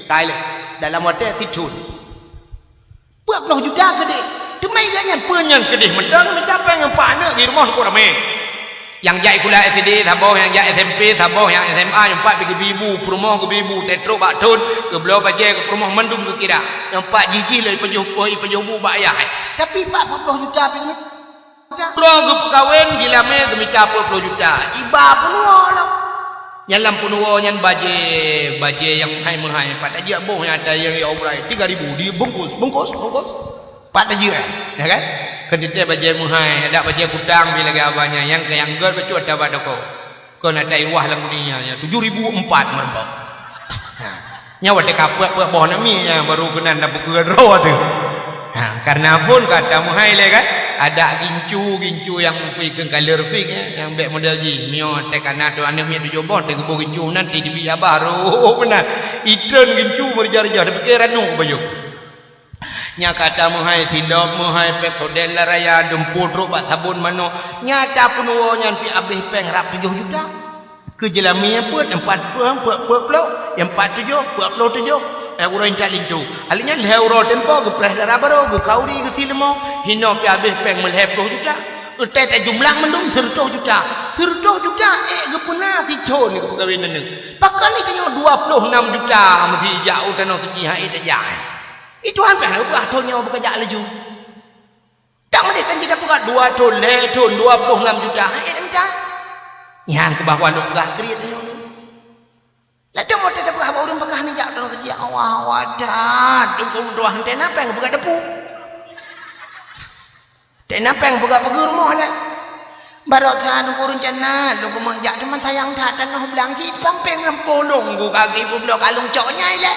Ka ilèe dalam watèe sithon. Peuet ploh juta keudeh. Teuma gobnyan peue nyan keudeh mantong meucapée ngon pat aneuk di rumoh teungku ramé. Nyang jak sikula S D saboh, nyang jak S M P saboh, nyang S M A nyang pat pi geubi bu, peurumoh geubi bu, teutrok bak thon, geubloe bajée keu peurumoh mandum geukira. Nyang pat jih-jih lé ipajoh, ipajoh bu bak ayah. Tapi pat peuet ploh juta pi geumita. Droe geupeukawen jilamé geumita peuet ploh juta. Iba peunuwoe lom. Nyan lam peunuwoe nyan bajée, bajée nyang meuhai-meuhai. Pat tajak boh nyang ata nyang ya ubrai tiga ribu dibungkus, bungkus, bungkus. Pat tajak, ya kan? Kon teuntèe bajée meuhai, adak bajée kutang pi lagèe abah nyan, nyang keu nyang gèt bacut ata bak toko. Kon ata i ruah lam dunia nyan, tujoh ribu empat meureumpok. Ha. Nyan watèe ka peuet-peuet boh aneuk miet nyan baru keunan tapeukeue droe teuh. Ha, kareuna phon ka tameuhai lé kan? Adak gincu, gincu nyang pih keu kaleur fik, eh, nyang bèk model jih. Miyueb teuh ka na tu aneuk miet tujoh boh, teuh geuboh gincu nan, teuh teubiet abah, roh meunan. Itreun gincu meurija-rija, tapike ranok bajoh. Nyan ka tameuhai silop, meuhai Pepsodent la raya, dumpeue trok bak sabon manok. Nyan ata peunuwoe nyan pi abéh péng rab tujoh juta. Keu jilamé nyang peuet, empat ploh, peuet, peuet ploh, nyang pat tujoh, peuet ploh tujoh. Eh, uroe intat linto. Alèh nyan lhèe uroe tempo geupreh dara barô, geukauri, geusi leumo, hinoe pi abéh péng meulhèe ploh juta. Utai tajumlah mandum sireutoh juta. Sireutoh juta ék geupeuna sithon geupeukawén aneuk. Pakon ni tanyoe dua ploh nam juta meusi jak u Tanoh Suci han ék tajak. I Tuhan pih na peugah thon nyoe beukajak laju. Tak meudeh kan jih tapeugah dua thon, lhée thon, dua ploh nam juta han ék mita. Nyan keubah walok gah kriet tanyoe ni. Ladom watée tapeugah bak ureuëng peugah neujak Tanoh Suci, awah-awah that, dum keu meutuah henteu na péng peugah depu. Teu na péng peugah pageue rumoh lé. Baroe that lôn ureuëng cana, lôn keumeung jak teuma sayang that tanoh blang cit pampéng lam polong ku kaki peubloe kalung cok nyai lé.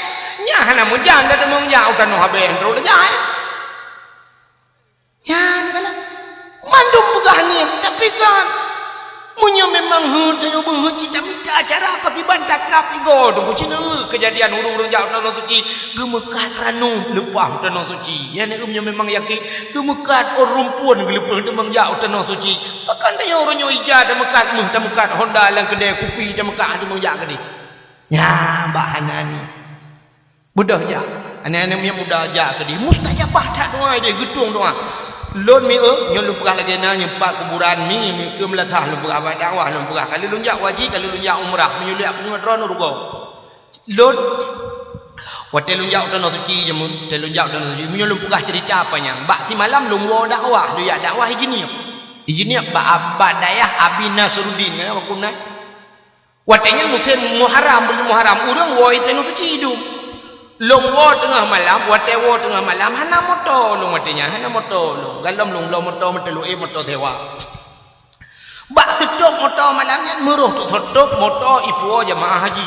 Nyan hana meujan dah teuma jak u tanoh abée trok lé jai. Nyan kana. Mandum peugah ngieng, tapi kan, meunyoe memang heuet tanyoe beuheuet cit tamita cara pakriban takab igoe teungku cina keujadian ureuëng-ureuëng jak u Tanoh Suci geumeukat ranub leupah u Tanoh Suci. Nyan meunyoe memang yakin geumeukat ureuëng phon geuleupah teuma jak u Tanoh Suci. Pakon tanyoe uroe nyoe ija tameukat méuh, tameukat honda lam keudée kupi, tameukat teuma jak keudeh. Nyan bak hana ni. Beudôh jak. Aneuk-aneuk miet muda jak keudeh. Mustajabah that doa deh, geutueng doa. Lôn mieu, nyoe lôn peugah lagée na, nyoe pat kuburan mi, mi keu meulasah lôn peugah bak dakwah, lôn peugah kali lôn jak haji, kali lôn jak umrah, meunyoe lé aku ngon droeneuh rugoe. Lôn, watée lôn jak u Tanoh Suci jeumu, watée lôn jak u Tanoh Suci, meunyoe lôn peugah ceurita apa nyang, bak simalam lôn woe dakwah, lôn jak dakwah i Jeunieb. I Jeunieb bak, bak dayah Abi Nasruddin, kan, waktu na. Watée nyan musém Muharram, buleuen Muharram, ureuëng woe i Tanoh Suci idum. Lôn woe teungoh malam, watée woe teungoh malam, hana moto lôn watée nyan, hana moto lôn. Galom lôn bloe moto meuteuluk, eh, moto sewa. Bak seutôb moto malam nyan, meurôh teuk seutôb moto ipuwoe jeumaáh haji.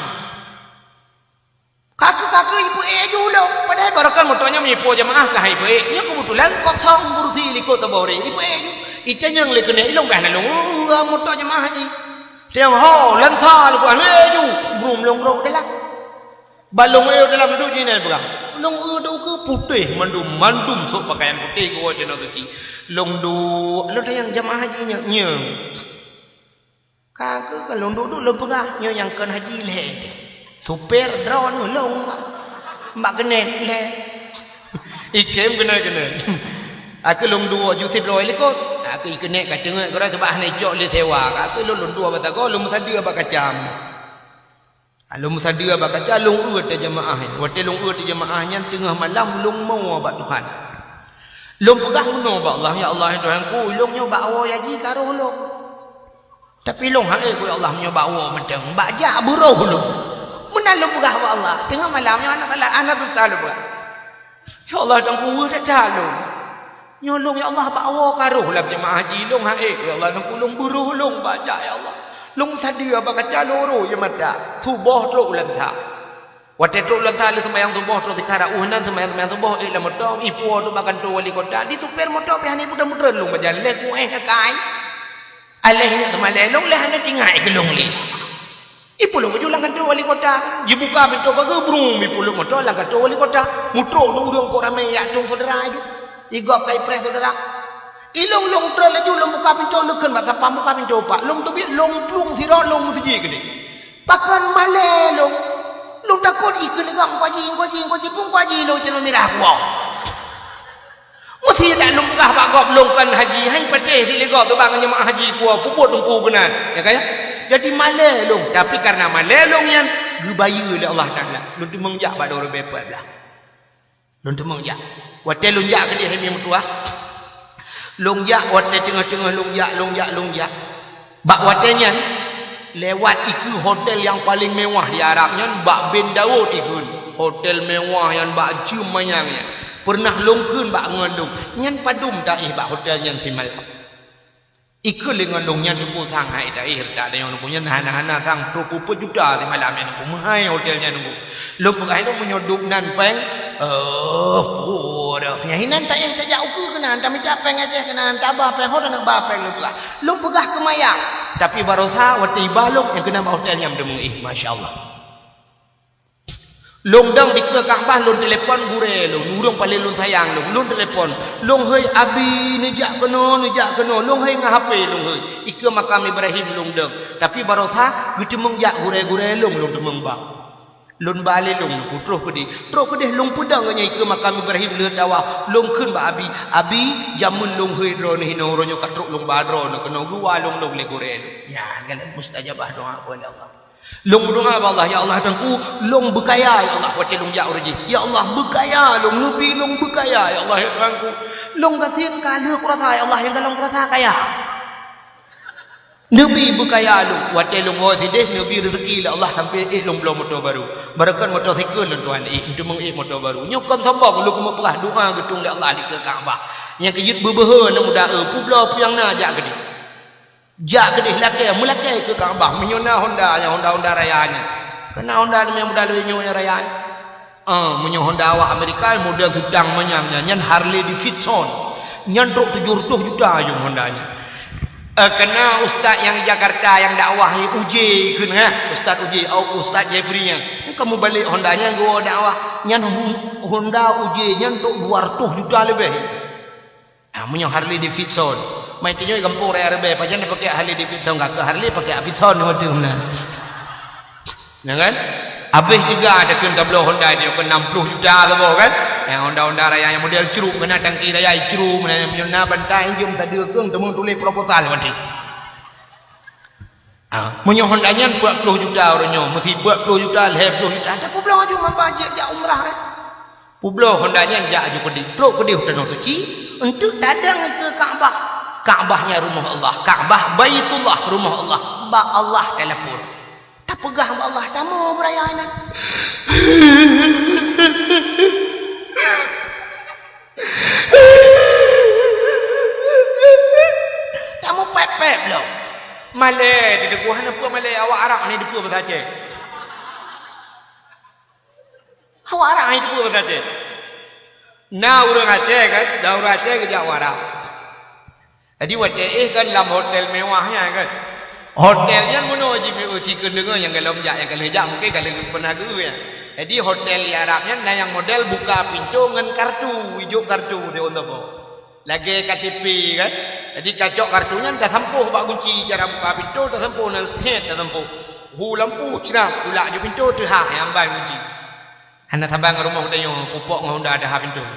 Ka keuh-ka keuh ipeuék ju lom. Padahai baroekon moto nyan meunyoe ipuwoe jeumaáh ka han ipeuék. Nyoe keubeutulan kosong kursi likot saboh ureuëng. Ipeuék ju. Itanyong lé keuneuk ilong beh na lôn, "Uh, moto jeumaáh jih." Tiang ho, lansa lôn buah, "Ék ju." Brum lôn rôk dalam. Ban lôn ék dalam duek jih nyan peugah. Lôn ék duek keu putéh mandum, mandum sôk pakaian putéh geuwoe Tanoh Suci. Lôn duek, lôn tanyong jeumaáh jih nyoe, nyoe. Ka keuh ka lôn duek-duek lôn peugah, nyoe nyang kon haji lhée. Supir droeneuh lôn bak, bak keuneuk lhée. Ikém keuneuk-keuneuk. Aku lôn duek ju sidroe likot. Aku ikeuneuk ka teungeut keudroe sabab hana icok lé sewa. Aku lôn, lôn duek bak sagoe, lôn meusadeue bak kaca. Lôn meusadeue bak kaca, lôn éut jeumaáh nyan. Watée lôn éut jeumaáh nyan teungoh malam lôn mo bak Tuhan. Lôn peugah meunoe bak Allah, "Ya Allah, ya Tuhanku, lôn nyoe bak woe haji ka roh lôn." Tapi lôn han ék, ya Allah, meunyoe bak woe mantong, bak jak beuroh lôn. Meunan lôn peugah bak Allah, teungoh malam nyoe hana salah, hana dusta lôn peugah. Ya Allah, Tuhanku, weueh that-that lôn. Nyoe lôn, ya Allah, bak woe ka roh lam jeumaáh haji, lôn han ék, ya Allah, Tuhanku, lôn beuroh lôn bak jak, ya Allah. Lôn sadeue bak kaca lôn rôk ie mata, suboh trok u Lansa. Watée trok u Lansa lheueh seumayang suboh trok sikara, uh nan seumayang-seumayang suboh ék lam moto, ipuwoe trok bak kantô wali kota, di supir moto pih hana ipeutreun-peutreun lôn bak jalan, lheueh kuéh kakai. Aléh nyoe teumalée lôn lé hana tingai keu lôn lé. Ipulok laju lam kantô wali kota. Jibuka pintoe pageue brung, ipulok moto lam kantô wali kota. Mutrok ureuëng kok ramé jak tueng syedara ju. Igop kai preh syedara. Ilong lôn treun laju lôn buka pintoe, lôn kheun bak sapam buka pintoe pak. Lôn teubiet, lôn plueng sidroe, lôn meuseujid keudeh. Pakon malée lôn. Lôn takot ikeu lé gam kuaji, kuaji, kuaji pun kuaji lôn ceunoe mirah kuah. Meusi dak lôn peugah bak gob lôn kon haji, hai patéh di lé gob teuba ngon jeumaáh haji kuwoe peubuet teungku keunan, ya kan? Jadi malée lôn, tapi kareuna malée lôn nyan geubayeue lé Allah Taala. Lôn teumeung jak bak dua ribée empat belas. Lôn teumeung jak. Watée lôn jak keudeh hai meutuah. Lôn jak watée teungoh-teungoh lôn jak, lôn jak, lôn jak. Bak watée nyan, lewat ikeu hotel nyang paleng mewah di Arab nyan, bak Bin Daud ikeu. Hotel mewah nyan bak jeuem manyang nyan. Peureunah lôn kheun bak ngon lôn, nyan padum taéh bak hotel nyan simalam. Ikeu lé ngon lôn nyan teungku sang hai taéh, tak ada nyang teungku nyan hana-hana sang peuet juta simalam nyan teungku. Meuhai hotel nyan teungku. Lôn peugah lôn meunyoe duek nan péng, eh, puroh. Nyan hinan taéh tajak ukeue keunan, tamita péng Aceh keunan, taba péng, ho taneuk ba péng lôn peugah. Lôn peugah keu maya. Tapi barosa watée iba lôn nyang keunan bak hotel nyan meuteumé, eh, masya Allah. Lôn dong dikeue Ka'bah lôn telepon gurée lôn, ureuëng paleng lôn sayang lôn, lôn telepon. Lôn hei abi neujak keunoe, neujak keunoe, lôn hei ngon H P lôn hei. Ikeue makam Ibrahim lôn dong. Tapi barosa geuteumeung jak gurée-gurée lôn, lôn teumeung ba. Lôn ba lé lôn, lôn troh keudeh. Troh keudeh lôn peudong ngon nyan ikeue makam Ibrahim lheueh tawaf. Lôn kheun bak Abi, "Abi, jameun lôn hôi droeneuh hinoe, uroe nyoe ka trok lôn ba droeneuh keunoe, geuwa lôn lôn lé gurée lôn." Nyan kan mustajabah doa ulée Allah. Lôn meudoa bak Allah, "Ya Allah, Tuhanku, lôn beukaya, ya Allah, watée lôn jak uroe jih. Ya Allah, beukaya lôn, neubi lôn beukaya, ya Allah, ya Tuhanku. Lôn gasien ka lheueh kurasa, ya Allah, nyang ka lôn kurasa kaya." Neubi beukaya lôn, watée lôn woe sideh, neubi reuzeuki lé Allah sampoe éh lôn bloe moto barô. Barô kon motosikal lôn tuan éh, teumeung éh moto barô. Nyoe kon sombong, lôn keumeung peugah doa geutueng lé Allah dikeue Ka'bah. Nyang keujeuet beubeuhe aneuk muda, "Eh, peubloe peue nyang na jak keudeh." Jak keudeh lakée, meulakée keu Ka'bah. Meunyoe na Honda, nyang Honda-Honda raya nyan. Kana Honda nyang muda lagée nyoe nyang raya nyan. Ah, meunyoe Honda awak Amerika, model sedan manyang nyan, nyan Harley Davidson. Nyan trok tujoh reutôh juta jong Honda nyan. Eh, kana ustaz nyang di Jakarta nyang dakwah nyan, Uje kheun, ha? Ustaz Uje, au Ustaz Jeffrey nyan. Nyan ka mubalek Honda nyan geuwoe dakwah. Nyan Hon-, Honda Uje nyan trok dua reutôh juta leubeh. Ah, meunyoe Harley Davidson. Mai tanyoe gampông raya Reubee, pajan tapakée Harley Davidson, ka keu Harley pakée Davidson, nyoe teuh meunan. Ya kan? Habéh juga takheun tabloe Honda nyoe keu enam puluh juta saboh kan? Nyang Honda-Honda raya nyang model crup, keunan tangki raya crup, meunan meunyoe na bantai jeuem tadeue keueng, teuma tuléh proposal maté. Ah, meunyoe Honda nyan peuet ploh juta uroe nyoe, meusi peuet ploh juta, lhée ploh juta, tapeubloe aju mamba jeuet jak umrah, eh. Peubloe Honda nyan jak aju keudeh, trok keudeh u Tanoh Suci, eunteuk tadong ikeue Ka'bah. Ka'bah nyan rumoh Allah, Ka'bah Baitullah, rumoh Allah, bak Allah talapor. Tapeugah bak Allah, tamu beuraya nyan. Tamu pép-pép lom. Malée teudeungoe, hana peue malée, awak Arab ni dipeue bahasa Aceh. Awak Arab ni dipeue bahasa Aceh. Na ureuëng Aceh kan, na ureuëng Aceh geujak u Arab. Jadi watée éh kan lam hotel mewah nyan kan. Hotel nyan meunoe jimeu'ue cikeuen deungoe nyang golom jak, nyang ka lheueh jak mungken ka lheueh pernah geu-eu nyan. Jadi hotel di Arab nyan na nyang model buka pintoe ngon kartu, ijok kartu di ôn saboh. Lagée K T P kan. Jadi tacok kartu nyan tasampôh bak gunci, cara buka pintoe tasampôh, nan sét tasampôh. Hu lampu, cram, tulak ju pintoe, teuhah nyang ban gunci. Hana saban ngon rumoh tanyoe, pupok ngon honda teuhah pintoe.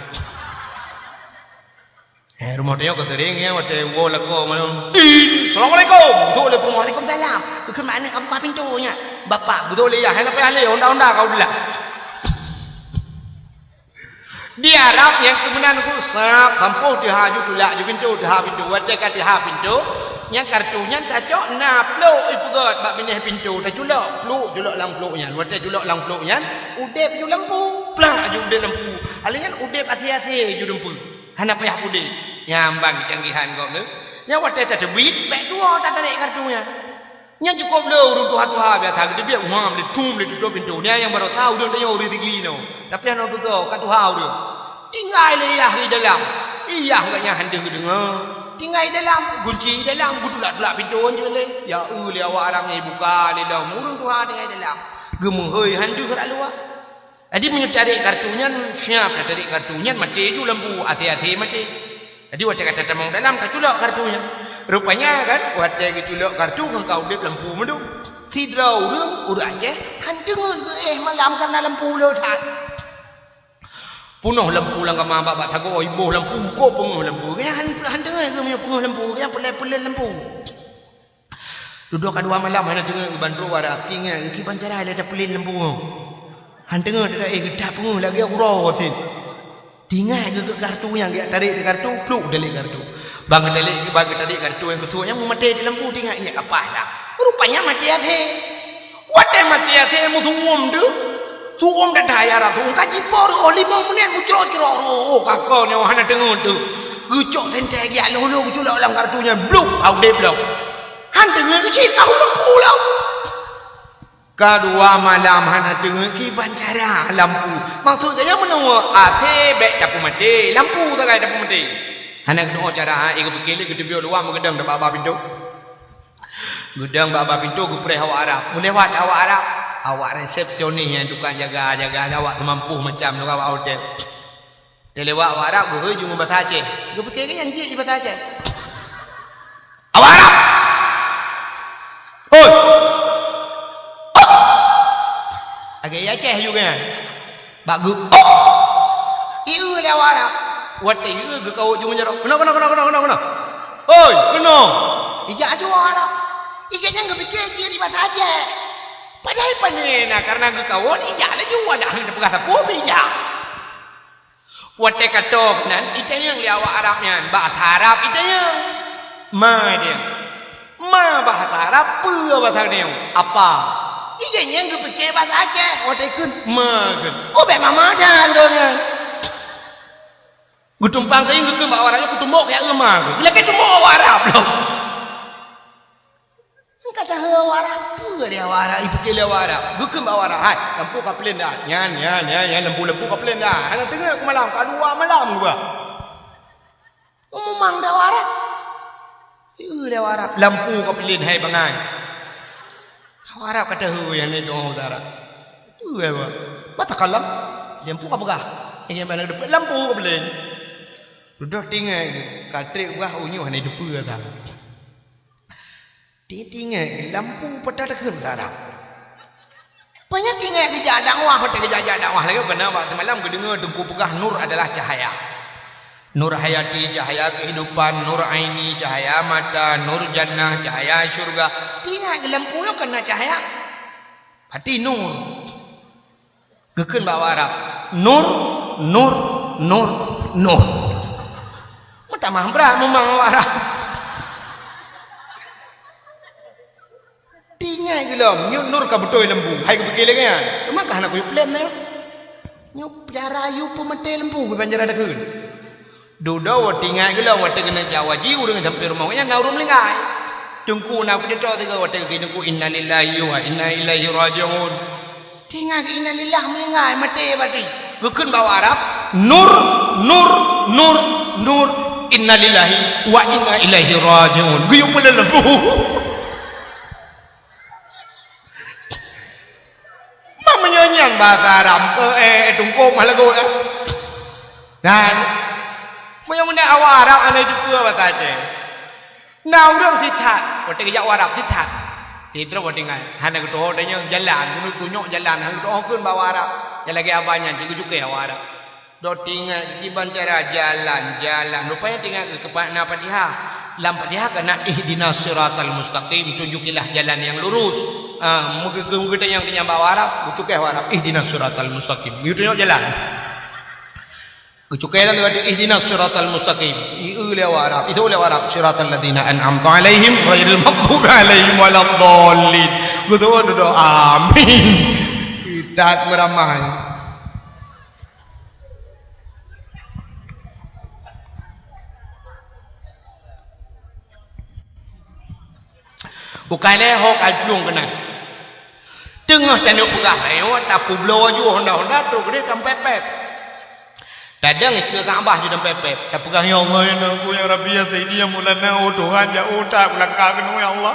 Eh, rumoh tanyoe ka sering ya, watée woe lakoe malam. Tin, "Assalamualaikum." Geuduek lé peurumoh, "Waalaikumsalam." Geukheun mak aneuk ka buka pintoe nyan. "Bapak," geuduek lé yah, "hana payah lé, honda-honda ka u dilah." Di Arab nyang keumeunang ku sab, sampôh teuhah ju tulak ju pintoe, teuhah pintoe. Watée ka teuhah pintoe, nyang kartu nyan tacok na plôk ipeugét bak binéh pintoe, taculok plôk, culok lam plôk nyan. Watée culok lam plôk nyan, udeb ju lampu, plak ju udeb lampu. Alèh nyan udeb até-até ju lampu. Hana payah pudeb. Nyan ban kecanggihan gob nyoe. Nyan watée tateubiet, bék tuwoe tatarek kartu nyan. Nyan cukôp le ureuëng tuha-tuha biasa geuteubiet, uha, meuleutum, meuleututoe pintoe. Nyan nyang baroesa ureuëng tanyoe ureuëng sigi inoe. Tapi hana tutoe, ka tuha ureuëng. Tinggai lé yah di dalam. Yah gobnyan han deuh geudeungoe. Tinggai dalam, gunci dalam, geutulak-tulak pintoe jeuet lé. Ya, eu lé awak Arab nyan buka lé lom. Ureuëng tuha tinggai dalam. Geumeuhôi han deuh rot luwa. Jadi meunyoe tarek kartu nyan, siap tatarek kartu nyan, maté ju lampu, até-até maté. Jadi watée ka tatamong dalam, taculok kartu nyan. Rupanya kan, watée geuculok kartu ngon ka udeb lampu meudum. Sidroe ureuëng, ureuëng Aceh, han teungeut geuéh malam kareuna lampu le that. Peunoh lampu lam kama bak, bak sagoe, iboh lampu, kok peungeuh lampu. Gobnyan han, han teungeut geuh meunyoe peungeuh lampu, gobnyan peulen-peulen lampu. Dudoe ka dua malam hana teungeut geuh ban trok u Arab, tinggai geuh kiban cara lé tapeulen lampu nyoe. Han teungeut dah, eh, geutak peungeuh lagée uroe sit. Tinggai geuh keu kartu nyang geujak tarek di kartu, pluk talek kartu. Ban geutalek, ban geutalek kartu nyang keusuek nyan meumaté di lampu, tinggai nyang ka paih dah. Rupanya maté até. Watée maté até meusuwom deuh. Suwom dah daya ratu, ka jipo reuôh limong menit meucrok-crok reuôh, oh, ka kon nyoe hana teungeut teuh. Geucok sentée geujak lôn-lôn geuculok lam kartu nyan, bluk, ka udeb lom. Han teungeut cit, ka ulôn pulang. Ka dua malam hana teungeut kiban cara lampu. Maksud geuh nyan meunoe, até bék tapeumaté, lampu sagai tapeumaté. Hana geunoe cara, ha, eh, geupike lé geuteubiet luwa meugeudong bak babah pintoe. Geudong bak babah pintoe geupreh awak Arab. Meulewat awak Arab, awak resepsionis nyang tukang jaga-jaga, awak teumampôh macam tukang awak hotel. Teulewat awak Arab, geuhôi ju ngon basa Aceh. Geupike geuh nyan jeuet ju basa Aceh. Awak Arab! Hoi! Gaya Aceh juga. Bak geu, oh! Ieu lé awak Arab. Watèe ieu geukawot ju meunjaroe. Keunoe, keunoe, keunoe, keunoe, keunoe, keunoe. Hoi, keunoe. Ijak ju awak Arab. Igeunyang geupike jih di basa Aceh. Padahai pane na karena geukawot ijak laju, adak hana teupeugah sapeue pih ijak. Watèe ka tô keunan itanyong lé awak Arab nyan, bahasa Arab itanyong. Ma dia. Ma bahasa Arab, peue bahasa nyoe? Apa? Igeunyang geupike bahasa Aceh, watèe kheun ma kheun. Oh, bèk mama dan geuh nyan. Geutumpang keuh geukheun bak awak Arab, geutumbok keu ma kheun. Lakèe tumbok awak Arab lom. Ka tahe awak Arab, peue dia awak Arab, ipike lé awak Arab. Geukheun bak awak Arab, hai, lampu ka plén dah. Nyan, nyan, nyan, nyan, lampu, lampu ka plén dah. Hana teungeut keu malam, ka dua malam geuba. Mumang dah awak Arab. Ieu dia awak Arab, lampu ka plén hai bangai. Awak Arab ka tahe nyang nyoe doa utara. Peue awak? Mata kalam, lampu ka peugah. Nyang mana depan lampu ka plén. Dudoe tinggai, ka trép bah unyuh hana deue peue dah. Di tinggai lampu pada takheun darah. Panyang tinggai geujak dakwah, watèe geujak dakwah lagèe keunan bak semalam geudeungoe teungku peugah nur adalah cahaya. Nur hayati, cahaya kehidupan, nur aini, cahaya mata, nur jannah, cahaya syurga. Tinggai lampu nyoe keunan cahaya. Berarti nur. Geukheun bak awak Arab, "Nur, nur, nur, nur." Meutamah brat mumang awak Arab. Tinggai geulom, nyoe nur ka beutôi lampu. Hai geupike lé nyan. Teuma ka hana kuyup lem nyoe. Nyoe piara yue peumaté lampu, bukan cara takheun. Dudoe tinggai geulom watèe keuneuk jak haji, ureueng sampoe rumoh nyan na ureueng meuninggai. Teungku na peucocok sigoe watèe geukheun teungku, "Innalillahi wa inna ilaihi raji'un." Tinggai keu innalillah meuninggai, maté berarti. Geukheun bak awak Arab, "Nur, nur, nur, nur, innalillahi wa inna ilaihi raji'un." Geuyue peuleueh lampu. Mak meunyoe nyan bahasa Arab, eh, eh, tungkôk mah lagoe, eh. Dan, meunyoe meunan awak Arab hana jiteupeue bahasa Aceh. Na ureueng sisat, watèe geujak u Arab sisat. Sidroe watèe nyan, hana geutuho tanyoe jalan, geuneuk tunyok jalan, hana geutuho kheun bak awak Arab. Nyang lagèe abah nyan, cit geucukéh awak Arab. Dok tinggai kiban cara jalan, jalan. Rupanya tinggai keu na Fatihah. Lam Fatihah ka na ihdinas siratal mustaqim, tunjukilah jalan yang lurus. Ah, meugeutanyong keunyan bak awak Arab, geucukéh awak Arab, ihdinas siratal mustaqim. Geutunyok jalan. Geucukéh lam Fatihah, ihdinas siratal mustaqim. Ieu lé awak Arab, itu lé awak Arab, siratal ladzina an'amta 'alaihim ghairil maghdubi 'alaihim waladdallin. Geutunyok dudoe, amin. Kita meuramai. Bukai lé ho ka plueng keunan. Teungoh tanyoe peugah, ayo tapeubloe ju honda-honda trok keudeh tampép-pép. Tadong ikeue Ka'bah ju tampép-pép. Tapeugah, "Ya Allah, ya Tuhanku, ya Rabbi, ya Sayyidi, ya Maulana, oh Tuhan, jak oh that kulangkah keunoe, ya Allah.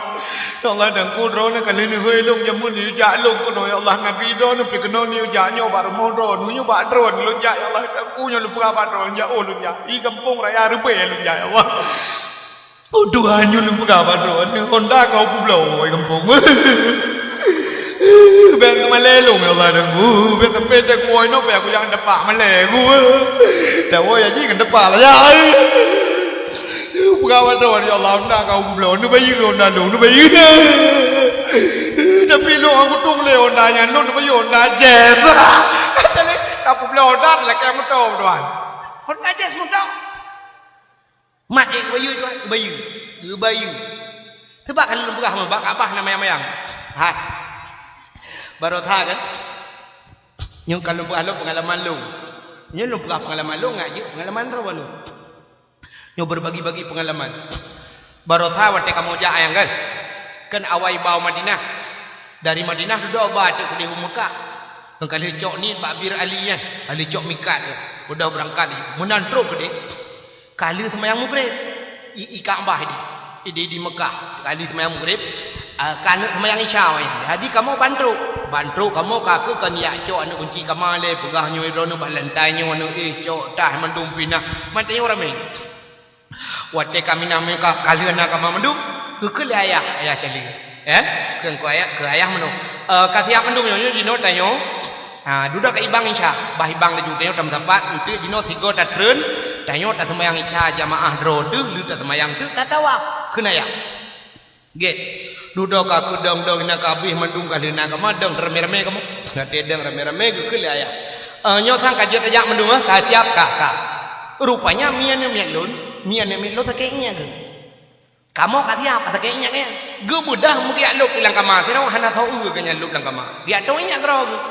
Ya Allah, Tuhanku, droeneuh ka lheueh neuhôi lôn, jameun neujak lôn keunoe, ya Allah, Nabi droeneuh pih keunoe neujak nyoe bak rumoh droeneuh, nyoe bak droeneuh lôn jak, ya Allah, Tuhanku, nyoe lôn peugah bak droeneuh, jak oh lôn jak. I gampông raya Reubée lôn jak, ya Allah." Oh, Tuhan, nyoe lôn peugah bak droeneuh, honda ka peubloe i gampông. Bèk malèe lôn, ya Allah, Tuhanku. Bèk sampai teukuwoe nyoe, bèk kujak ngon teumpat malèe ku. Tawoe haji ngon teumpat lagèe. Peugah bak droeneuh, ya Allah, honda ka peubloe. Neubayeue honda lôn, neubayeue. Tapi lôn hana kutueng lé honda nyan, lôn neubayeue honda Jazz. Ka peubloe honda, lakèe moto, Tuhan. Honda Jazz moto. Mat, eh, geubayeue, Tuhan, geubayeue. Geubayeue. Sabab ka lôn peugah, bak Ka'bah na mayang-mayang. Hai. Baroesa kan? Nyoe ka lôn peugah lôn peungalaman lôn. Nyoe lôn peugah peungalaman lôn, ngat jeuet peungalaman droeneuh. Nyoe beubagi-bagi peungalaman. Baroesa watèe kamoe jak ayang kan? Kan awai ba u Madinah. Dari Madinah dudoe ba teuk keudeh u Meukah. Ngon ka lheueh cok niet bak Bir Ali nyan. Ka lheueh cok mikat nyan. Dudoe beurangkat. Meunan trok keudeh. Ka lheueh seumayang Maghrib, i, i Ka'bah di, di, di Meukah. Ka lheueh seumayang Maghrib, ah, ka neuk seumayang Isya wayang. Jadi kamoe ban trok, ban trok kamoe ka keuh kon jak cok aneuk kunci kama lé, peugah nyoe droeneuh bak lantai nyoe aneuk, eh, cok tah mandum pih na. Mantong nyoe ramé. Watèe ka minah Meukah, ka lheueh na kama mandum, geukheun lé ayah, ayah Cali. Eh, kheun keu ayah, keu ayah meunoe. Eh, ka siap mandum nyoe, nyoe jinoe tanyoe. Ah, dudoe ka ibang Isya, bah ibang laju tanyoe tameusapat, eunteuk jinoe sigoe tatreun, tanyoe taseumayang Isya jamaah droe deuh, lheueh taseumayang teuk tatawaf kheun ayah. Gét. Dudoe ka keudong-dong inan ka abéh mandum ka lheueh na kamoe dong ramé-ramé kamoe. Watèe dong ramé-ramé geukheun lé ayah. Eh, nyoe sang ka jeuet tajak mandum, eh, ka siap ka, ka. Rupanya mie aneuk miet lôn, mie aneuk miet lôn sakét inyak geuh. Kamoe ka siap, ka sakét inyak geuh. Geubeudoh meugeujak lôb lam kama, sidroe hana soe geuh nyan lôb lam kama. Geujak tông inyak keudroe geuh.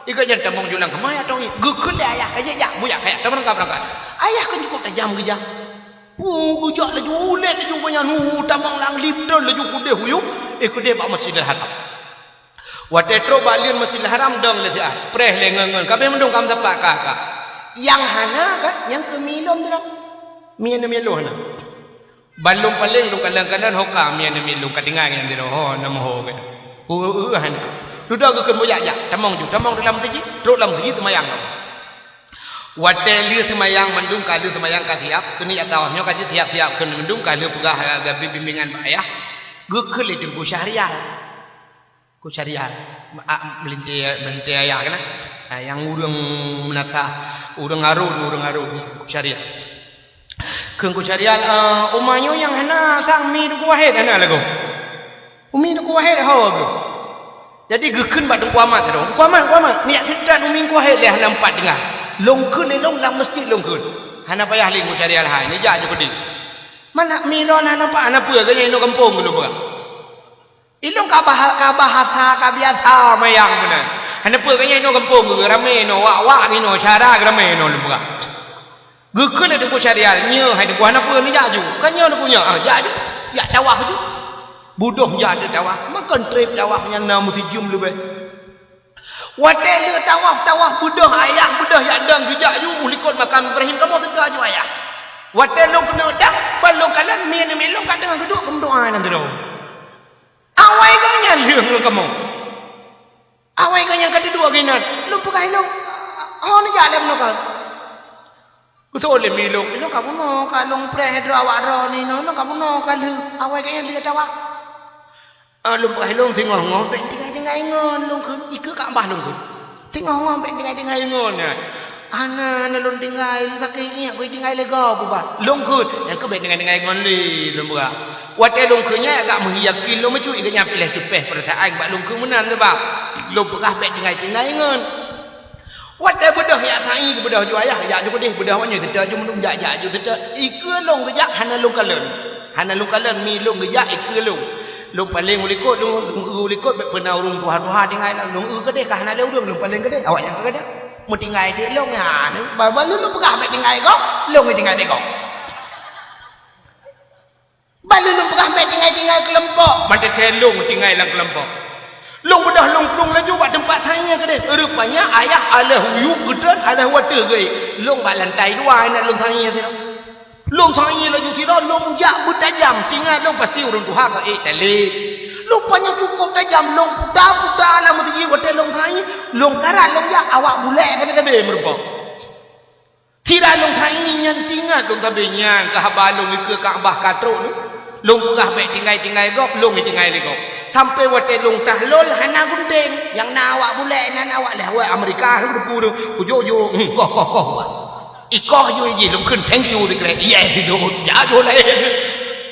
Ikot nyan tamong ju lam kama, jak tông inyak. Geukheun lé ayah, ka jeuet jak, bujak, ka jak, tabeurangkat-beurangkat. Ayah kan cukup tajam geujak. Hu, geujak laju, ulèe laju gobnyan, hu, hu, tamong lam lift treun laju keudeh huyup, eh, keudeh bak Masjidil Haram. Watèe trôk bak leuen Masjidil Haram dong lé siat, preh lé ngon-ngon, ka abéh mandum ka meusapat ka, ka. Nyang hana kan, nyang keu mie lôn sidroe. Mie aneuk miet lôn hana. Ban lôn paléng lôn kalon-kalon ho ka mie aneuk miet lôn ka tinggai ngon sidroe, ho na meuho geuh. Hu, hu, hu, hana. Dudoe geukheun bujak jak, tamong ju, tamong dalam meuseujid, trôk lam meuseujid seumayang. Watèe lheueh seumayang mandum ka lheueh seumayang ka siap, keuneuk jak tawaf nyoe ka jeuet siap-siap keuneuk mandum ka lheueh peugah, eh, geubri bimbingan bak ayah. Geukheun lé Teungku Syahrial. Teungku Syahrial, a, meulintèe, meulintèe ayah keunan. Ah, nyang ureueng meunasah, ureueng Harun, ureueng Harun, Teungku Syahrial. Kheun Teungku Syahrial, eh, u ma nyoe nyang hana sang mie Teungku Wahid hana lagoe. Umi Teungku Wahid ho geuh. Jadi geukheun bak Teungku Amat sidroe, "Teungku Amat, Teungku Amat, neujak seutôt u mie Teungku Wahid lé hana meupat tinggai." Lôn kheun lé lôn lam meuseujid lôn kheun. Hana payah lé Teungku Syahrial hai, neujak ju keudeh. Mana mie lôn hana meupat, hana peue, geuhnyan inoe gampông lôn peugah. Ilôn ka bah-, ka bahasa, ka biasa mayang meunan. Hana peue, geuhnyan inoe gampông geuh, ramé inoe, wak-wak inoe, syara geuh ramé inoe lôn peugah. Geukheun lé Teungku Syahrial, "Nyoe hai Teungku hana peue neujak ju." "Ka nyoe Teungku nyoe." "Ah, jak ju. Jak tawaf ju." Beudôh jak teuk tawaf, makon trép tawaf nyan na meuseujeuem leubeh. Watèe lheueh tawaf, tawaf beudôh ayah, beudôh jak dong geujak ju u likôt makam Ibrahim, kamoe seutôt ju ayah. Watèe lôn keuneuk dong, ban lôn kalon mie aneuk miet lôn ka teungoh geuduek keu meudoa lam sidroe. Awai geuh nyan lheueh ngon kamoe. Awai geuh nyan ka duek geuh inan. Lôn peugah ilôn, "Ho neujak lé meunoe ka?" Geutôh lé mi lôn, "Ilôn ka bunoe ka lôn preh droe awak droeneuh, ilôn ka bunoe ka lheueh, awai geuh nyan lheueh tawaf." Ah, lôn peugah ilôn singoh-ngoh bèk tinggai-tinggai ngon lôn kheun, ikeue Ka'bah lôn kheun. Singoh-ngoh bèk tinggai-tinggai ngon nyan. "Hana, hana lôn tinggai, lôn sakét inyak, keu tinggai lé gob ubah." Lôn kheun, "Nyan keuh bèk tinggai-tinggai ngon lé," lôn peugah. Watèe lôn kheun nyan agak meuhi yakin lôn meucue, geuhnyan piléh teupèh peurasaan bak lôn kheun meunan sabab lôn peugah bèk tinggai-tinggai ngon. Watèe beudôh jak sa'i, beudôh ju ayah, jak ju keudeh, beudôh nyoe seutôt ju mandum, jak, jak ju seutôt. Ikeue lôn geujak hana lôn kalon. Hana lôn kalon, mi lôn geujak ikeue lôn. Lôn paléng u likôt, lôn, lôn eu u likôt, bèk peuna ureueng tuha-tuha tinggai lam. Lôn eu keudeh ka hana lé ureueng, lôn paléng keudeh, awak nyan keudeh. Meutinggai dek lôn, ha, ni, ba-, ba lôn peugah bèk tinggai gob, lôn tinggai dek gob. Ban lôn peugah bèk tinggai-tinggai keulompok, ban teuntèe lôn tinggai lam keulompok. Lôn beudôh lôn plueng laju bak teumpat sa'i keudeh. Rupanya ayah alah u yup geutreun, alah u ateueh geuék. Lôn bak lantai dua, inan lôn sa'i sidroe. Lôn sa'i laju sidroe, lôn jak beutajam. Teuingat lôn pasti ureueng tuha ka ék talé. Lôn panyang cukôp tajam, lôn puta-puta lam meuseujid watèe lôn sa'i, lôn karat lôn jak awak bulèk sabe-sabe meurumpok. Sira lôn sa'i nyan teuingat lôn sabe nyan keu haba lôn ikeue Ka'bah ka trôk nyoe. Lôn peugah bèk tinggai-tinggai gob, lôn tinggai lé gob. Sampoe watèe lôn tahlol hana gunténg, nyang na awak bulèk nyan awak lheueh awak Amerika lôn teupeue lôn, kujok-jok, hmm, koh, koh, koh, bah. Ikoh ju jih lôn kheun thank you sikrek. Yes, jok, jak jok laén.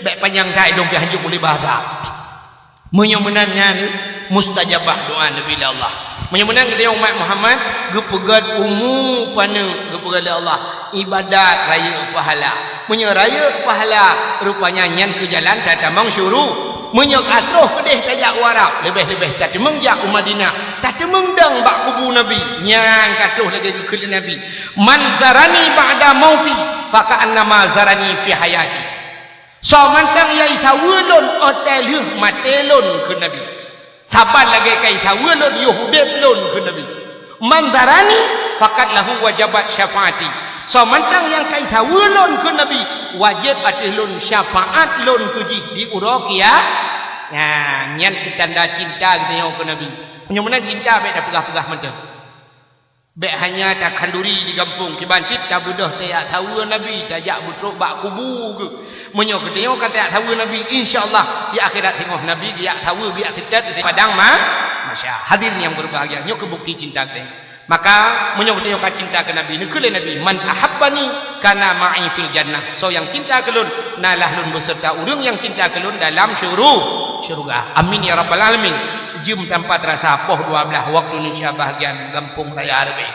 Bèk panyang that lôn pih hanjeuet ulèe bahasa. Meunyoe meunan nyan mustajabah doa Nabi lé Allah. Meunyoe meunan geutanyoe umat Muhammad geupeugèt umu paneuk geupeugèt lé Allah, ibadat rayeuk pahala. Meunyoe rayeuk pahala, rupanya nyan keu jalan tatamong syuru. Meunyoe ka troh keudeh tajak u Arab, leubeh-leubeh tateumeung jak u Madinah, tateumeung dong bak kubu Nabi, nyan ka troh lagèe geukheun lé Nabi, "Man zarani ba'da mauti, faka'annama zarani fi hayati." Soe mantong nyang jisaweue lôn óh watèe lheueh maté lôn, kheun Nabi. Saban lagèe ka jisaweue lôn yoh udép lôn, kheun Nabi. "Man zarani faqad lahu wajabat syafaati." Soe mantong nyang ka jisaweue lôn, kheun Nabi, wajéb ateueh lôn syafaat lôn keu jih di uroe kia-, nyan, nyan keu tanda cinta geutanyoe keu Nabi. Meunyoe meunan cinta bèk tapeugah-peugah mantong. Bèk hanya takhanduri di gampông, kiban cit tabeudôh tajak saweue Nabi, tajak beutrôk bak kubu geuh. Meunyoe geutanyoe ka tajak saweue Nabi, insya Allah di akhirat singoh Nabi geujak saweue, geujak seutôt di padang ma-, mahsyar. Hadirin nyang berbahagia, nyoe keuh bukti cinta geutanyoe. Maka, meunyoe geutanyoe ka cinta keu Nabi, neukheun lé Nabi, "Man ahabbani kana ma'i fil jannah." Soe nyang cinta keu lôn, na lah lôn beuseurta ureuëng nyang cinta keu lôn dalam syuru-, syeuruga. Amin ya rabbal alamin. Jeuem tampa teurasa poh dua blaih waktu Indonesia bahagian Gampông Raya Reubee.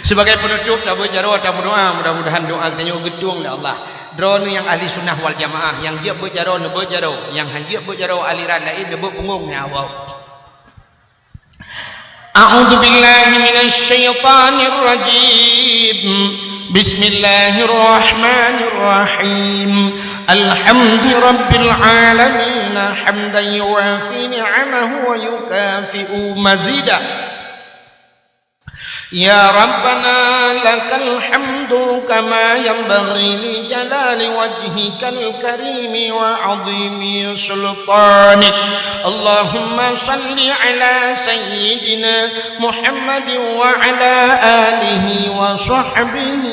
Sebagai penutup, tabeuet jaroe, tameudoa, mudah-mudahan doa geutanyoe geutueng lé Allah. Droeneuh nyang ahli sunnah wal jamaah, nyang jeuet beuet jaroe, neubeuet jaroe, nyang han jeuet beuet jaroe aliran laén, neubeuet punggong nyan awai. أعوذ بالله من الشيطان الرجيم. بسم الله الرحمن الرحيم. الحمد رب العالمين، حمدا يوافي نعمه ويكافئ مزيده. يا ربنا لك الحمد كما ينبغي لجلال وجهك الكريم وعظيم سلطانك. اللهم صل على سيدنا محمد وعلى آله وصحبه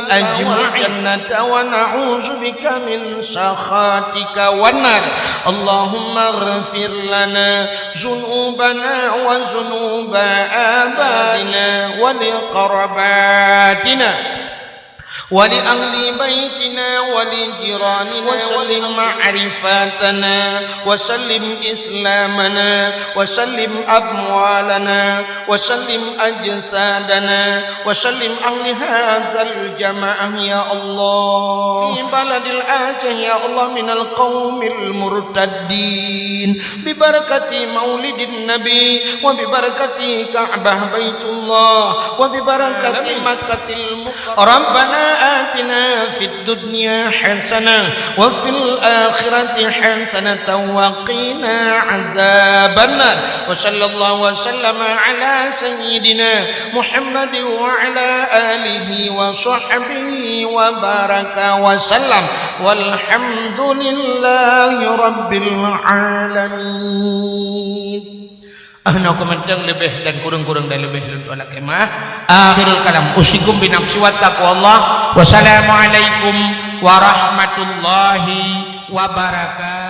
أجمعين. الجنة ونعوذ بك من سخطك والنار. اللهم اغفر لنا ذنوبنا وذنوب آبائنا ولقراباتنا ولأهل بيتنا ولجيراننا وسلم معرفتنا وسلم إسلامنا وسلم أموالنا وسلم أجسادنا وسلم أهل هذا الجماعة يا الله. في بلد الآجة يا الله من القوم المرتدين. ببركة مولد النبي وببركة كعبة بيت الله وببركة مكة المكرمة. ربنا آتنا في الدنيا حسنة وفي الآخرة حسنة وقنا عذاب النار. وصلى الله وسلم على سيدنا محمد وعلى آله وصحبه وبارك وسلم. والحمد لله رب العالمين. Ah, na keumeuteng leubeh dan kureueng-kureueng dan leubeh lôn tuan lakée meu'ah. Akhirul kalam. Usikum binafsi wa taqwallah. Wassalamualaikum warahmatullahi wabarakatuh.